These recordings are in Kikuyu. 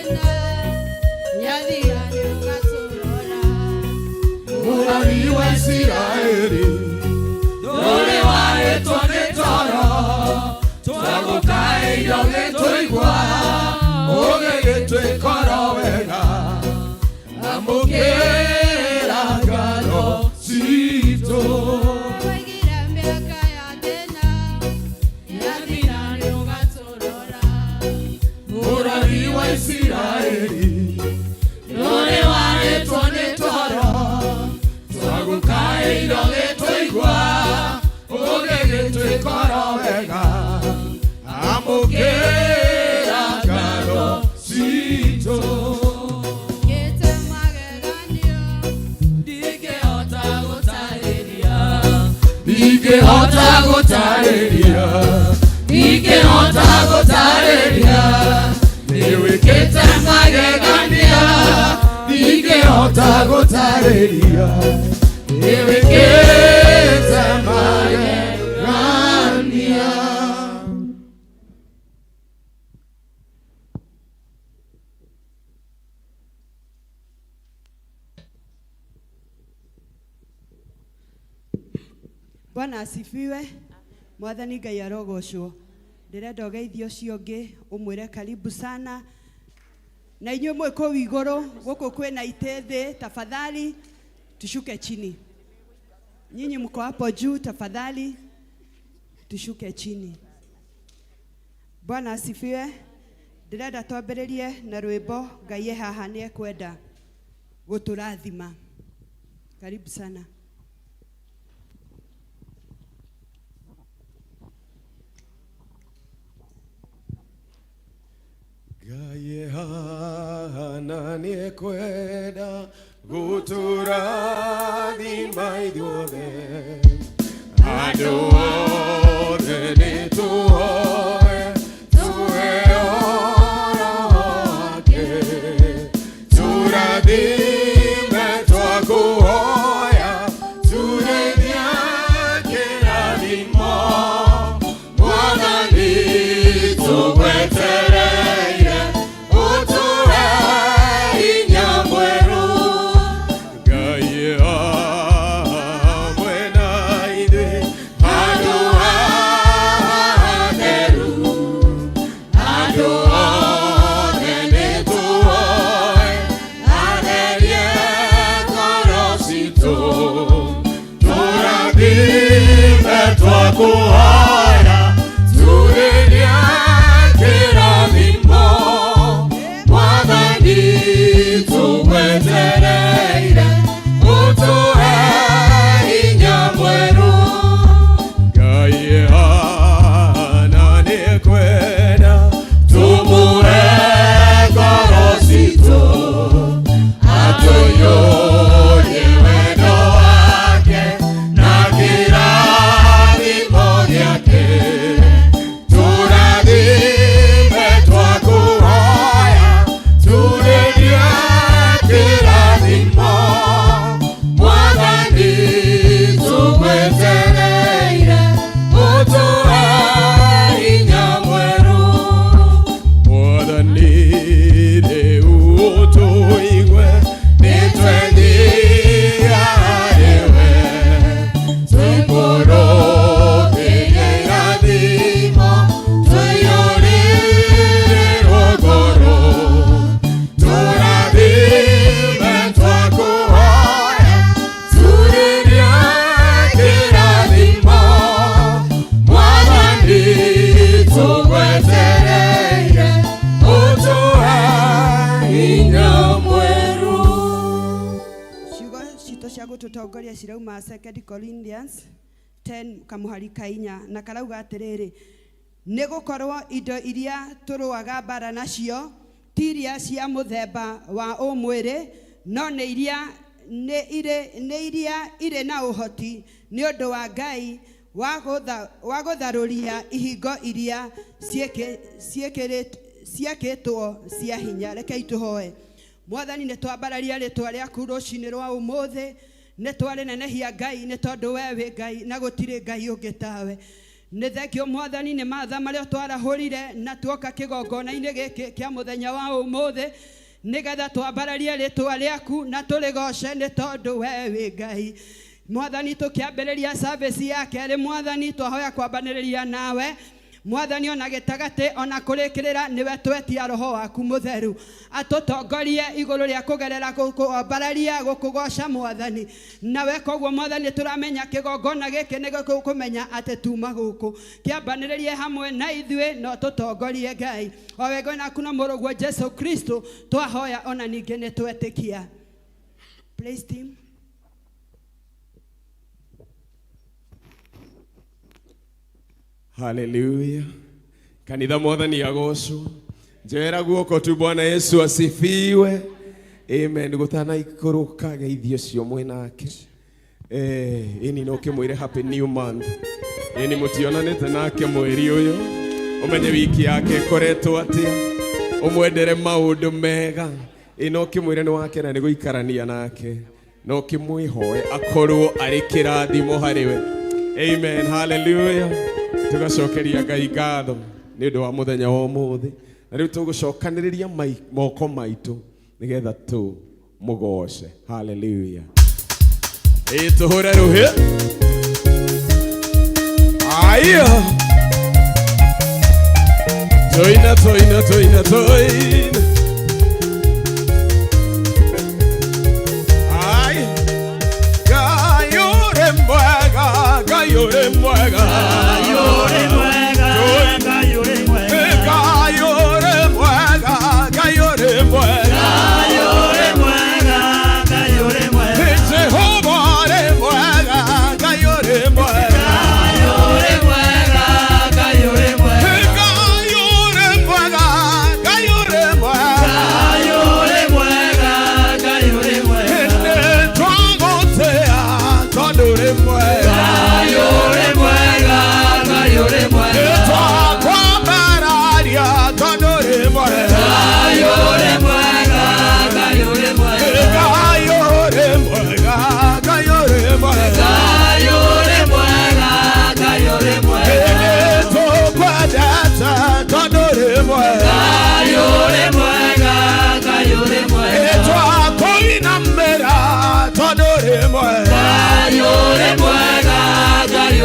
thĩna yathira nĩ ũgatũrora. Mũrori wa Isiraeli, ndũrĩ warĩtwo nĩ toro, twagũkaĩire ũgĩtũigua, ũgĩgĩtwĩkora wega, amũkĩra ngatho citũ. Waigire mĩaka ya thĩna yathira nĩ ũgatũrora. Mũrori wa Isiraeli, ndũrĩ warĩtwo nĩ toro, twagũkaĩire ũgĩtũigua, ũgĩgĩtwĩkora wega, amũkĩra ngatho citũ. Kĩte mageganio Ndingĩhota gũtarĩria, ndingĩhota gũtarĩria, ndingĩhota gũtarĩria, nĩwĩkĩte magegania, ndingĩhota gũtarĩria, nĩwĩkĩte magegania. Bwana asifiwe. Mwathani Ngai arogocwo. Ndĩrenda ũgeithie ũcio ũngĩ ũmwĩre karibu sana. Na inyuĩ mwĩ kũu igũrũ gũkũ kwĩna itĩ thĩ, tafadhali tushuke chini. Nyinyi mko hapo juu, tafadhali tushuke chini. Bwana asifiwe. Ndĩrenda twambĩrĩrie na rwĩmbo Ngai e haha nĩ ekwenda gũtũrathima. Karibu sana. Ngai e haha na nĩekwenda gũtũrathima ithuothe, andũ othe nĩtũhoe tũheo Roho wake, tũrathime twakũhoya, turĩria kĩrathimo, Mwathani tũgwetereire ũtũhe hinya mwerũ. Ngai e hamwe na ithuĩ handũ haha hatheru, andũ othe nĩtũhoe atherie ngoro citũ, tũrathime twakũhoya, turĩria kĩrathimo, Mwathani tũgwetereire ũtũhe hinya mwerũ. Ngai e haha na nĩekwenda tũmũhe ngoro citũ, atũiyũrie wendo wake na kĩrathimo gĩake, tũrathime twakũhoya, turĩria kĩrathimo, Mwathani tũgwetereire ũtũhe hinya mwerũ. Mwathani rĩu ũtũigue nĩtwendia harĩwe, tũikũrũkĩrie irathimo, tũiyũrĩrĩrwo ngoro, tũrathime twakũhoya, turĩria kĩrathimo, Mwathani tũgwetereire ũtũhe hinya mwerũ. Ciugo citũ cia gũtũtongoria cirauma 2 Corinthians 10 kamũhari ka inya na karauga atĩrĩrĩ, nĩ gũkorwo indo iria tũrũaga mbara nacio ti iria cia mũthemba wa ũmwĩrĩ, no nĩ iria nĩ irĩ nĩ iria irĩ na ũhoti nĩ ũndũ wa Ngai wa gũtharũria ihingo iria ciakĩtwo cia hinya. Rekei tũhoe. Mwathani, nĩ twambararia rĩtwa rĩaku rũcinĩ rwa ũmũthĩ, nĩ twarĩnenehia Ngai nĩ tondũ we wĩ Ngai na gũtirĩ Ngai ũngĩ tawe. Nĩ thengio Mwathani nĩ matha marĩa twarahũrire na tuoka kĩgongona-inĩ gĩkĩ kĩa mũthenya wa ũmũthĩ nĩgetha twambararie rĩtwa rĩaku na tũrĩgoce nĩ tondũ we wĩ Ngai. Mwathani tũkĩambĩrĩria service ya kerĩ Mwathani twahoya kwambanĩrĩria nawe Mwathani ona gĩtagatĩ ona kũrĩkĩrĩra nĩwe twetia roho waku mũtheru atũtongorie igũrũ rĩa kũgerera gũkũambararia gũkũgoca Mwathani nawe koguo Mwathani tũramenya kĩgongona gĩkĩ nĩ kũmenya atĩ tuma gũkũ kĩambanĩrĩrie hamwe na ithuĩ no tũtongorie Ngai o wega naku na mũrũguo Jesu Kristo twahoya ona ningĩ nĩ twetĩkia. Praise team. Haleluya. Kanitha Mwathani agocwo. Njera guoko tu Bwana Yesu asifiwe. Amen. Gutana ikũrũka geithio cio mwĩnake. Ini no kĩmwĩre happy new month. Ini mũtionanĩte nake mweri ũyũ. Ũmenye wiki yake ĩkoretwo atĩa. Ũmwendere maũndũ mega. Ĩ no kĩmwĩre nĩ wakena nĩ gũikarania nake. No kĩmwĩhoe akorwo arĩ kĩrathimo harĩ we. Amen. Hallelujah. Tugacokeria Ngai ngatho nĩ ũndũ wa mũthenya wa ũmũthĩ. Na rĩu tũgũcokanĩrĩria moko maitũ nĩgetha tũmũgoce. Hallelujah. Ĩ tũhũre rũhĩ. Aya. Toina, toina, toina, toina. Ai. Ngai ũrĩ mwega, Ngai ũrĩ mwega. Ngai ũrĩ mwega, Ngai ũrĩ mwega. Jehova ũrĩ mwega, Ngai ũrĩ mwega. Ngai ũrĩ mwega, Ngai ũrĩ mwega. Nĩ twagũtĩa tondũ ũrĩ mwega. Nĩ twakwambararia tondũ ũrĩ mwega. Ngai ũrĩ mwega, Ngai ũrĩ mwega. Nĩ tũkwendete tondũ ũrĩ mwega. Nĩ twakũinamĩra tondũ ũrĩ mwega.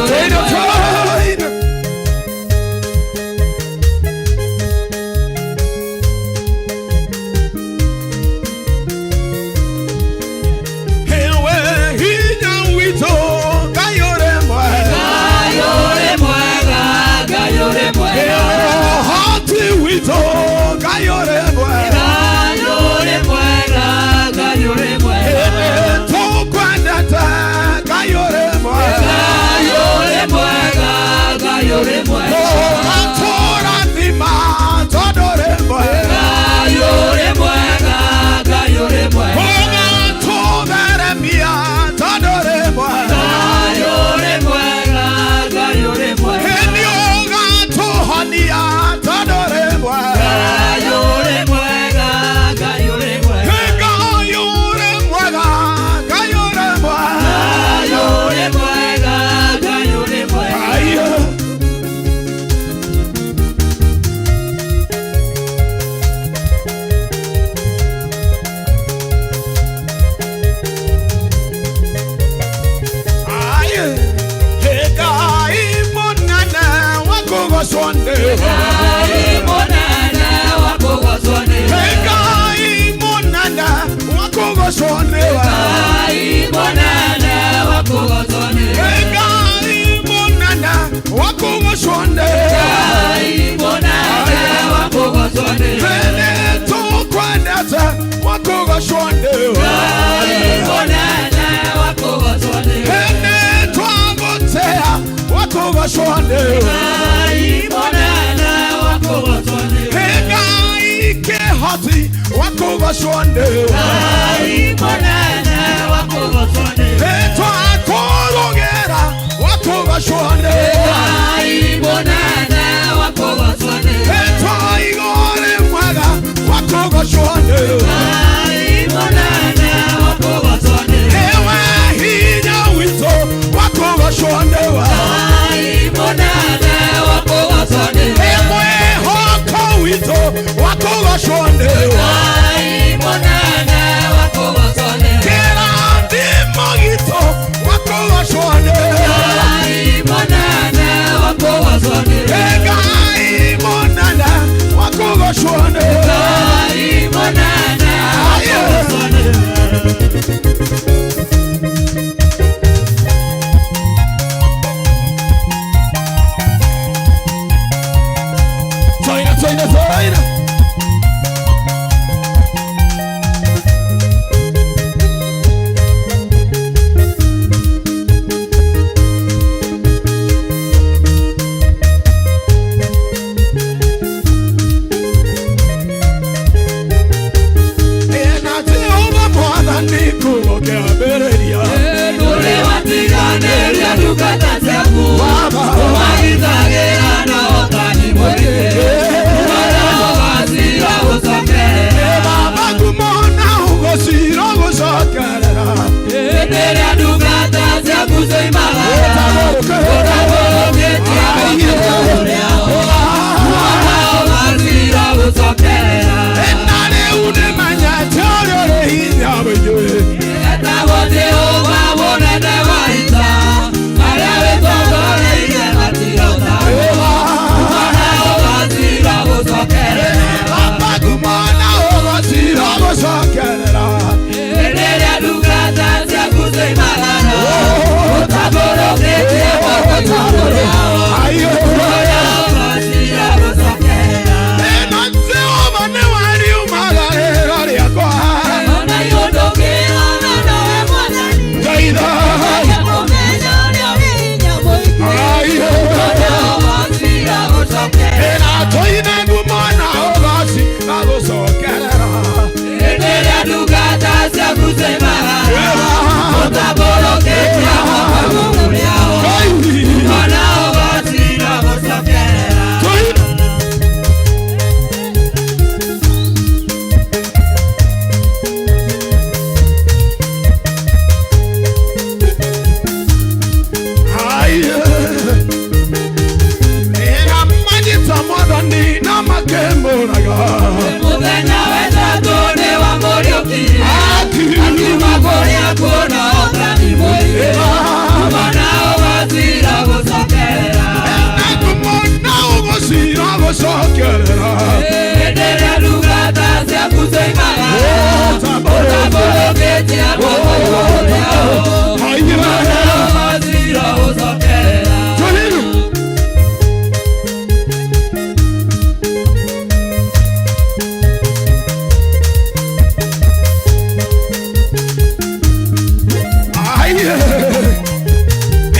Toina, toina. Ewe hinya witũ, Ngai ũrĩ mwega. Ewe ũhoti witũ, Ngai ũrĩ mwega. Nĩ tũkwendete, Ngai ũrĩ mwega. Ũgatũrathima tondũ ũrĩ mwega. Ũgatũtheremia tondũ ũrĩ mwega. Nĩ ũgatũhonia tondũ ũrĩ mwega. Ngai ũrĩ mwega, Ngai ũrĩ mwega. Ayo. Ayo. Ngai mũnene wa kũgocwo nĩwe. Ngai mũnene wa kũgocwo nĩwe. Ngai mũnene wa kũgocwo nĩwe. Nĩ tũkwendete wa kũgocwo nĩwe. Nĩ twagũtĩa wa kũgocwo nĩwe. Ngai kĩhoti wa kũgocwo nĩwe. Nĩ twakũrũgĩra wa kũgocwo nĩwe. Nĩ twaigũrĩ mwega wa kũgocwo nĩwe. Ewe hinya witũ wa kũgocwo nĩwe. witũ wa kũgocwo nĩwe. Ngai mũnene wa kũgocwo nĩwe. Kĩrathimo gitũ wa kũgocwo nĩwe. Ngai mũnene wa kũgocwo nĩwe. Ngai mũnene wa kũgocwo nĩwe. Ngai mũnene wa kũgocwo nĩwe. Toina, toina, toina. Ena Jehova mwathani kũgũkĩambĩrĩria. Ndũrĩ watiganĩria ndungata ciaku. Baba. Ũmahithagĩra na ũtani mũingĩ. Ũmana ũgacira gũcokerera. Baba ngumo na ũgocira gũcokerera. Hĩndĩ ĩrĩa ndungata ciaku cioimagara, ũtambũrũkĩtie moko igũrũ rĩao. Ũmana ũgacira gũcokerera. Na rĩu nĩmenyete ũrĩa ũrĩ hinya mũingĩ. Etagwo Jehova mũnene wa ita, arĩa wĩtongoreirie matirotagwo. Ũmana ũgacira gũcokerera. Baba ngumo na ũgocira gũcokerera. Hĩndĩ ĩrĩa ndungata ciaku cioimagara, ũtambũrũkĩtie moko igũrũ rĩao. Ayo. Ũmana ũgacira gũcokerera. Ena Jehova nĩwe riumagarĩro rĩakwa. Ona iũndũkĩona nowe Mwathani, Ngeitha. kũmenya ũrĩa ũrĩ hinya mũingĩ. Ayo. Ũmana ũgacira gũcokerera. Ena tũine ngumo na ũgocira gũcokerera. Hĩndĩ ĩrĩa ndungata ciaku cioimagara, ũtambũrũkĩtie moko igũrũ rĩao. Ũmana ũgacira gũcokerera. Tũine. Ena manyita mwathani na makĩmbũraga. Mũthenya wetatũ nĩwamũriũkirie, akiuma kũrĩa kũna ũtani mũingĩ. Ũmana ũgacira gũcokerera. Na ngumo na ũgocira gũcokerera. Hĩndĩ ĩrĩa ndungata ciaku cioimagara, ũtambũrũkĩtie moko igũrũ rĩao. Ũmana ũgacira gũcokerera. Tũhĩru. Aye.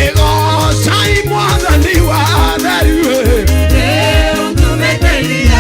Ĩgocai mwathani wa atheri we. Rĩu tumĩte iria,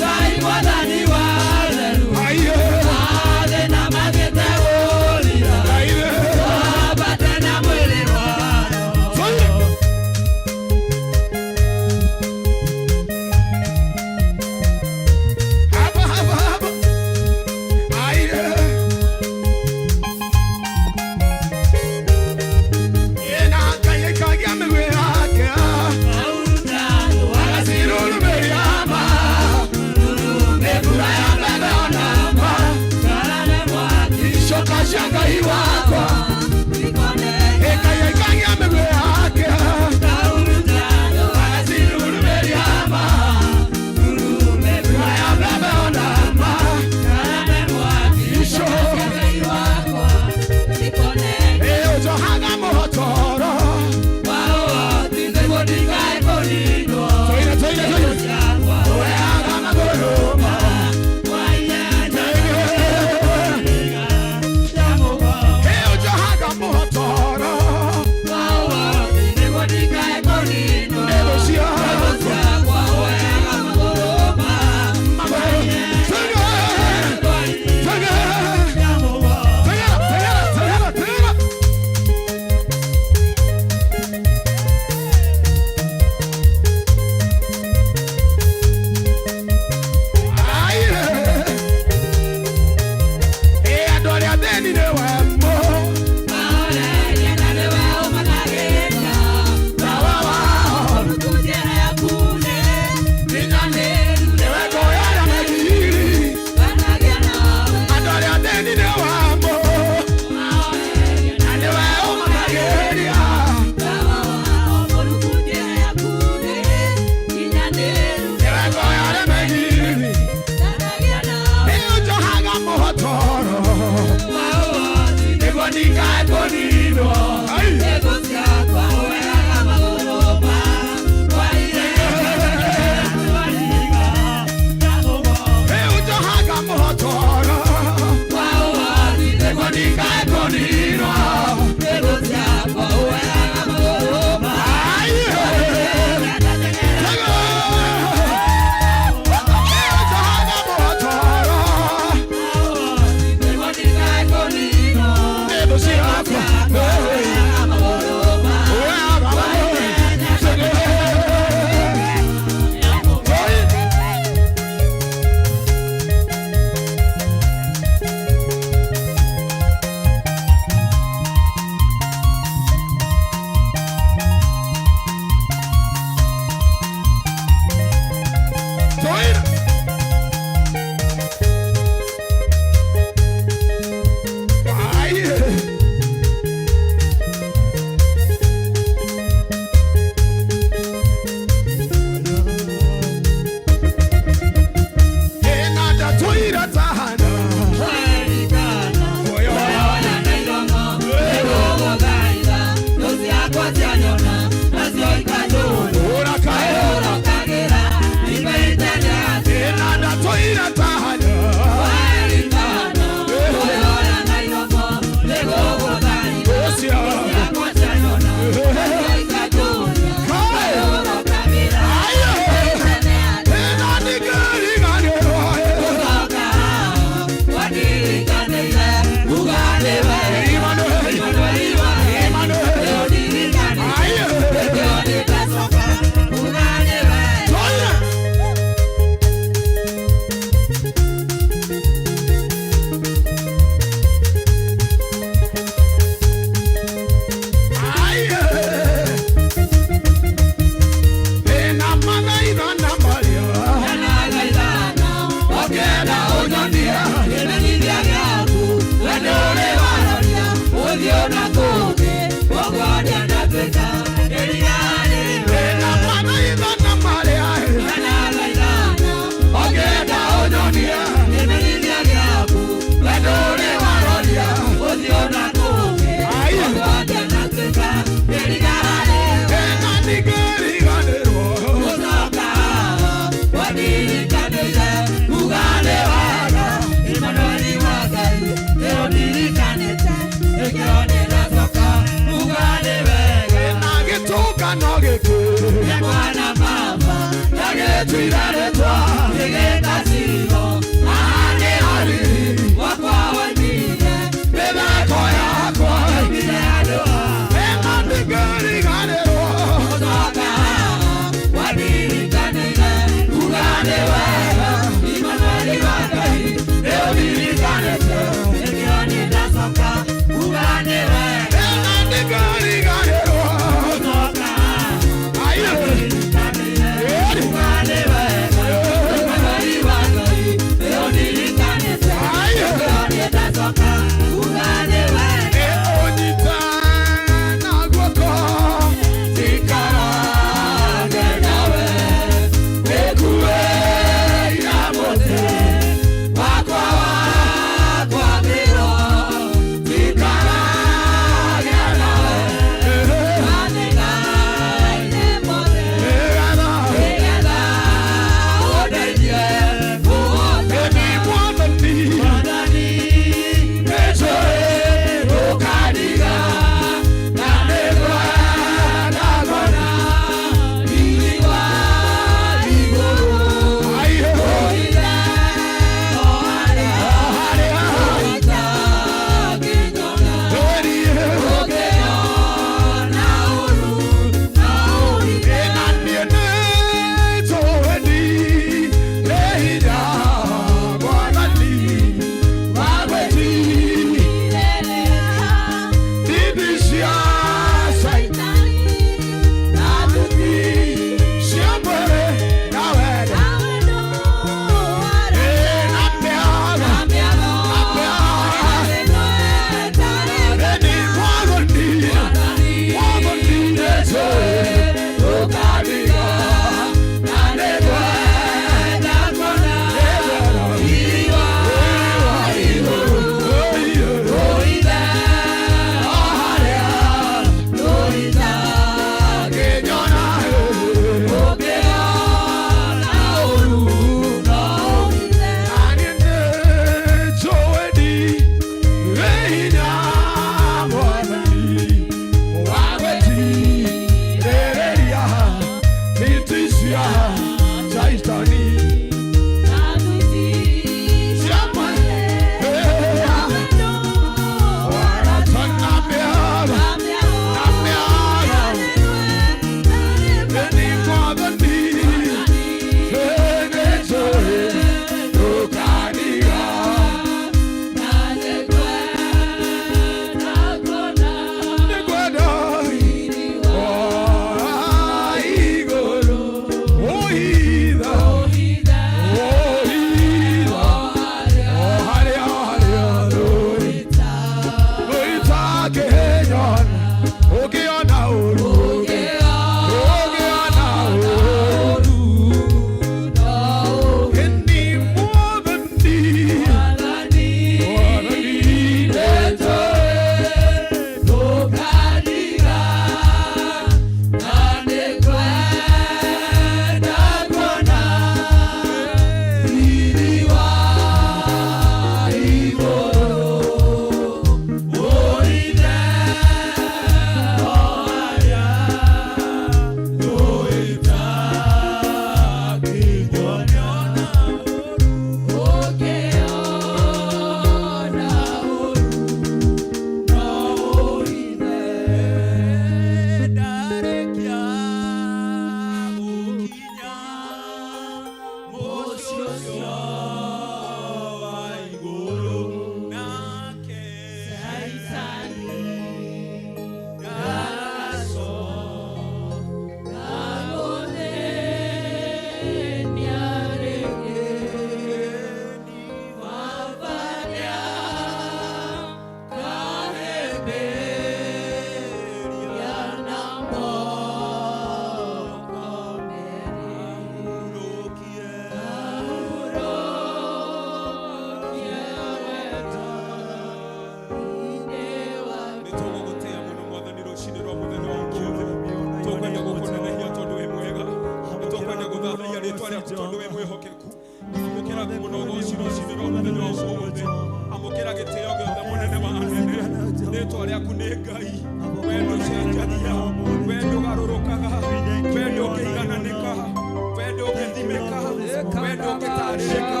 mĩhĩnga.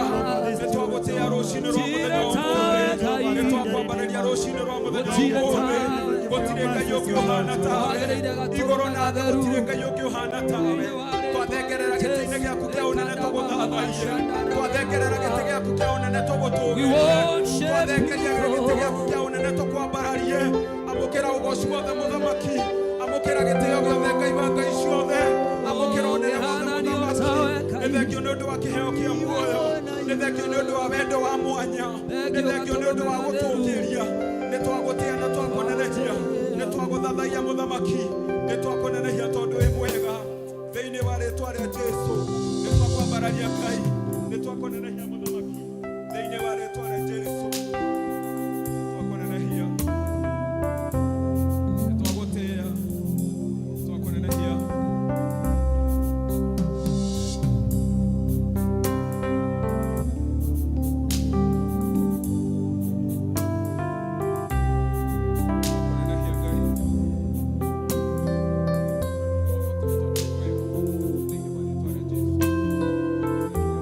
Nĩ twagũtĩĩa rũcinĩ rwa mũthenya wa ũmũthĩ. Nĩ twakwambararia rũcinĩ rwa mũthenya wa ũmũthĩ. Gũtirĩ Ngai ũngĩ ũhana tawe. Igũrũ na thĩ gũtirĩ Ngai ũngĩ ũhana tawe. Twathengerera gĩtĩ-inĩ gĩaku kĩa ũnene tũgũthathaiye. Twathengerera gĩtĩ gĩaku kĩa ũnene tũgũtũũgĩrie. Twathengeria gĩtĩ gĩaku kĩa ũnene tũkwambararie. Amũkĩra ũgoci wothe mũthamaki. Amũkĩra gĩtĩo gĩothe Ngai wa ngai ciothe. Amũkĩra ũnene wothe mũthamaki. Nĩ thengio nĩ ũndũ wa kĩheo kĩa muoyo. Nĩ thengio nĩ ũndũ wa wendo wa mwanya. Nĩ thengio nĩ ũndũ wa gũtũũkĩria. Nĩ twagũtĩĩa na twakũnenehia. Nĩ twagũthathaiya mũthamaki. Nĩ twakũnenehia tondũ wĩ mwega. Thĩinĩ wa rĩtwa rĩa Jesũ nĩ twakwambararia Ngai. Nĩ twakũnenehia mũthamaki. Thĩinĩ wa rĩtwa rĩa Jesũ twakũnenehia. Nĩ twagũtĩĩa. Twakũnenehia. Twakũnenehia Ngai. Thĩinĩ wa rĩtwa rĩa Jesũ.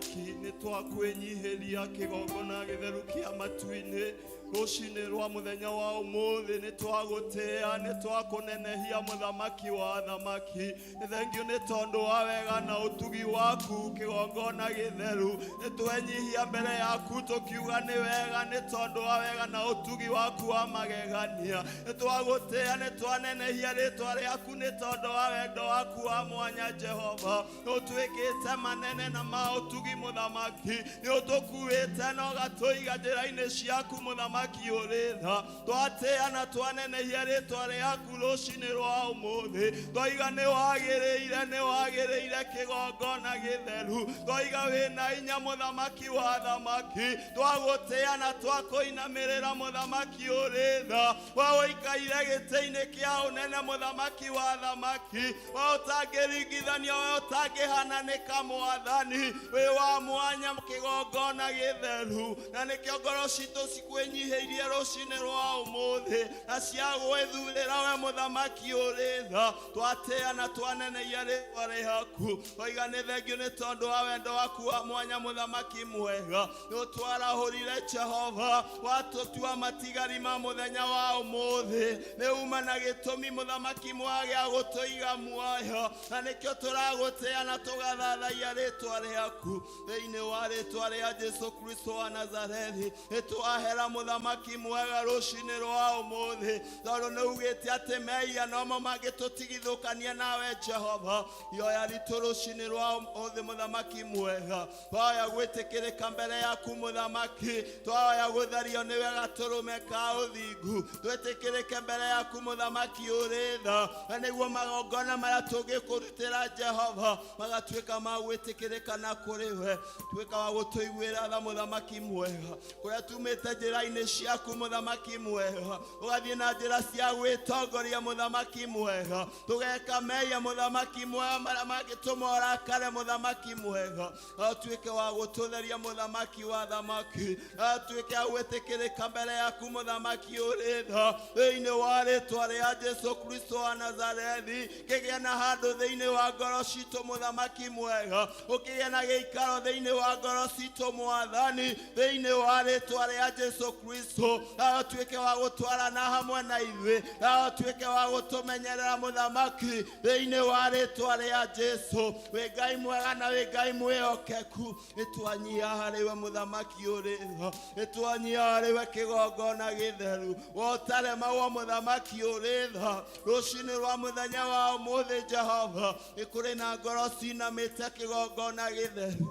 Thamaki, nĩ twakwĩnyihĩria kĩgongona gĩtheru kĩa matu-inĩ rũcinĩ rwa mũthenya wa ũmũthĩ. Nĩ twagũtĩĩa, nĩ twakũnenehia, Mũthamaki wa thamaki. Nĩ thengio nĩ tondũ wa wega na ũtugi waku. Kĩgongona gĩtheru, nĩ twenyihia mbere yaku tũkiuga nĩ wega, nĩ tondũ wa wega na ũtugi waku wa magegania. Nĩ twagũtĩĩa, nĩ twanenehia rĩtwa rĩaku nĩ tondũ wa wendo waku wa mwanya. Jehova, nĩ ũtwĩkĩte manene na ma ũtugi. Mũthamaki, nĩ ũtũkuĩte na ũgatũiga njĩra-inĩ ciaku. Mũthamaki ũrĩ tha, twatĩĩa na twanenehia rĩtwa rĩaku rũcinĩ rwa ũmũthĩ. Twaiga nĩ wagĩrĩire, nĩ wagĩrĩire kĩgongona gĩtheru. Twaiga wĩna inya, Mũthamaki wa thamaki. Twagũtĩĩa na twakũinamĩrĩra, Mũthamaki ũrĩ tha, we ũikaire gĩtĩ-inĩ kĩa ũnene. Mũthamaki wa thamaki, we ũtangĩringithanio, we ũtangĩhananĩka, Mwathani, wĩ wa mwanya. Kĩgongona gĩtheru, na nĩkĩo ngoro citũ cikwĩnyihĩirie rũcinĩ rwa ũmũthĩ na cia gwĩthurĩra we, Mũthamaki ũrĩ tha. Twatĩĩa na twanenehia rĩtwa rĩaku. Twaiga nĩ thengio nĩ tondũ wa wendo waku wa mwanya. Mũthamaki mwega, nĩ ũtwarahũrire, Jehova, watũtua matigari ma mũthenya wa ũmũthĩ. Nĩ uma na gĩtũmi, Mũthamaki mwega, gĩa gũtũiga muoyo, na nĩkĩo tũragũtĩĩa na tũgathathaia rĩtwa rĩaku. Thĩinĩ wa rĩtwa rĩa Jesu Kristo wa Nazarethi, nĩ twahera, Mũthamaki mwega, rũcinĩ rwa ũmũthĩ, tondũ nĩ ugĩte atĩ mehia nomo mangĩtũtigithũkania nawe. Jehova, ioya ritũ rũcinĩ rwa ũmũthĩ. Mũthamaki mwega, twaoya gwĩtĩkĩrĩka mbere yaku. Mũthamaki, twaoya gũtherio nĩwe gatũrũme ka ũthingu, twĩtĩkĩrĩke mbere yaku, Mũthamaki ũrĩ tha, na nĩguo magongona marĩa tũngĩkũrutĩra, Jehova, magatuĩka ma gwĩtĩkĩrĩka na kũrĩ we. Tuĩka wa gũtũiguĩra tha, Mũthamaki mwega, kũrĩa tumĩte njĩra-inĩ ciaku. Mũthamaki mwega, ũgathiĩ na njĩra cia gwĩtongoria. Mũthamaki mwega, tũgeka mehia, Mũthamaki mwega, marĩa mangĩtũma ũrakare. Mũthamaki mwega, atuĩke wa gũtũtheria. Mũthamaki wa thamaki, atuĩke wa gwĩtĩkĩrĩka mbere yaku. Mũthamaki ũrĩ tha, thĩinĩ wa rĩtwa rĩa Jesu Kristo wa Nazarethi, kĩgĩe na handũ thĩinĩ wa ngoro citũ. Mũthamaki mwega, ũkĩgĩe na gĩikaro thĩinĩ wa ngoro citũ. Mwathani, thĩinĩ wa rĩtwa rĩa Jesu Kristo, atuĩke wa gũtwarana hamwe na ithuĩ, atuĩke wa gũtũmenyerera. Mũthamaki, thĩinĩ wa rĩtwa rĩa Jesu, wĩ Ngai mwega na wĩ Ngai mwĩhokeku. Nĩtwanyia harĩ we, Mũthamaki ũrĩ tha, nĩtwanyia harĩ we, kĩgongona gĩtheru, wotaremagwo. Mũthamaki ũrĩ tha, rũcinĩ rwa mũthenya wa ũmũthĩ, Jehova, nĩ kũrĩ na ngoro cinamĩte. Kĩgongona gĩtheru,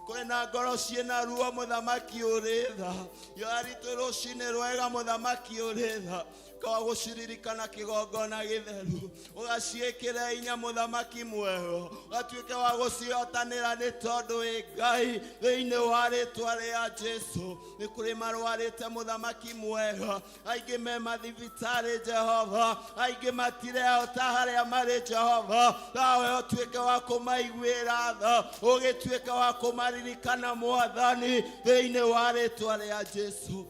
kũrĩ na ngoro ciĩna ruo. Mũthamaki ũrĩ tha, yoaritũ rũcinĩ rwega. Mũthamaki ũrĩ tha, kawa gũciririkana. Kĩgongona gĩtheru, ũgaciĩkĩra inya. Mũthamaki mwega, ũgatuĩke wa gũcihotanĩra nĩ tondũ wĩ Ngai. Thĩinĩ wa rĩtwa rĩa Jesu, nĩ kũrĩ marwarĩte. Mũthamaki mwega, aingĩ me mathibitarĩ. Jehova, aingĩ matirehota harĩa marĩ. Jehova, nawe ũtuĩke wa kũmaiguĩra tha, ũgĩtuĩke wa kũmaririkana. Mwathani, thĩinĩ wa rĩtwa rĩa Jesu,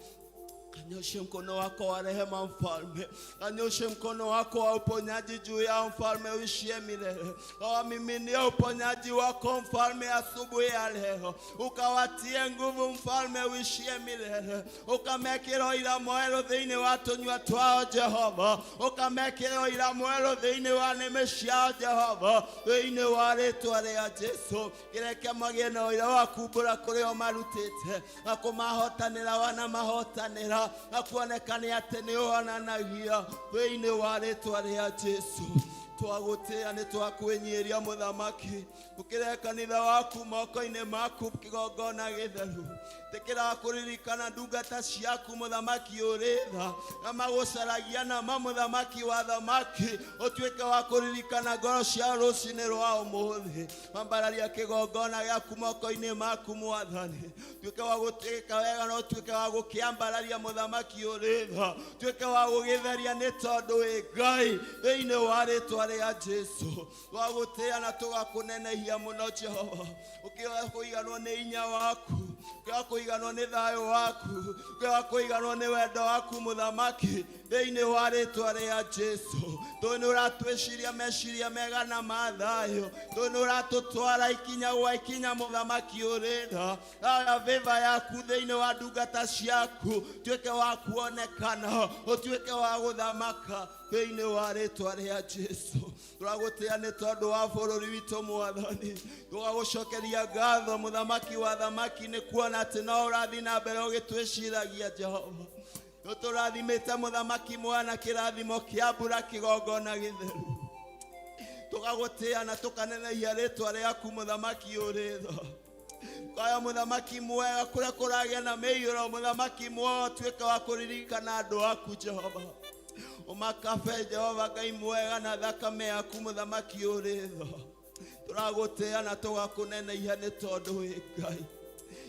kanyoshe mkono wako wa rehema, Mfalme. Kanyoshe mkono wako wa uponyaji juu yao, Mfalme uishie milele. Kawamiminie uponyaji wako, Mfalme, asubuhi ya leo. Ukawatie nguvu, Mfalme uishie milele. Ukamekĩra ũira mwerũ thĩinĩ wa tũnyua twao, Jehova. Ũkamekĩra ũira mwerũ thĩinĩ wa nĩmĩ ciao, Jehova. Thĩinĩ wa rĩtwa rĩa Jesu, kĩreke magĩe na ũira wa kumbũra kũrĩa ũmarutĩte na kũmahotanĩra, wana mahotanĩra na kuonekane atĩ nĩ ũhonanagia. Thĩinĩ wa rĩtwa rĩa Jesu, twagũtĩĩa, nĩ twakwĩnyihĩria. Mũthamaki, ũkĩrehe kanitha waku moko-inĩ maku. Kĩgongona gĩtheru, tĩkĩra kũririkana ndungata ciaku. Mũthamaki ũrĩ tha, na magũcaragia na ma. Mũthamaki wa thamaki, ũtuĩke wa kũririkana ngoro cia rũcinĩ rwa ũmũthĩ. Ambararia kĩgongona gĩaku moko-inĩ maku. Mwathani, tuĩke wa gũtuĩka wega na ũtuĩke wa gũkĩambararia. Mũthamaki ũrĩ tha, tuĩke wa gũgĩtheria nĩ tondũ wĩ Ngai. Thĩinĩ wa rĩtwa rĩtwa rĩa Jesu. Twagũtĩĩa na tũgakũnenehia mũno Jehova. Ũkĩaga kũiganwo nĩ inya waku, ũkĩaga kũiganwo nĩ thayũ waku, ũkĩaga kũiganwo nĩ wendo waku mũthamaki thĩinĩ wa rĩtwa rĩa Jesu. Tondũ nĩ ũratwĩciria meciria mega na ma thayũ, tondũ nĩ ũratũtwara ikinya gwa ikinya mũthamaki ũrĩ tha. Thayũ favor yaku thĩinĩ wa ndungata ciaku tuĩke wa kuonekana, ũtuĩke wa gũthamaka thĩinĩ wa rĩtwa rĩa Jesu. Tũragũtĩĩa nĩ tondũ wa bũrũri witũ mwathani, tũgagũcokeria ngatho mũthamaki wa thamaki nĩ kuona atĩ no ũrathiĩ na mbere ũgĩtwĩciragia Jehova. Nĩũtũrathimĩte mũthamaki mwana kĩrathimo kĩa mbura kĩgongona gĩtheru. Tũgagũtĩĩa na tũkanenehia rĩtwa rĩaku mũthamaki ũrĩ tha. Kaya mũthamaki mwega kũrĩa kũragĩa na mĩiyũro mũthamaki mwega ũtuĩke wa kũririkana andũ aku Jehova. Ũmakabe Jehova Ngai mwega na thakame yaku mũthamaki ũrĩ tha. Tũragũtĩĩa na tũgakũnenehia nĩ tondũ wĩ Ngai.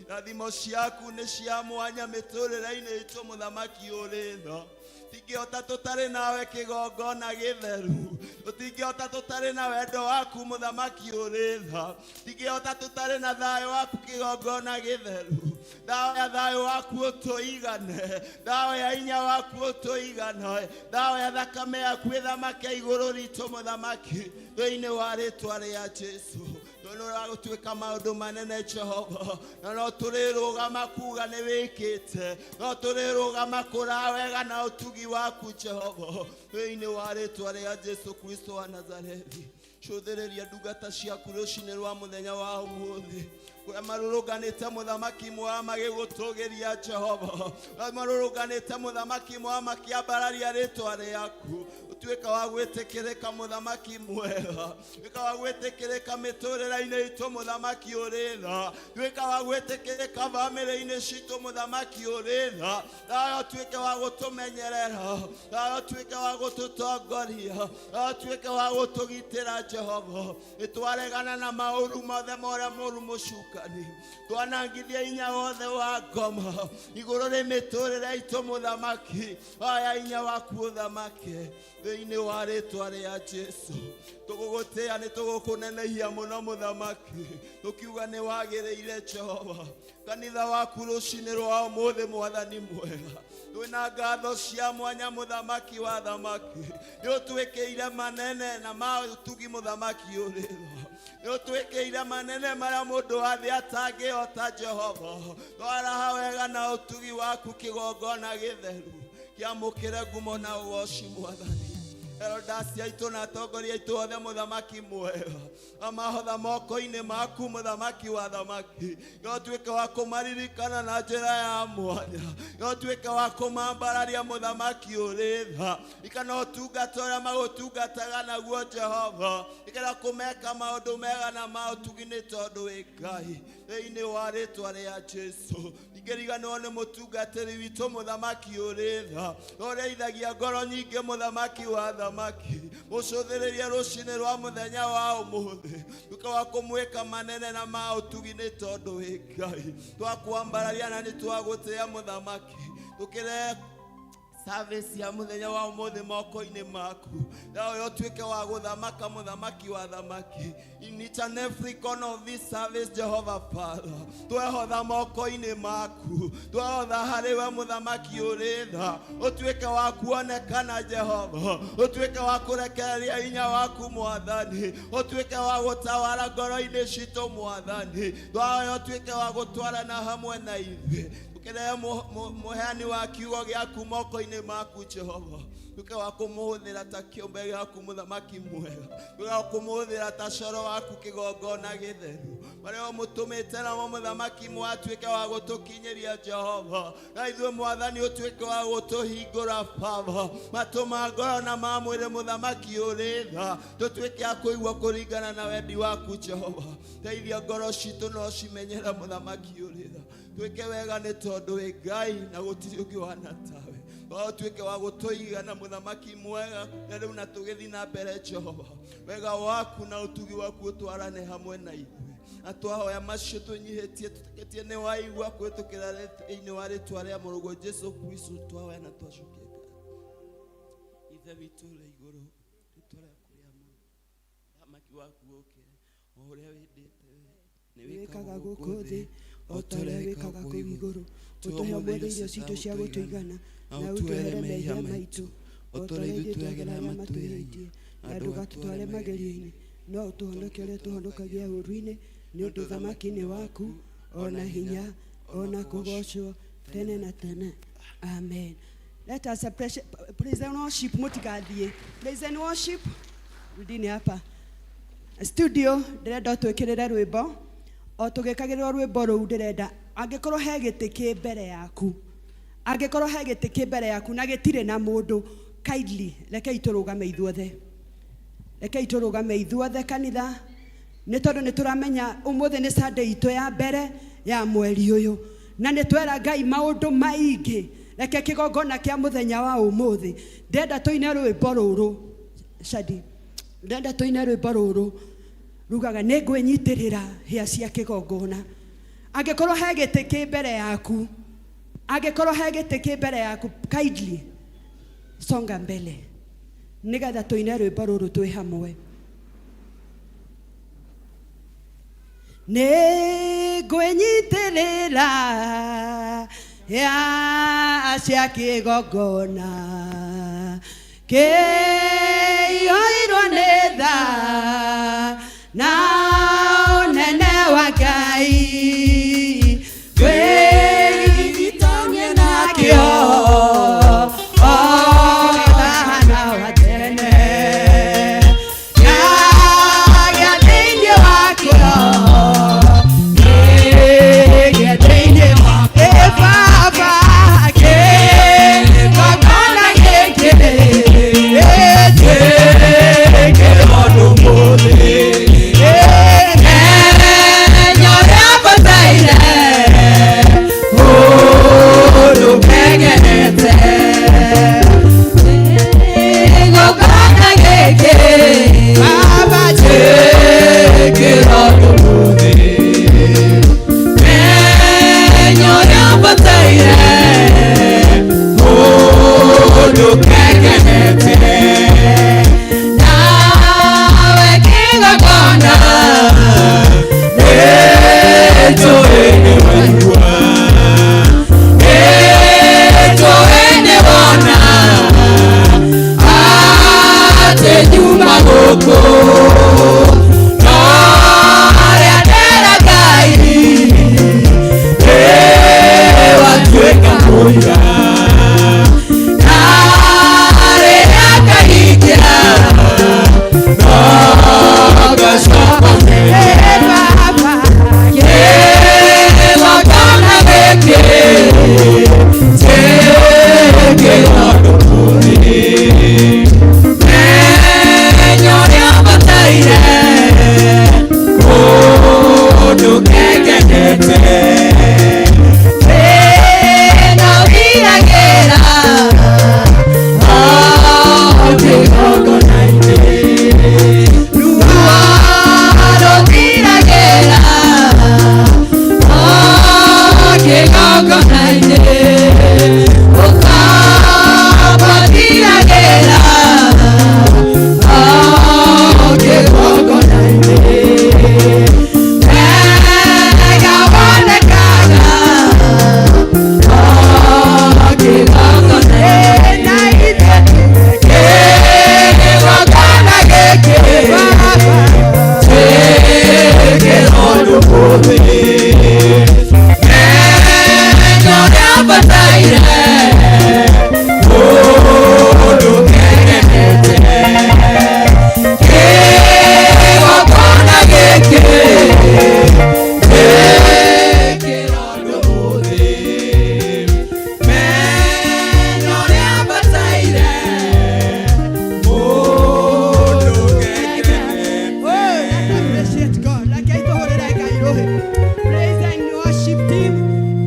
Rathimo ciaku nĩ cia mwanya mĩtũrĩre-inĩ itũ mũthamaki ũrĩ tha. Tingĩhota tũtarĩ nawe kĩgongona gĩtheru, tũtingĩhota tũtarĩ na wendo waku mũthamaki ũrĩ tha. Tingĩhota tũtarĩ na thayũ waku kĩgongona gĩtheru. Ndahoya thayũ waku ũtũigane, ndahoya hinya waku ũtũigane, ndahoya thakame yaku ĩthamake igũrũ ritũ mũthamaki thĩinĩ wa rĩtwa rĩa Jesu. Tondũ ũragũtuĩka maũndũ manene Jehova, na no tũrĩrũgama kuga nĩ wĩkĩte, no tũrĩrũgama kũra wega na ũtugi waku Jehova thĩinĩ wa rĩtwa rĩa Jesu Kristo wa Nazarethi. Cũthĩrĩria ndungata ciaku rũcinĩ rwa mũthenya wa ũmũthĩ kũrĩa marũrũnganĩte mũthamaki mwega magĩgũtũgĩria Jehova, kũrĩa marũrũnganĩte mũthamaki mwega makĩambararia rĩtwa rĩaku. Ũtuĩka wa gwĩtĩkĩrĩka mũthamaki mwega, tuĩka wa gwĩtĩkĩrĩka mĩtũrĩre-inĩ itũ mũthamaki ũrĩ tha, tuĩka wa gwĩtĩkĩrĩka bamĩrĩ-inĩ citũ mũthamaki ũrĩ tha. Thayũ ũtuĩke wa gũtũmenyerera, thayũ ũtuĩke wa gũtũtongoria, thayũ ũtuĩke wa gũtũgitĩra Jehova. Nĩtwaregana na maũru mothe marĩa mũru mũcukani, twanangithia hinya wothe wa ngoma igũrũ rĩ mĩtũrĩre itũ mũthamaki. Oya hinya waku ũthamake thĩinĩ wa rĩtwa rĩa Jesu. Tũgũgũtĩĩa nĩ tũgũkũnenehia mũno mũthamaki, tũkiuga nĩ wagĩrĩire Jehova. Kanitha waku rũcinĩ rwa ũmũthĩ mwathani mwega, twĩna ngatho cia mwanya mũthamaki wa thamaki. Nĩ ũtwĩkĩire manene na ma ũtugi mũthamaki ũrĩ tha. Nĩ ũtwĩkĩire manene marĩa mũndũ wa thĩ atangĩhota Jehova. Twaraha wega na ũtugi waku kĩgongona gĩtheru, kĩamũkĩre ngumo na ũgoci mwathani. Elders aitũ na atongoria aitũ othe mũthamaki mwega, amahotha moko-inĩ maku mũthamaki wa thamaki. No ũtuĩke wa kũmaririkana na njĩra ya mwanya, no ũtuĩke wa kũmambararia mũthamaki ũrĩ tha. Ikana ũtungata ũrĩa magũtungataga naguo Jehova, ikana kũmeka maũndũ mega na ma ũtugi nĩ tondũ wĩ Ngai. Thĩinĩ wa rĩtwa rĩa Jesu, ndingĩriganĩrwo nĩ mũtungatĩri witũ mũthamaki ũrĩ tha, ũrĩithagia ngoro nyingĩ mũthamaki wa thamaki. Mũcũthĩrĩrie rũcinĩ rwa mũthenya wa ũmũthĩ, tuĩka wa kũmwĩka manene na ma ũtugi nĩ tondũ wĩ Ngai. Twakwambararia na nĩ twagũtĩĩa mũthamaki, tũkĩre service ya mũthenya wa ũmũthĩ moko-inĩ maku. Nawe ũtuĩke wa gũthamaka mũthamaki wa thamaki. In each and every corner of this service, Jehovah Father, twehotha moko-inĩ maku, twehotha harĩ we mũthamaki ũrĩ tha. Ũtuĩke wa kuonekana Jehova, ũtuĩke wa kũrekereria hinya waku mwathani, ũtuĩke wa gũtawara ngoro-inĩ citũ mwathani. Twahoya ũtuĩke wa gũtwarana hamwe na ithuĩ. Ũkĩrehe mũheani wa kiugo gĩaku moko-inĩ maku Jehova, tuĩke wa kũmũhũthĩra ta kĩũmbe gĩaku mũthamaki mwega, tuĩke wa kũmũhũthĩra ta coro waku kĩgongona gĩtheru, marĩa ũmũtũmĩte namo mũthamaki mwega atuĩke wa gũtũkinyĩria Jehova. Na ithuĩ mwathani ũtuĩke wa gũtũhingũra Baba matũ ma ngoro na ma mwĩrĩ mũthamaki ũrĩ tha, tũtuĩke a kũigua kũringana na wendi waku Jehova. Teithia ngoro citũ no cimenyere mũthamaki ũrĩ tha, twĩke wega nĩ tondũ wĩ Ngai na gũtirĩ ũngĩ wana tawe. Ũtuĩke wa gũtũiga na mũthamaki mwega na rĩu na tũgĩthiĩ na mbere Jehova. Wega waku na ũtugi waku ũtwarane hamwe na ithuĩ. Na twahoya macio tũnyihĩtie tũtĩkĩtie nĩ waigua kũhĩtũkĩra thĩinĩ wa rĩtwa rĩa mũrũguo Jesu Kristo twahoya na twacokia ngatho. Ithe witũ ũrĩ igũrũ, rĩtwa rĩaku rĩamũrwo. Ũthamaki waku ũke, o ũrĩa wendete nĩ wĩkaga gũkũ thĩ o ta ũrĩa wĩkaga kũu igũrũ. Ũtũhe ũmũthĩ irio citũ cia gũtũigana, na ũtuohere mehia maitũ o ta ũrĩa ithuĩ tuohagĩra arĩa matwĩhĩtie, na ndũgatũtware magerio-inĩ, no ũtũhonokie ũrĩa tũhonokagia ũũru-inĩ, nĩ ũndũ ũthamaki nĩ waku, ona hinya, ona kũgoocwo tene na tene. Amen. Let us appreciate praise and worship. Mũtigathiĩ. Praise and worship, rudini hapa studio. Ndĩrenda ũtwĩkĩrĩre rwĩmbo. O tũgĩkagĩrĩrwo rwĩmbo rũu, ndĩrenda angĩkorwo he gĩtĩ kĩ mbere yaku, angĩkorwo he gĩtĩ kĩ mbere yaku na gĩtirĩ na mũndũ, kindly rekei tũrũgame ithuothe, rekei tũrũgame ithuothe kanitha, nĩ tondũ nĩ tũramenya ũmũthĩ nĩ Sunday itũ ya mbere ya mweri ũyũ, na nĩ twera Ngai maũndũ maingĩ. Reke kĩgongona kĩa mũthenya wa ũmũthĩ, ndĩrenda tũine rwĩmbo rũrũ. Shadi, ndĩrenda tũine rwĩmbo rũrũ rugaga nĩ ngwĩnyitĩrĩra hĩa cia kĩgongona. Angĩkorwo he gĩtĩ kĩ mbere yaku, angĩkorwo he gĩtĩ kĩ mbere yaku, kindly songa mbele nĩgetha tũine rwĩmbo rũrũ twĩ hamwe. Nĩ ngwĩnyitĩrĩra hĩa cia kĩgongona kĩiyũirwo nĩ tha na ũnene wa Ngai, wĩgiritanie nakĩo o ta wa tene, ngagĩa thĩinĩ wakĩo, ngĩgĩa thĩinĩ wa Baba kĩgongona gĩkĩ njĩkĩrwo ũmũthĩ. Menya ũrĩa bataire ũndũ kengenete kĩgongona gĩkĩ, Baba njĩkĩrwo ũmũthĩ. Menya ũrĩa bataire ũndũ kengenete nawe kĩgongona nĩtũĩ nĩ waigua, nĩtũĩ nĩ wona atĩ nyuma gũkũ no harĩa ndera Ngai watuĩka mũira na rĩrĩa ngahingia no ngacoka kĩgongona gĩkĩ njĩkĩrwo ũmũthĩ. Menya ũrĩa bataire ũndũ kengenete thĩna ũthiragĩra o kĩgongona-inĩ, ruo rũthiragĩra o kĩgongona-inĩ, ũkombo ũthiragĩra o kĩgongona-inĩ, wega wonekaga o kĩgongona-inĩ. Kĩgongona gĩkĩ njĩkĩrwo ũmũthĩ. Menya ũrĩa bataire ũndũ kengenete kĩgongona gĩkĩ njĩkĩrwo ũmũthĩ. Menya ũrĩa bataire ũndũ kengenete. Oh, let's appreciate God. Rekei tũhũrĩre Ngai rũhĩ. Praise and worship team,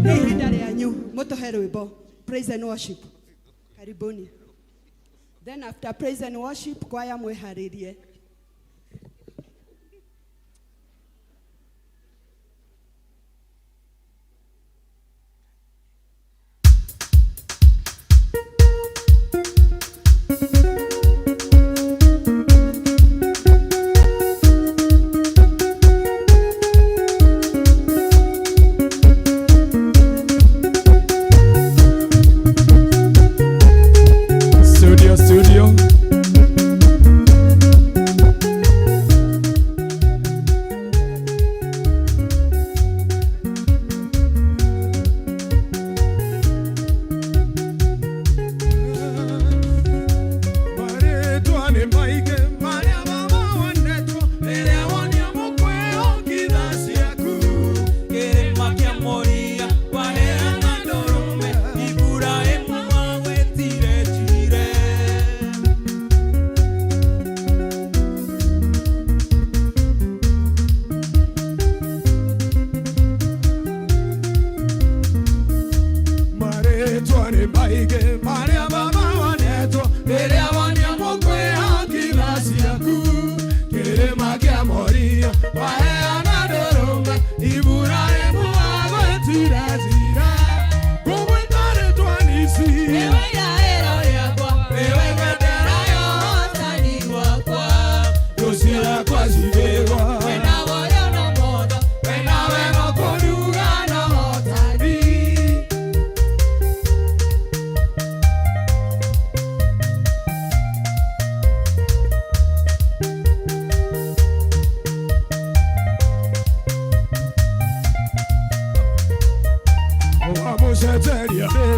nĩ ihinda rĩanyu mũtũhe rwĩmbo. Praise and worship, karibuni. Then after praise and worship, kwaya mwĩharĩrie.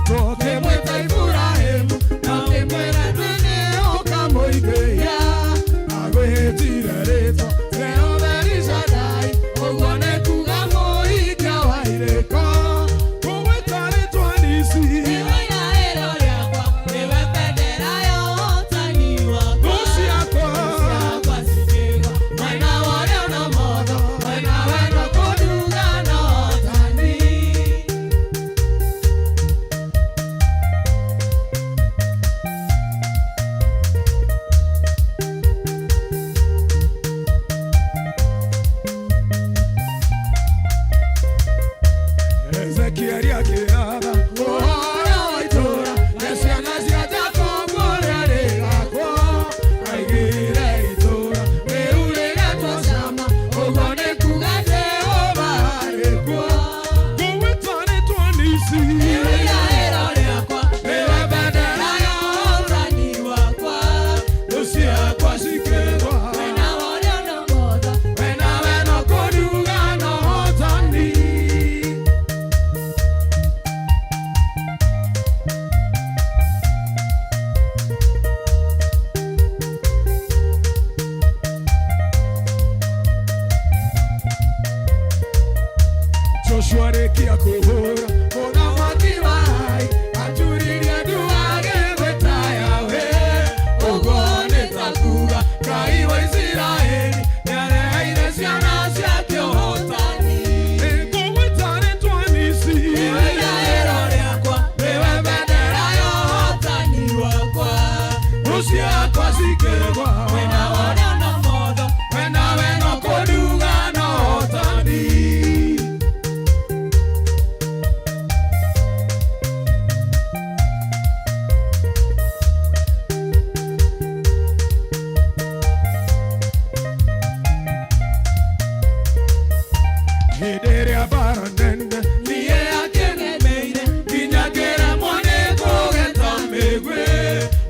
rĩtwa ũkĩmwĩta Iburahĩmu na ũkĩmwĩra nĩ ũkamũigĩia agwĩtire rĩtwa Jehova El Shaddai ũguo nĩ kuga mũhingia wa irĩko kũgwĩta rĩtwa Nisi Nĩwe iraĩro rĩakwa, nĩwe bendera ya ũhotani wakwa. Thũ ciakwa Ciakwa cikĩgwa, mwena wa ũrĩo na ũmotho, mwena weno kũnunga na ũhotani. Ezekieli akĩratha ũhoro wa itũũra na ciana cia Jakubu ũrĩa rĩgakwo aigire itũũra rĩu rĩgetwo Shama ũguo nĩ kuga Jehova arĩ kuo ngũgwĩta rĩtwa Nisi Nĩwe iraĩro rĩakwa, nĩwe bendera ya ũhotani wakwa. Thũ ciakwa cikĩgwa Mwena wa ũrĩo na ũmotho, wena weno kũruga na ũhotani. Joshua rĩkia kũhũra mũthamaki wa Ai aturirie ndu agĩgwĩta Yahweh ũguo nĩ ta kuga Ngai wa Isiraeli nĩareheire ciana ciake ũhotani ngũgwĩta rĩtwa Nisi nĩwe iraĩro rĩakwa, nĩwe bendera ya ũhotani wakwa. Thũ ciakwa cikĩgwa Mwena wa ũrĩo na ũmotho, wena weno kũnunga na ũhotani. Hĩndĩ ĩrĩa mbara nene niĩ akĩnemeire nginya ngĩremwo nĩ kũgeta mĩguĩ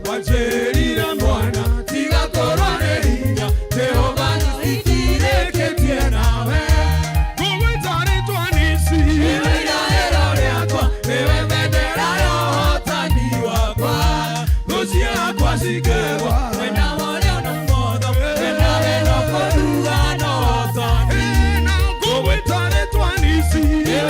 wanjĩrire mwana tiga kũrwo nĩ hinya Jehova itirĩkĩtie nawe ngũgwĩta rĩtwa Nisi nĩwe iraĩro rĩakwa, nĩwe bendera ya ũhotani wakwa thũ ciakwa cikĩgwa mwena wa ũrĩo na ũmotho, mwena weno kũnunga na ũhotani. Na ngũgwĩta rĩtwa Nisi Nĩwe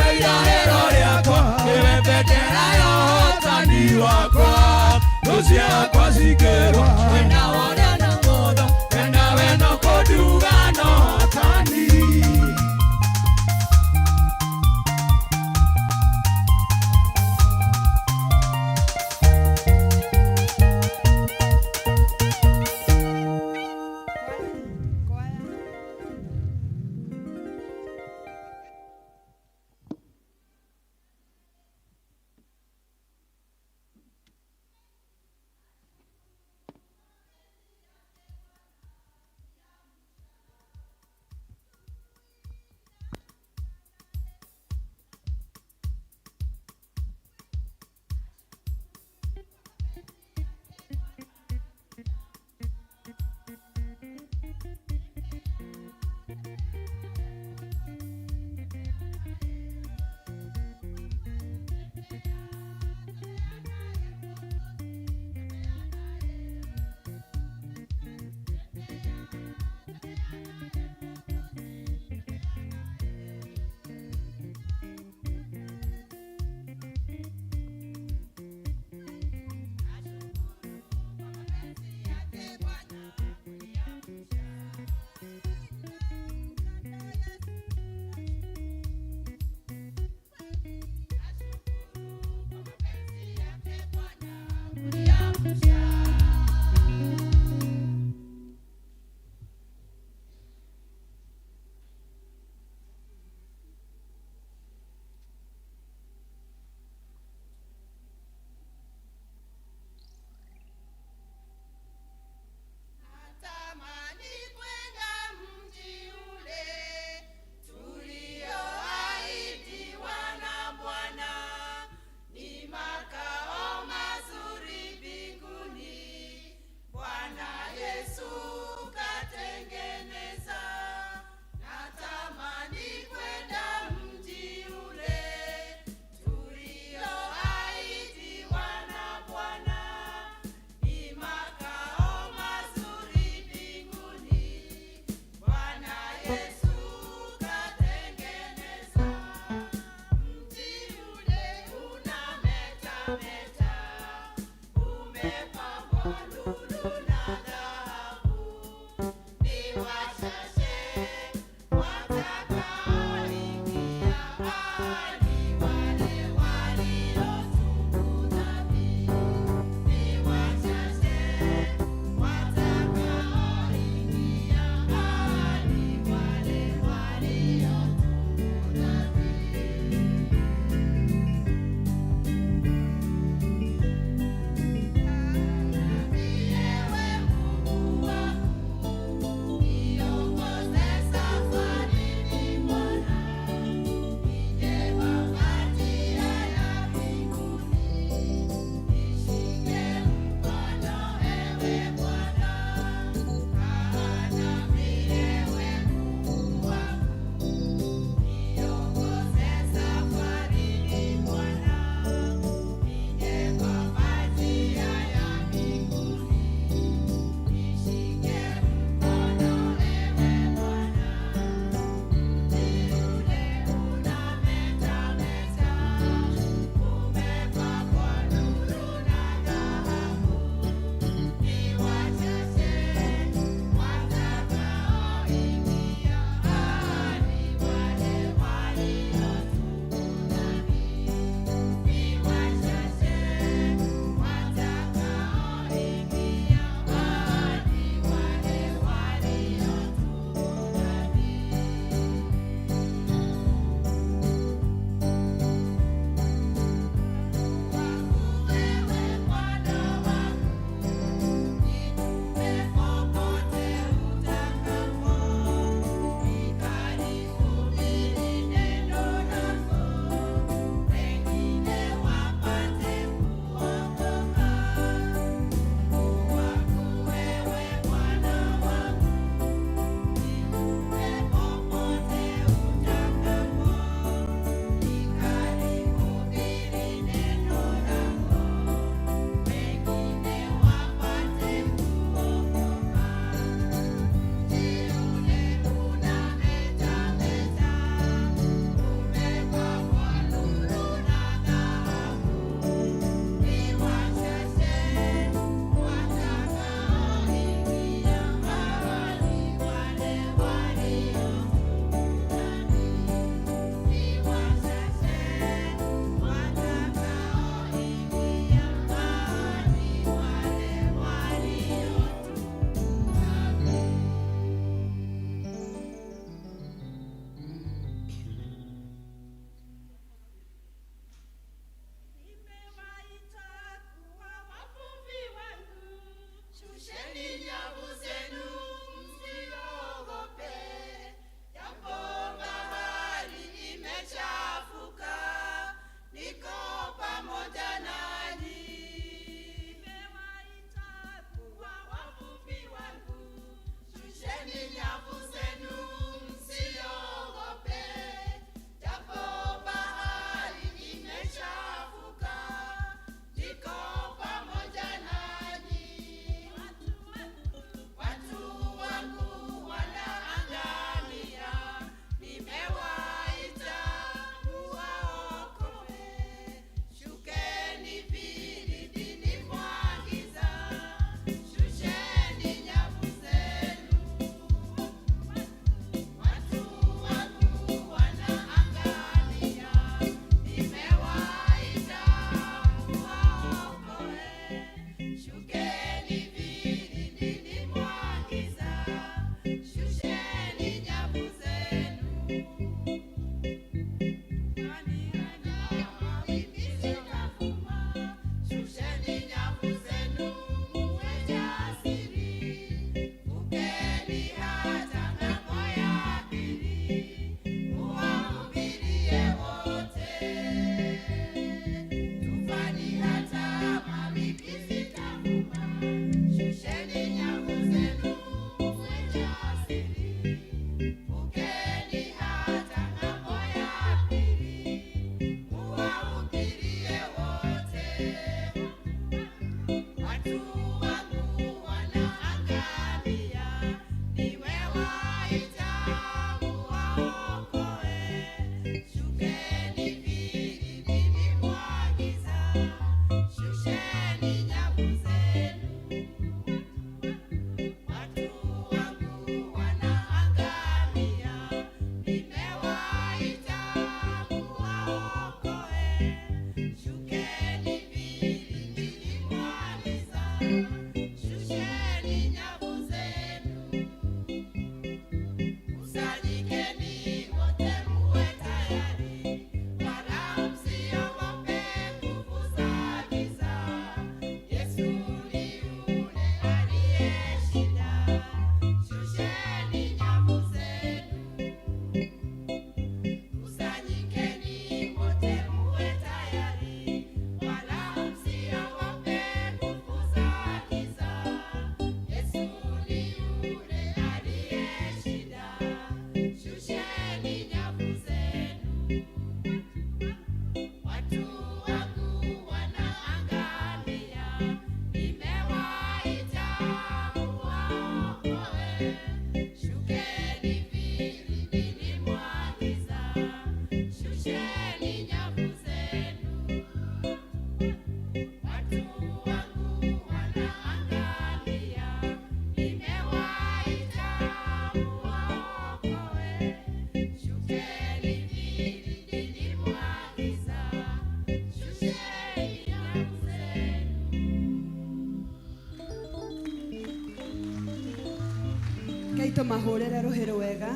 Tũmahũrĩre rũhĩ rwega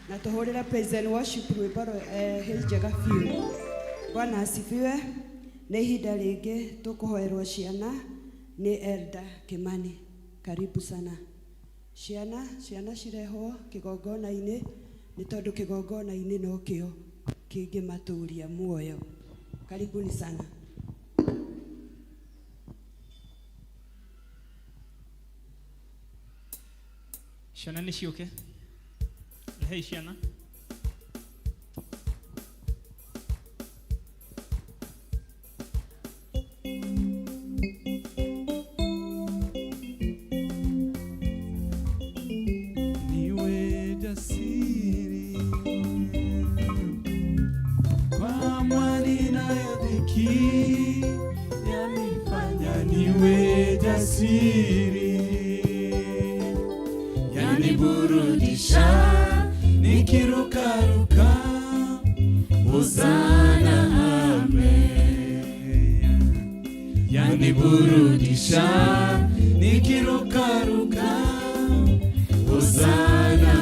na tũhũrĩre praise and worship rwĩmbo hĩ njega biũ. Bwana asifiwe. Nĩ ihinda rĩngĩ tũkũhoerwo ciana nĩ Elder Kimani. Karibu sana. Ciana, ciana cirehwo kĩgongona-inĩ nĩ tondũ kĩgongona-inĩ nokĩo kĩngĩmatũria muoyo. Karibuni sana. Ciana nĩ ciũke. Rehei ciana. Niwe jasiri kwa mwani nayo dhiki yanifanya niwe jasiri, yaniburudisha nikirukaruka, Hosana amen, yaniburudisha nikirukaruka, Hosana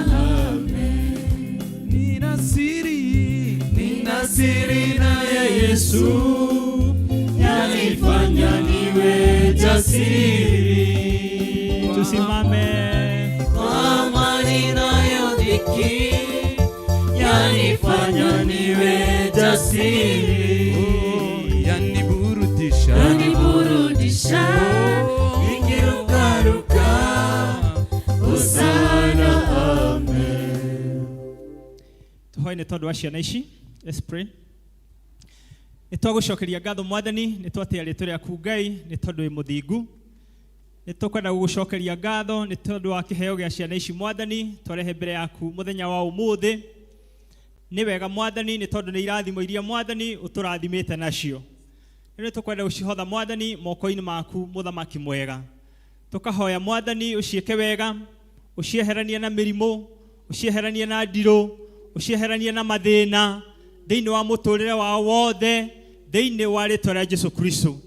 amen. Nina siri, nina siri naye Yesu, yanifanya niwe jasiri. Tusimame. Kwa amani nayo dhiki, yanifanya niwe jasiri. Yaniburudisha, yaniburudisha, nikirukaruka, Hosana amen. Tuhoe nĩ tondũ wa ciana ici. Let's pray. Nĩ twagũcokeria ngatho Mwathani, nĩ twatĩa rĩtwa rĩaku Ngai, nĩ tondũ wĩ mũthingu. Nĩ tũkwenda gũgũcokeria ngatho nĩ tondũ wa kĩheo gĩa ciana ici Mwathani, twarehe mbere yaku mũthenya wa ũmũthĩ. Nĩ wega Mwathani, nĩ tondũ nĩ irathimo iria Mwathani ũtũrathimĩte nacio. Rĩu nĩ tũkwenda gũcihotha Mwathani moko-inĩ maku mũthamaki mwega. Tũkahoya Mwathani ũciĩke wega, ũcieheranie na mĩrimũ, ũcieheranie na ndirũ, ũcieheranie na mathĩna thĩinĩ wa mũtũrĩre wao wothe, thĩinĩ wa rĩtwa rĩa Jesu Kristo.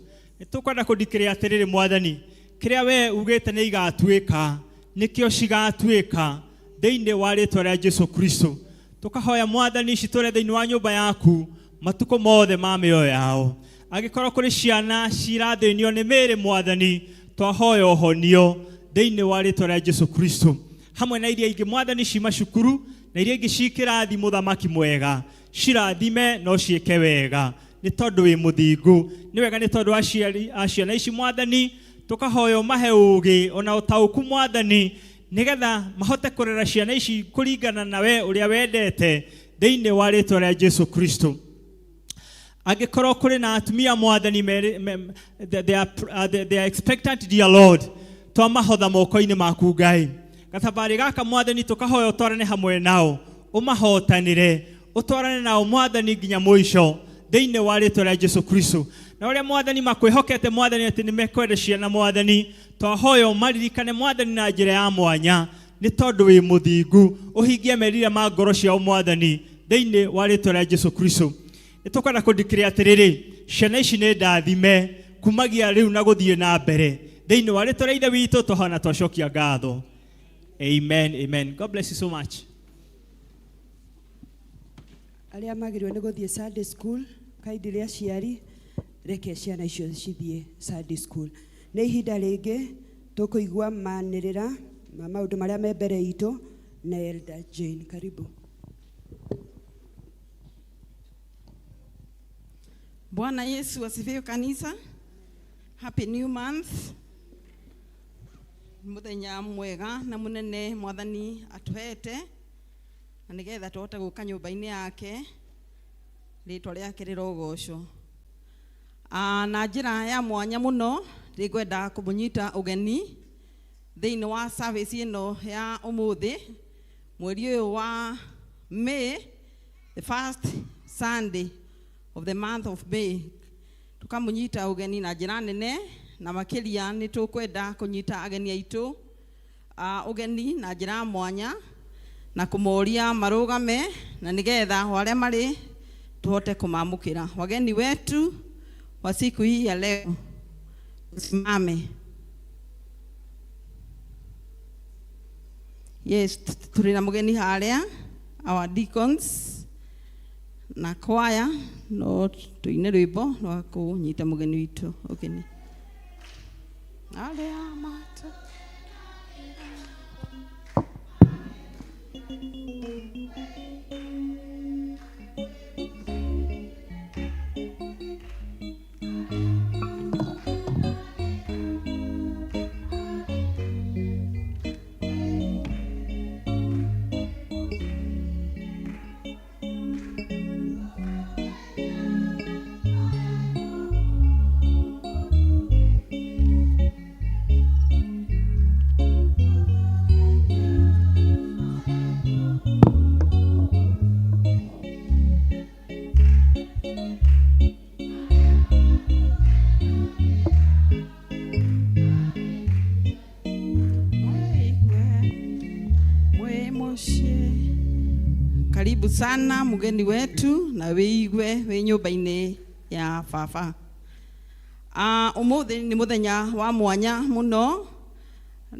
Nĩ tũkwenda kũndikĩrĩa atĩrĩrĩ Mwathani, kĩrĩa we ugĩte nĩ igatuĩka, nĩkĩo cigatuĩka thĩinĩ wa rĩtwa rĩa Jesu Kristo. Tũkahoya Mwathani citũre thĩinĩ wa nyũmba yaku matukũ mothe ma mĩoyo yao. Angĩkorwo kũrĩ ciana cirathĩnio nĩ mĩĩrĩ Mwathani, twahoya ũhonio thĩinĩ wa rĩtwa rĩa Jesu Kristo. Hamwe na iria ingĩ Mwathani ci macukuru na iria ingĩ ci kĩrathi mũthamaki mwega, cirathime no ciĩke wega nĩ tondũ wĩ mũthingu. Nĩ wega nĩ tondũ aciari a ciana ici Mwathani, tũkahoya ũmahe ũũgĩ ona ũtaũku Mwathani, nĩgetha mahote kũrera ciana ici kũringana na we ũrĩa wendete thĩinĩ wa rĩtwa rĩa Jesu Kristo. Angĩkorwo kũrĩ na atumia Mwathani they are expectant, dear Lord, twamahotha moko-inĩ maku Ngai. Gathabarĩ gaka Mwathani tũkahoya ũtwarane hamwe nao, ũmahotanĩre, ũtwarane nao Mwathani nginya mũico thĩinĩ wa rĩtwa rĩa Jesu Kristo. Na ũrĩa Mwathani makwĩhokete Mwathani atĩ nĩ mekwenda ciana Mwathani, twahoya ũmaririkane Mwathani na njĩra ya mwanya, nĩ tondũ wĩ mũthingu, ũhingie meriria ma ngoro ciao Mwathani thĩinĩ wa rĩtwa rĩa Jesu Kristo. Nĩ tũkwenda kũndikĩria atĩrĩrĩ, ciana ici nĩ ndathime kumagia rĩu na gũthiĩ na mbere thĩinĩ wa rĩtwa rĩa Ithe witũ, twahoya na twacokia ngatho. Amen, amen. God bless you so much. Arĩa magĩrĩirwo nĩ gũthiĩ Sunday school, kaindĩre aciari, reke ciana icio cithiĩ Sunday school. Nĩ ihinda rĩngĩ tũkũigua manĩrĩra ma maũndũ marĩa me mbere itũ na Elder Jane. Karibu. Bwana Yesu asifiwe kanisa. Happy new month. Muthenya mwega na munene Mwathani atuhete na nigetha tuhote guka nyumba-inĩ yake, rĩtwa rĩake rĩrogocwo. Na njĩra ya mwanya mũno ndĩngwenda kũmũnyita ũgeni thĩinĩ wa service ĩno ya ũmũthĩ, mweri ũyũ wa May, the first Sunday of the month of May. Tukamũnyita ũgeni na njĩra nene, na makĩria nĩ tũkwenda kũnyita ageni aitũ ũgeni na njĩra ya mwanya na kũmoria marũgame na nĩgetha o arĩa marĩ tuhote kũmamũkĩra. Wageni wetu wa siku hii ya leo, tusimame. Yes, tũrĩ na mũgeni harĩa, our deacons na choir, no tũine rwĩmbo rwa kũnyita mũgeni witũ ũgeni. Arĩa mata Mwĩ mũciĩ. Karibu sana mgeni wetu na wĩigue wĩ nyũmba-inĩ ya baba. Ũmũthĩ nĩ mũthenya wa mwanya mũno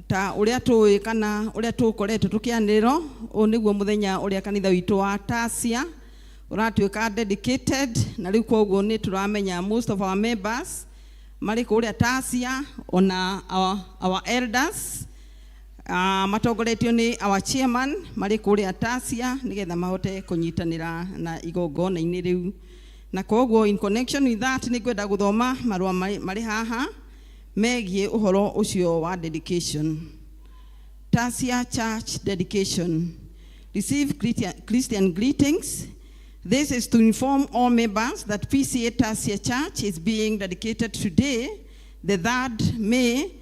ta ũrĩa tũĩ kana ũrĩa tũkoretwo tũkĩanĩrĩrwo. Ũyũ nĩguo mũthenya ũrĩa kanitha witũ wa Tasia ũratuĩka dedicated, na rĩu koguo nĩ tũramenya most of our members marĩ kũrĩa Tasia, ona our elders matongoretio nĩ our chairman marĩ kũrĩa Tasia nĩgetha mahote kũnyitanĩra na igongona-inĩ rĩu. Na koguo in connection with that nĩ ngwenda gũthoma marũa marĩ haha megiĩ ũhoro ũcio wa dedication. Tasia Church dedication. Receive Christian greetings. This is to inform all members that PCA Tasia Church is being dedicated today, the 3rd May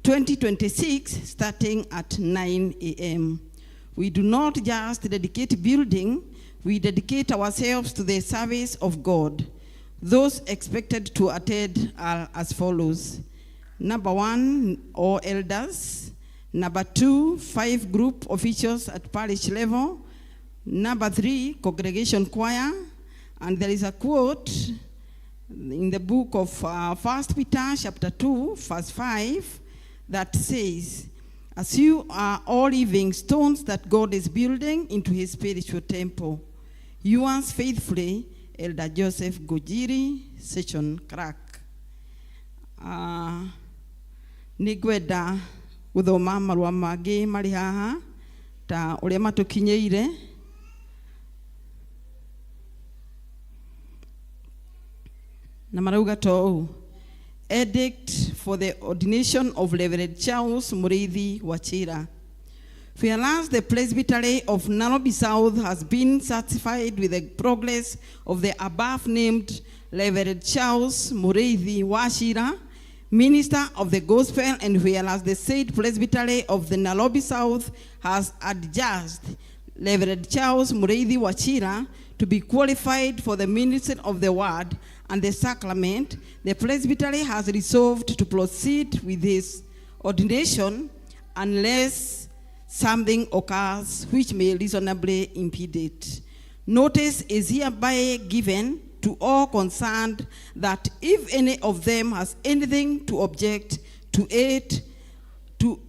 2026, starting at 9 a.m. We do not just dedicate building, we dedicate ourselves to the service of God. Those expected to attend are as follows. Number 1, all elders. Number 2, 5 group officials at parish level. Number 3, congregation choir. And there is a quote in the book of 1 Peter chapter 2, verse 5, that says, as you are all living stones that God is building into his spiritual temple. Yours faithfully, Elder Joseph Gojiri, session clerk. Nĩ ngwenda gũthoma marũa mangĩ marĩ haha ta ũrĩa matũkinyĩire. Na marauga ta ũũ: Edict for the ordination of Reverend Charles Muriithi Wachira. Whereas the Presbytery of Nairobi South has been satisfied with the progress of the above-named Reverend Charles Muriithi Wachira, Minister of the Gospel, and whereas the said Presbytery of the Nairobi South has adjudged Reverend Charles Muriithi Wachira to be qualified for the ministry of the word and the sacrament, the Presbytery has resolved to proceed with his ordination unless something occurs which may reasonably impede it. Notice is hereby given to all concerned that if any of them has anything to object to it, to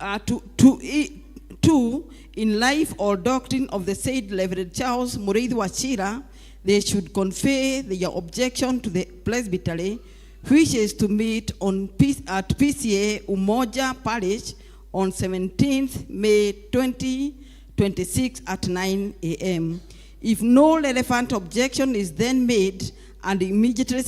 in life or doctrine of the said Reverend Charles Muriithi Wachira, they should convey their objection to the Presbytery, which is to meet on at PCA Umoja Parish on 17th May 2026 at 9 a.m. If no relevant objection is then made and immediately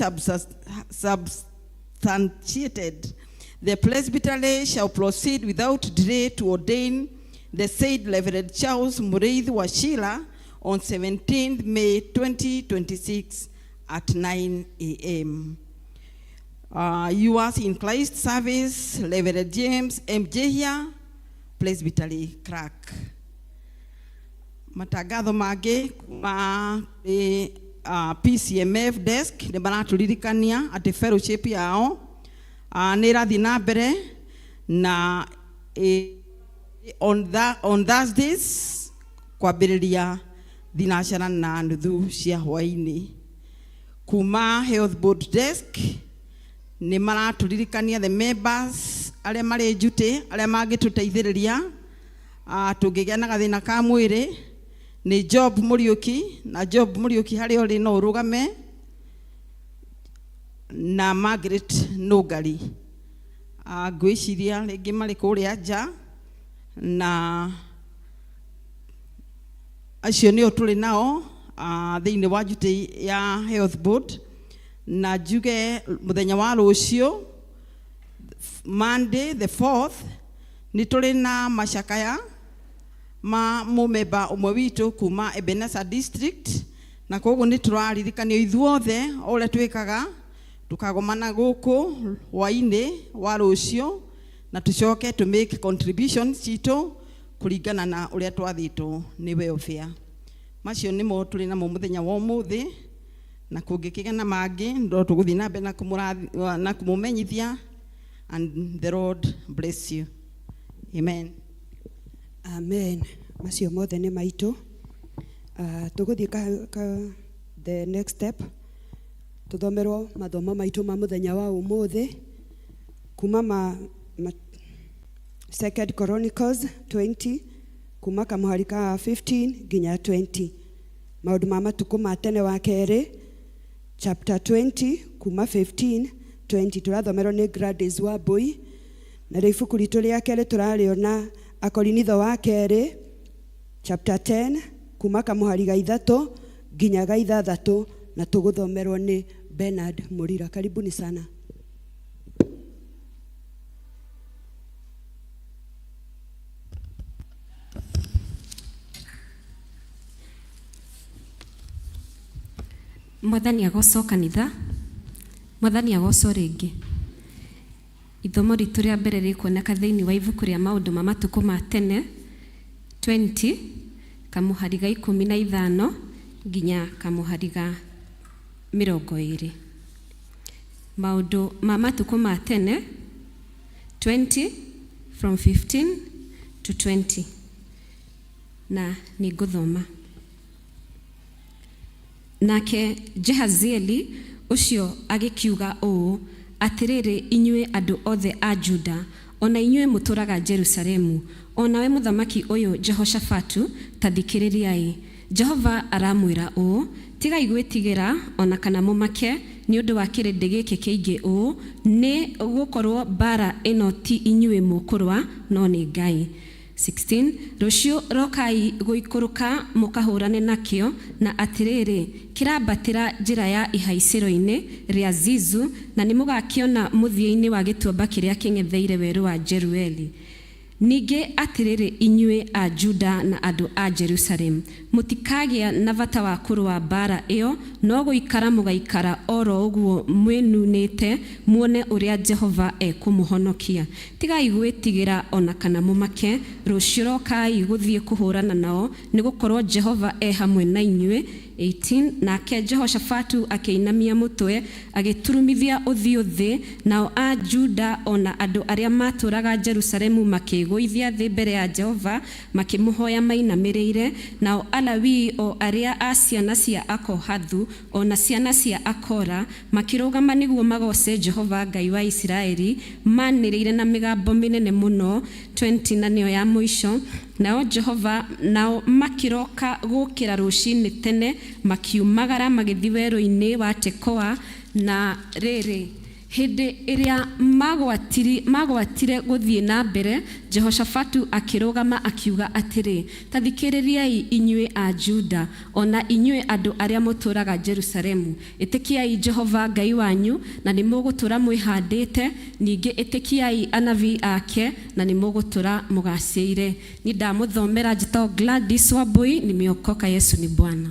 substantiated, the Presbytery shall proceed without delay to ordain the said Reverend Charles Muriithi Wachira on 17th May 2026 at 9 a.m. Yours in Christ service, Reverend James M. Jehia, Presbytery Clerk. Matangatho mangĩ ma PCMF desk nĩ maratũririkania atĩ fellowship yao nĩ ĩrathiĩ na mbere na on Thursdays kwambĩrĩria 3:30 cia hwaĩ-inĩ. Kuma Health Board desk nĩ maratũririkania the members arĩa marĩ duty, arĩa mangĩtũteithĩrĩria. Tũngĩgĩa na gathĩna ka mwĩrĩ nĩ Job Mũriũki, na Job Mũriũki harĩa ũrĩ no ũrũgame, na Margaret Nũngari. Ngwĩciria rĩngĩ marĩ kũrĩa nja, na acio nĩo tũrĩ nao thĩinĩ wa duty ya health board. Na njuge mũthenya wa rũciũ Monday the 4th nĩ tũrĩ na macakaya ma mũmemba ũmwe witũ kuma Ebenezer district, na koguo nĩ tũraririkanio ithuothe o ũrĩa twĩkaga tũkagomana gũkũ hwainĩ wa rũciũ, na tũcoke to make contributions citũ kũringana na ũrĩa twathĩtwo nĩ welfare. Macio nĩmo tũrĩ namo mũthenya wa ũmũthĩ, na kũngĩkĩgĩa na mangĩ no tũgũthiĩ na mbere na kũmũmenyithia. And the Lord bless you. Amen. Amen. Macio mothe nĩ maitũ. Tũgũthiĩ ka the next step, tũthomerwo mathomo maitũ ma mũthenya wa ũmũthĩ kuma ma Second Chronicles 20 kuma kamũhari ka 15 nginya 20. Maũndũ ma matukũ ma tene wa kerĩ chapter 20 kuma 15 20, tũrathomerwo nĩ Gladys Wambui. Na rĩu ibuku ritũ rĩa kerĩ tũrarĩona Akorinitho wa kerĩ chapter 10 kuma kamũhari ga 3 nginya ga 6, na tũgũthomerwo nĩ Bernard Murira. Karibuni sana. Mwathani agocwo kanitha, Mwathani agocwo rĩngĩ. Ithomo ritũ rĩa mbere rĩkuoneka thĩinĩ wa ibuku rĩa maũndũ ma matukũ ma tene 20 kamũhari ga 15 nginya kamũhari ga 20. Maũndũ ma matukũ ma tene 20 from 15 to 20, na nĩngũthoma. Nake Jehazieli ũcio agĩkiuga ũũ, atĩrĩrĩ inyuĩ andũ othe a Juda, ona inyuĩ mũtũraga Jerusalemu, o nawe mũthamaki ũyũ Jehoshafatu, ta thikĩrĩriai. Jehova aramwĩra ũũ, tigai gwĩtigĩra ona kana mũmake nĩ ũndũ wa kĩrĩndĩ gĩkĩ kĩingĩ ũũ, nĩ gũkorwo mbara ĩno ti inyuĩ mũkũrũa, no nĩ Ngai. 16 Rũciũ rokai gũikũrũka mũkahũrane nakĩo, na atĩrĩrĩ, kĩrambatĩra njĩra ya ihaicĩro-inĩ rĩa Zizu, na nĩmũgakĩona mũthia-inĩ wa gĩtuamba kĩrĩa kĩng'etheire werũ wa Jerueli. Ningĩ atĩrĩrĩ inyuĩ a Juda na andũ a Jerusalemu, mũtikagĩa na bata wa kũrũa mbara ĩyo, no gũikara mũgaikara oro ũguo mwĩnunĩte muone ũrĩa Jehova ekũmũhonokia. Tigai gwĩtigĩra ona kana mũmake, rũciũ rokai gũthiĩ kũhũrana nao, nĩgũkorwo Jehova e hamwe na inyuĩ. 18 Nake Jehoshafatu akĩinamia mũtwe agĩturumithia ũthiũ thĩ, nao a Juda ona andũ arĩa matũraga Jerusalemu makĩĩgũithia thĩ mbere ya Jehova, makĩmũhoya mainamĩrĩire. Nao Alawii o arĩa a ciana cia Akohathu ona ciana cia Akora makĩrũgama nĩguo magoce Jehova Ngai wa Isiraeli manĩrĩire na mĩgambo mĩnene mũno. 20 na nĩyo ya mũico. Nao Jehova nao makĩroka gũkĩra rũcinĩ tene, makiumagara magĩthiĩ werũ-inĩ wa Tekoa. Na rĩrĩ, hĩndĩ ĩrĩa magwatire gũthiĩ na mbere, Jehoshafatu akĩrũgama akiuga atĩrĩ, ta thikĩrĩriai inyuĩ a Juda ona inyuĩ andũ arĩa mũtũraga Jerusalemu, ĩtĩkiai Jehova Ngai wanyu na nĩmũgũtũra mwĩhandĩte, ningĩ ĩtĩkiai anabii ake na nĩmũgũtũra mũgacĩire. Niĩ ndamũthomera njĩtagwo Gladys Wambui, nimeokoka, Yesu ni Bwana.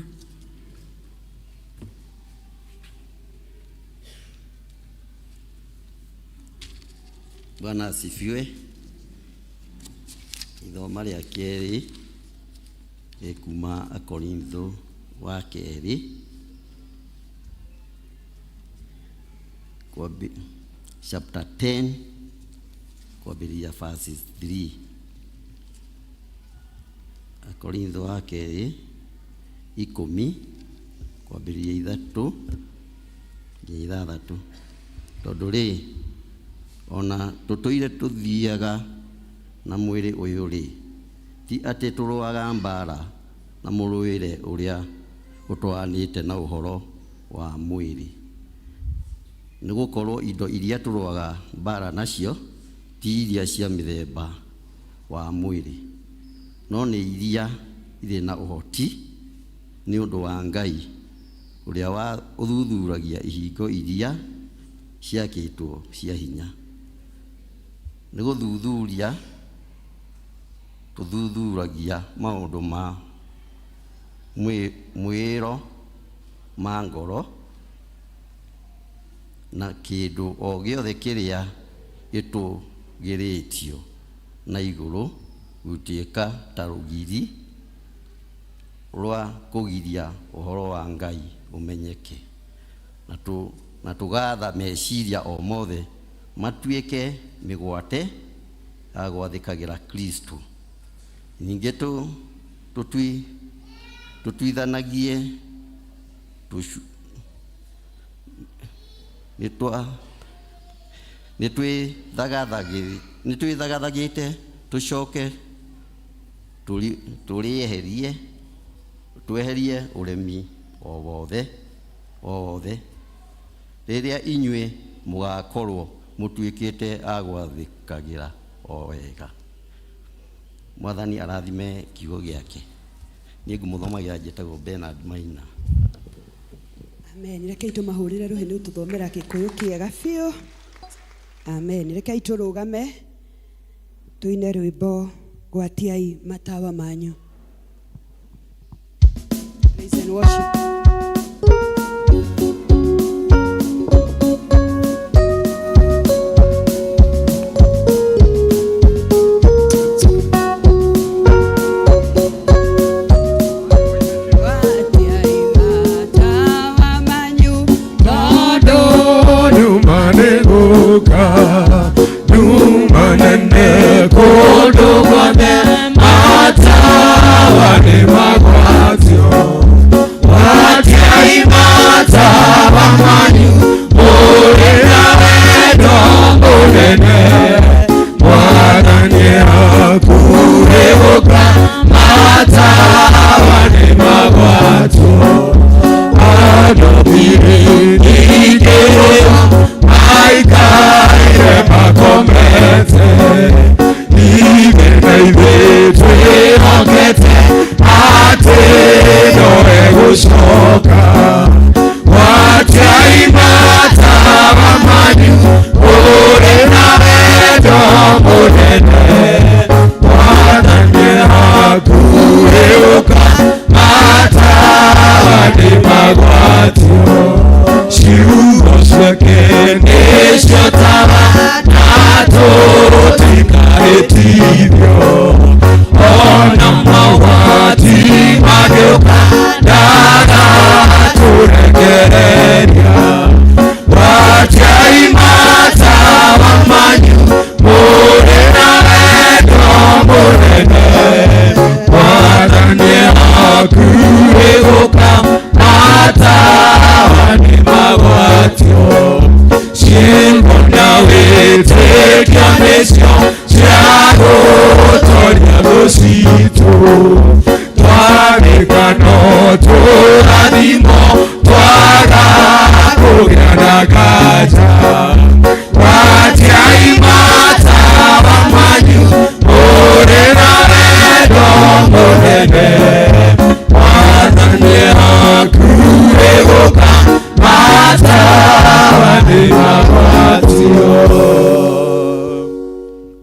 Bwana asifiwe. Ithoma rĩa kerĩ rĩ kuma Akorintho wa kerĩ chapter 10 kwambĩrĩria verses 3. Akorintho wa kerĩ 10 kwambĩrĩria 3 nginya 6. Tondũ rĩ, ona tũtũire tũthiaga na mwĩrĩ ũyũ rĩ, Ti atĩ tũrũaga mbaara na mũrũĩre ũrĩa ũtwaranĩte na ũhoro wa mwĩrĩ, nĩ gũkorwo indo iria tũrũaga mbaara nacio ti iria cia mĩthemba wa mwĩrĩ, no nĩ iria irĩ na ũhoti nĩ ũndũ wa Ngai ũrĩa wa ũthuthuragia ihingo iria ciakĩtwo cia hinya. Nĩ gũthuthuria tũthuthuragia maũndũ ma mwĩĩro ma ngoro, na kĩndũ o gĩothe kĩrĩa gĩtũgĩrĩtio na igũrũ gũtuĩka ta rũgiri rwa kũgiria ũhoro wa Ngai ũmenyeke, na tũgatha meciria o mothe matuĩke mĩgwate ya gwathĩkagĩra Kristo. Ningĩ tũtuithanagie nĩtwĩthagathagĩte tũcoke tweherie ũremi o wothe rĩrĩa inyuĩ mũgakorwo mũtuĩkĩte a gwathĩkagĩra o wega. Mwathani arathime kiugo gĩake. Niĩ ngũmũthomagĩra njĩtagwo Bernard Maina. Amen. Rekei tũmahũrĩre rũhĩ nĩ ũtũthomera Gĩkũyũ kĩega biũ. Amen. Rekei tũrũgame tũine rwĩmbo gwatiai matawa manyu. Praise and worship.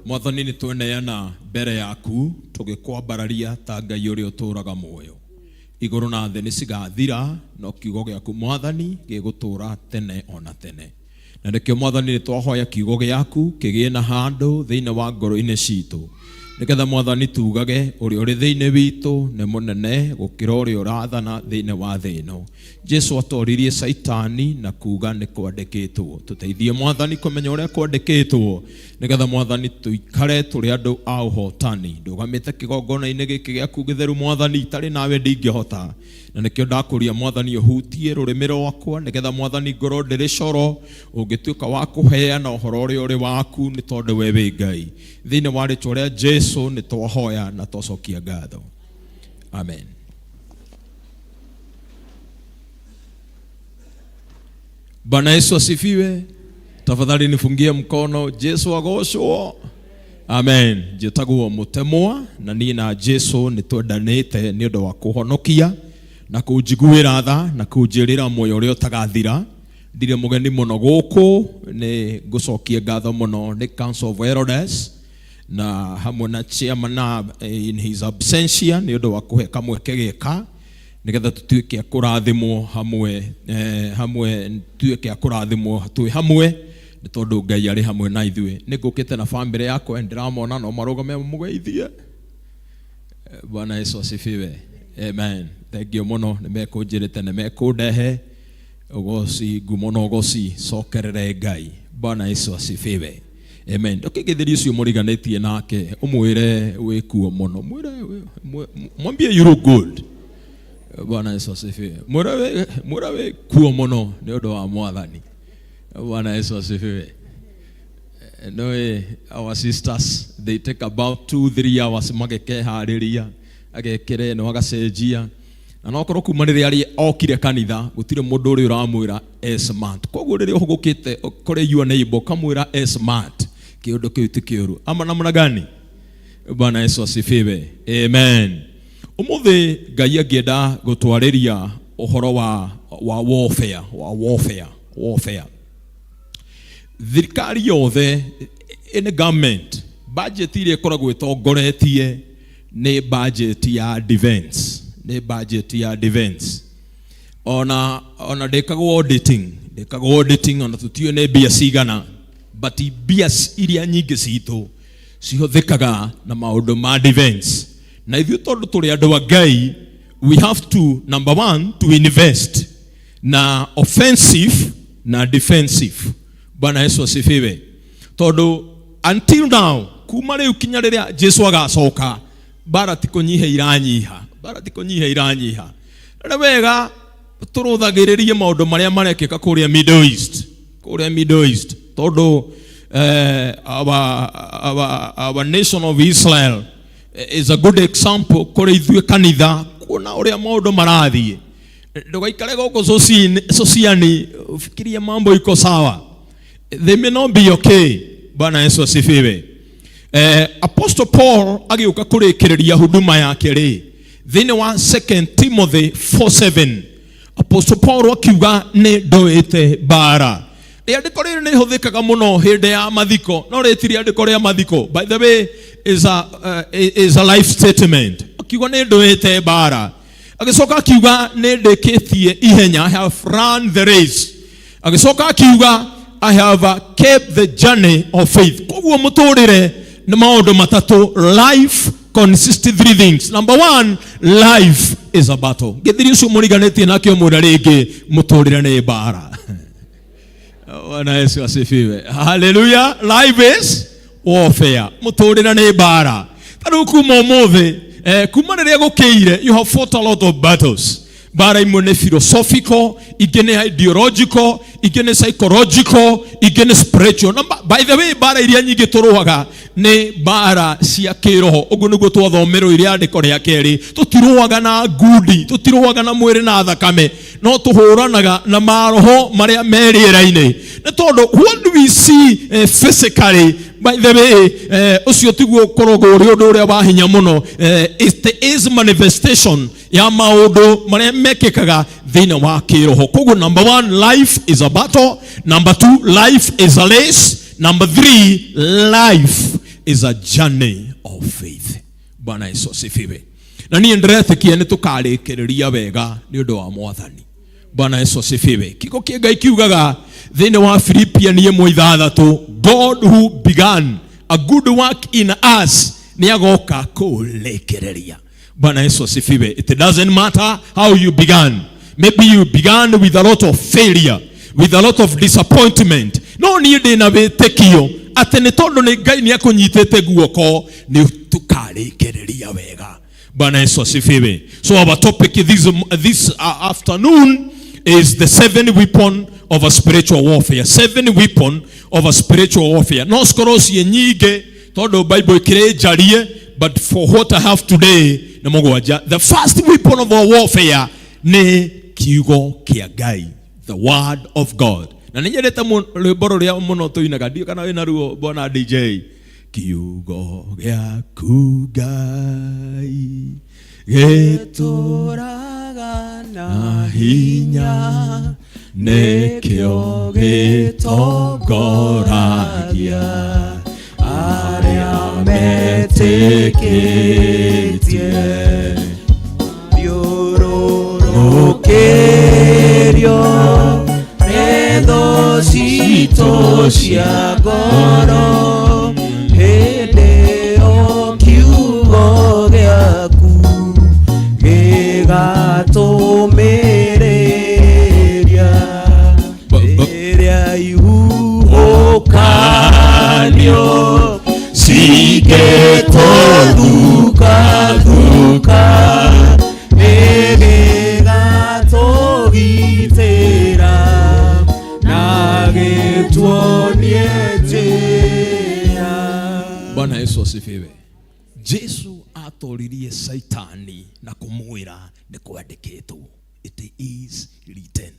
Mwathani nĩ tweneana mbere yaku tũgĩkwambararia ta Ngai ũrĩa ũtũũraga muoyo. Igũrũ na thĩ nĩ cigathira, no kiugo gĩaku Mwathani gĩgũtũũra tene ona tene. Na nĩkĩo Mwathani nĩ twahoya kiugo gĩaku kĩgĩe na handũ thĩinĩ wa ngoro-inĩ citũ, nĩgetha Mwathani tugage ũrĩa ũrĩ thĩinĩ witũ nĩ mũnene gũkĩra ũrĩa ũrathana thĩinĩ wa thĩ ĩno. Jesu atoririe Saitani na kuga nĩ kwandĩkĩtwo. Tũteithie Mwathani kũmenya ũrĩa kwandĩkĩtwo, nĩgetha Mwathani tũikare tũrĩ andũ a ũhotani. Ndũgamĩte kĩgongona-inĩ gĩkĩ gĩaku gĩtheru Mwathani, itarĩ nawe ndingĩhota. Na nĩkĩo ndakũria Mwathani ũhutie rũrĩmĩ rwakwa, nĩgetha Mwathani ngorwo ndĩrĩ coro ũngĩtuĩka wa kũheana ũhoro ũrĩa ũrĩ waku, nĩ tondũ we wĩ Ngai. Thĩinĩ wa rĩtwa rĩa Jesu Jesu nĩ twahoya na twacokia ngatho. Amen. Bwana Yesu asifiwe. Tafadhali nifungie mkono. Jesu agocwo. Amen. Njĩtagwo Mũtemwa na niĩ na Jesu nĩ twendanĩte nĩ ũndũ wa kũhonokia na kũnjiguĩra tha na kũnjĩrĩra muoyo ũrĩa ũtagathira. Ndirĩ mũgeni mũno gũkũ, nĩ ngũcokia ngatho mũno nĩ Council of Elders na hamwe na chairman na in his absentia nĩ ũndũ wa kũhe kamweke gĩka nĩgetha tũtuĩke a kũrathimwo hamwe, hamwe tuĩke a kũrathimwo twĩ hamwe nĩ tondũ Ngai arĩ hamwe na ithuĩ. Nĩ ngũkĩte na bamĩrĩ yakwa, ndĩramona no marũgame mũgeithie. Bwana Yesu asifiwe. Amen. Thank you mũno, nĩ mekũnjĩrĩte nĩ mekũndehe. Ũgoci ngumo na ũgoci cokerere Ngai. Bwana Yesu asifiwe. Amen. Ndũkĩgetherie ũcio mũriganĩtie nake ũmwĩre wĩkuo mũno, mwĩre mwambie you look good. Bwana Yesu asifiwe. Mwĩre wĩkuo mũno nĩ ũndũ wa Mwathani. Bwana Yesu asifiwe. No, our sisters, they take about 2-3 hours magĩkeharĩria, agekĩra ĩno agacenjia. Na no korwo kuma rĩrĩa arĩ okire kanitha gũtirĩ mũndũ ũrĩa ũramwĩra e smart. Koguo rĩrĩa ũhũgũkĩte kũrĩ your neighbor ũkamwĩra e smart, kĩũndũ kĩu ti kĩũru. Ama namna gani? Bwana Yesu asifiwe. Amen. Ũmũthĩ Ngai angĩenda gũtwarĩria ũhoro wa warfare, wa warfare, warfare. Thirikari yothe in government budget iria ĩkoragwo ĩtongoretie nĩ budget ya defense, nĩ budget ya defense. Ona ndĩkagwo auditing, ndĩkagwo auditing, ona tũtiũĩ nĩ mbia cigana, but mbia iria nyingĩ citũ cihũthĩkaga na maũndũ ma defense. Na ithuĩ tondũ tũrĩ andũ a Ngai, we have to, number one, to invest na offensive na defensive. Bwana Yesu asifiwe. Tondũ until now, kuma rĩu kinya rĩrĩa Jesu agacoka, mbara ti kũnyiha iranyiha, mbara ti kũnyiha iranyiha. Na nĩ wega tũrũthagĩrĩrie maũndũ marĩa marekĩka kũrĩa Middle East, kũrĩa Middle East, tondũ our nation of Israel is a good example kũrĩ ithuĩ kanitha kuona ũrĩa maũndũ marathiĩ. Ndũgaikare gũkũ sociani ufikirie mambo iko sawa. They may not be okay. Bwana Yesu asifiwe. Apostle Paul agĩũka kũrĩkĩrĩria huduma yake rĩ, thĩinĩ wa 2 Timothy 4:7, Apostle Paul akiuga nĩ ndoĩte mbara. Rĩandĩko rĩrĩ nĩ rĩhũthĩkaga mũno hĩndĩ ya mathiko, no rĩti rĩandĩko rĩa mathiko. By the way, is a life statement. Akiuga nĩ ndoĩte mbara. Agĩcoka akiuga nĩ ndĩkĩtie ihenya, I have run the race. Agĩcoka akiuga I have kept the journey of faith. Koguo mũtũrĩre nĩ maũndũ matatũ. Life consists of three things. Number one, life is a battle. Gĩthiri ũcio mũriganĩtie nake ũmwĩre rĩngĩ, mũtũrĩre nĩ mbara. Bwana Yesu asifiwe. Hallelujah. Life is warfare. Mũtũrĩre nĩ mbara. Ta rĩu kuma ũmũthĩ, kuma rĩrĩa gũkĩire, you have fought a lot of battles. Mbara imwe nĩ philosophical, ingĩ nĩ ideological, ingĩ nĩ psychological, ingĩ nĩ spiritual. Na by the way, mbara iria nyingĩ tũrũaga nĩ mbara cia kĩroho. Ũguo nĩguo twathomerwo iria andĩko rĩa kerĩ. Tũtirũaga na ngundi, tũtirũaga na mwĩrĩ na thakame, no tũhũranaga na maroho marĩa me rĩera-inĩ. Nĩ tondũ what do we see physically, by the way, ũcio tiguo ũkoragwo ũrĩ ũndũ ũrĩa wa hinya mũno. It is manifestation ya maũndũ marĩa mekĩkaga thĩinĩ wa kĩroho. Koguo number one, life is a battle. Number two, life is a race. Number three, life is a journey of faith. Bwana Yesu asifiwe. Na niĩ ndĩretĩkia nĩ tũkarĩkĩrĩria wega nĩ ũndũ wa Mwathani. Bwana Yesu asifiwe. Kiugo kĩa Ngai kiugaga thĩinĩ wa Filipian 1:6, God who began a good work in us nĩ agoka kũrĩkĩrĩria. Bwana Yesu asifiwe. It doesn't matter how you began. Maybe you began with a lot of failure, with a lot of disappointment. No niĩ ndĩna wĩtĩkio atĩ nĩ tondũ nĩ Ngai nĩ akũnyitĩte guoko, nĩ tũkarĩkĩrĩria wega. Bwana Yesu asifiwe. So our topic this afternoon is the 7 weapon of a spiritual warfare. 7 weapon of a spiritual warfare. No cikorwo ciĩ nyingĩ Tondũ Bible ĩkĩrĩ njarie, but for what I have today nĩ mũgwanja. The first weapon of our warfare nĩ kiugo kĩa Ngai, the word of God. Na nĩ nyendete rwĩmbo rũrĩa mũno tũinaga, ndiũ kana wĩna ruo bwana DJ. Kiugo gĩaku Ngai gĩtũraga na hinya, nĩkĩo gĩtongoragia arĩa metĩkĩtie. Thiũrũrũkĩrio nĩ thũ citũ cia ngoro, hĩndĩ ĩyo kiugo gĩaku gĩgatũmĩrĩria rĩrĩa ihuhũkanio cingĩtũthukathuka, nĩgĩgatũgitĩra na gĩtuonie njĩra. Bwana Yesu asifiwe. Jesu atoririe Saitani na kumwira nĩ kwandĩkĩtwo, it is written.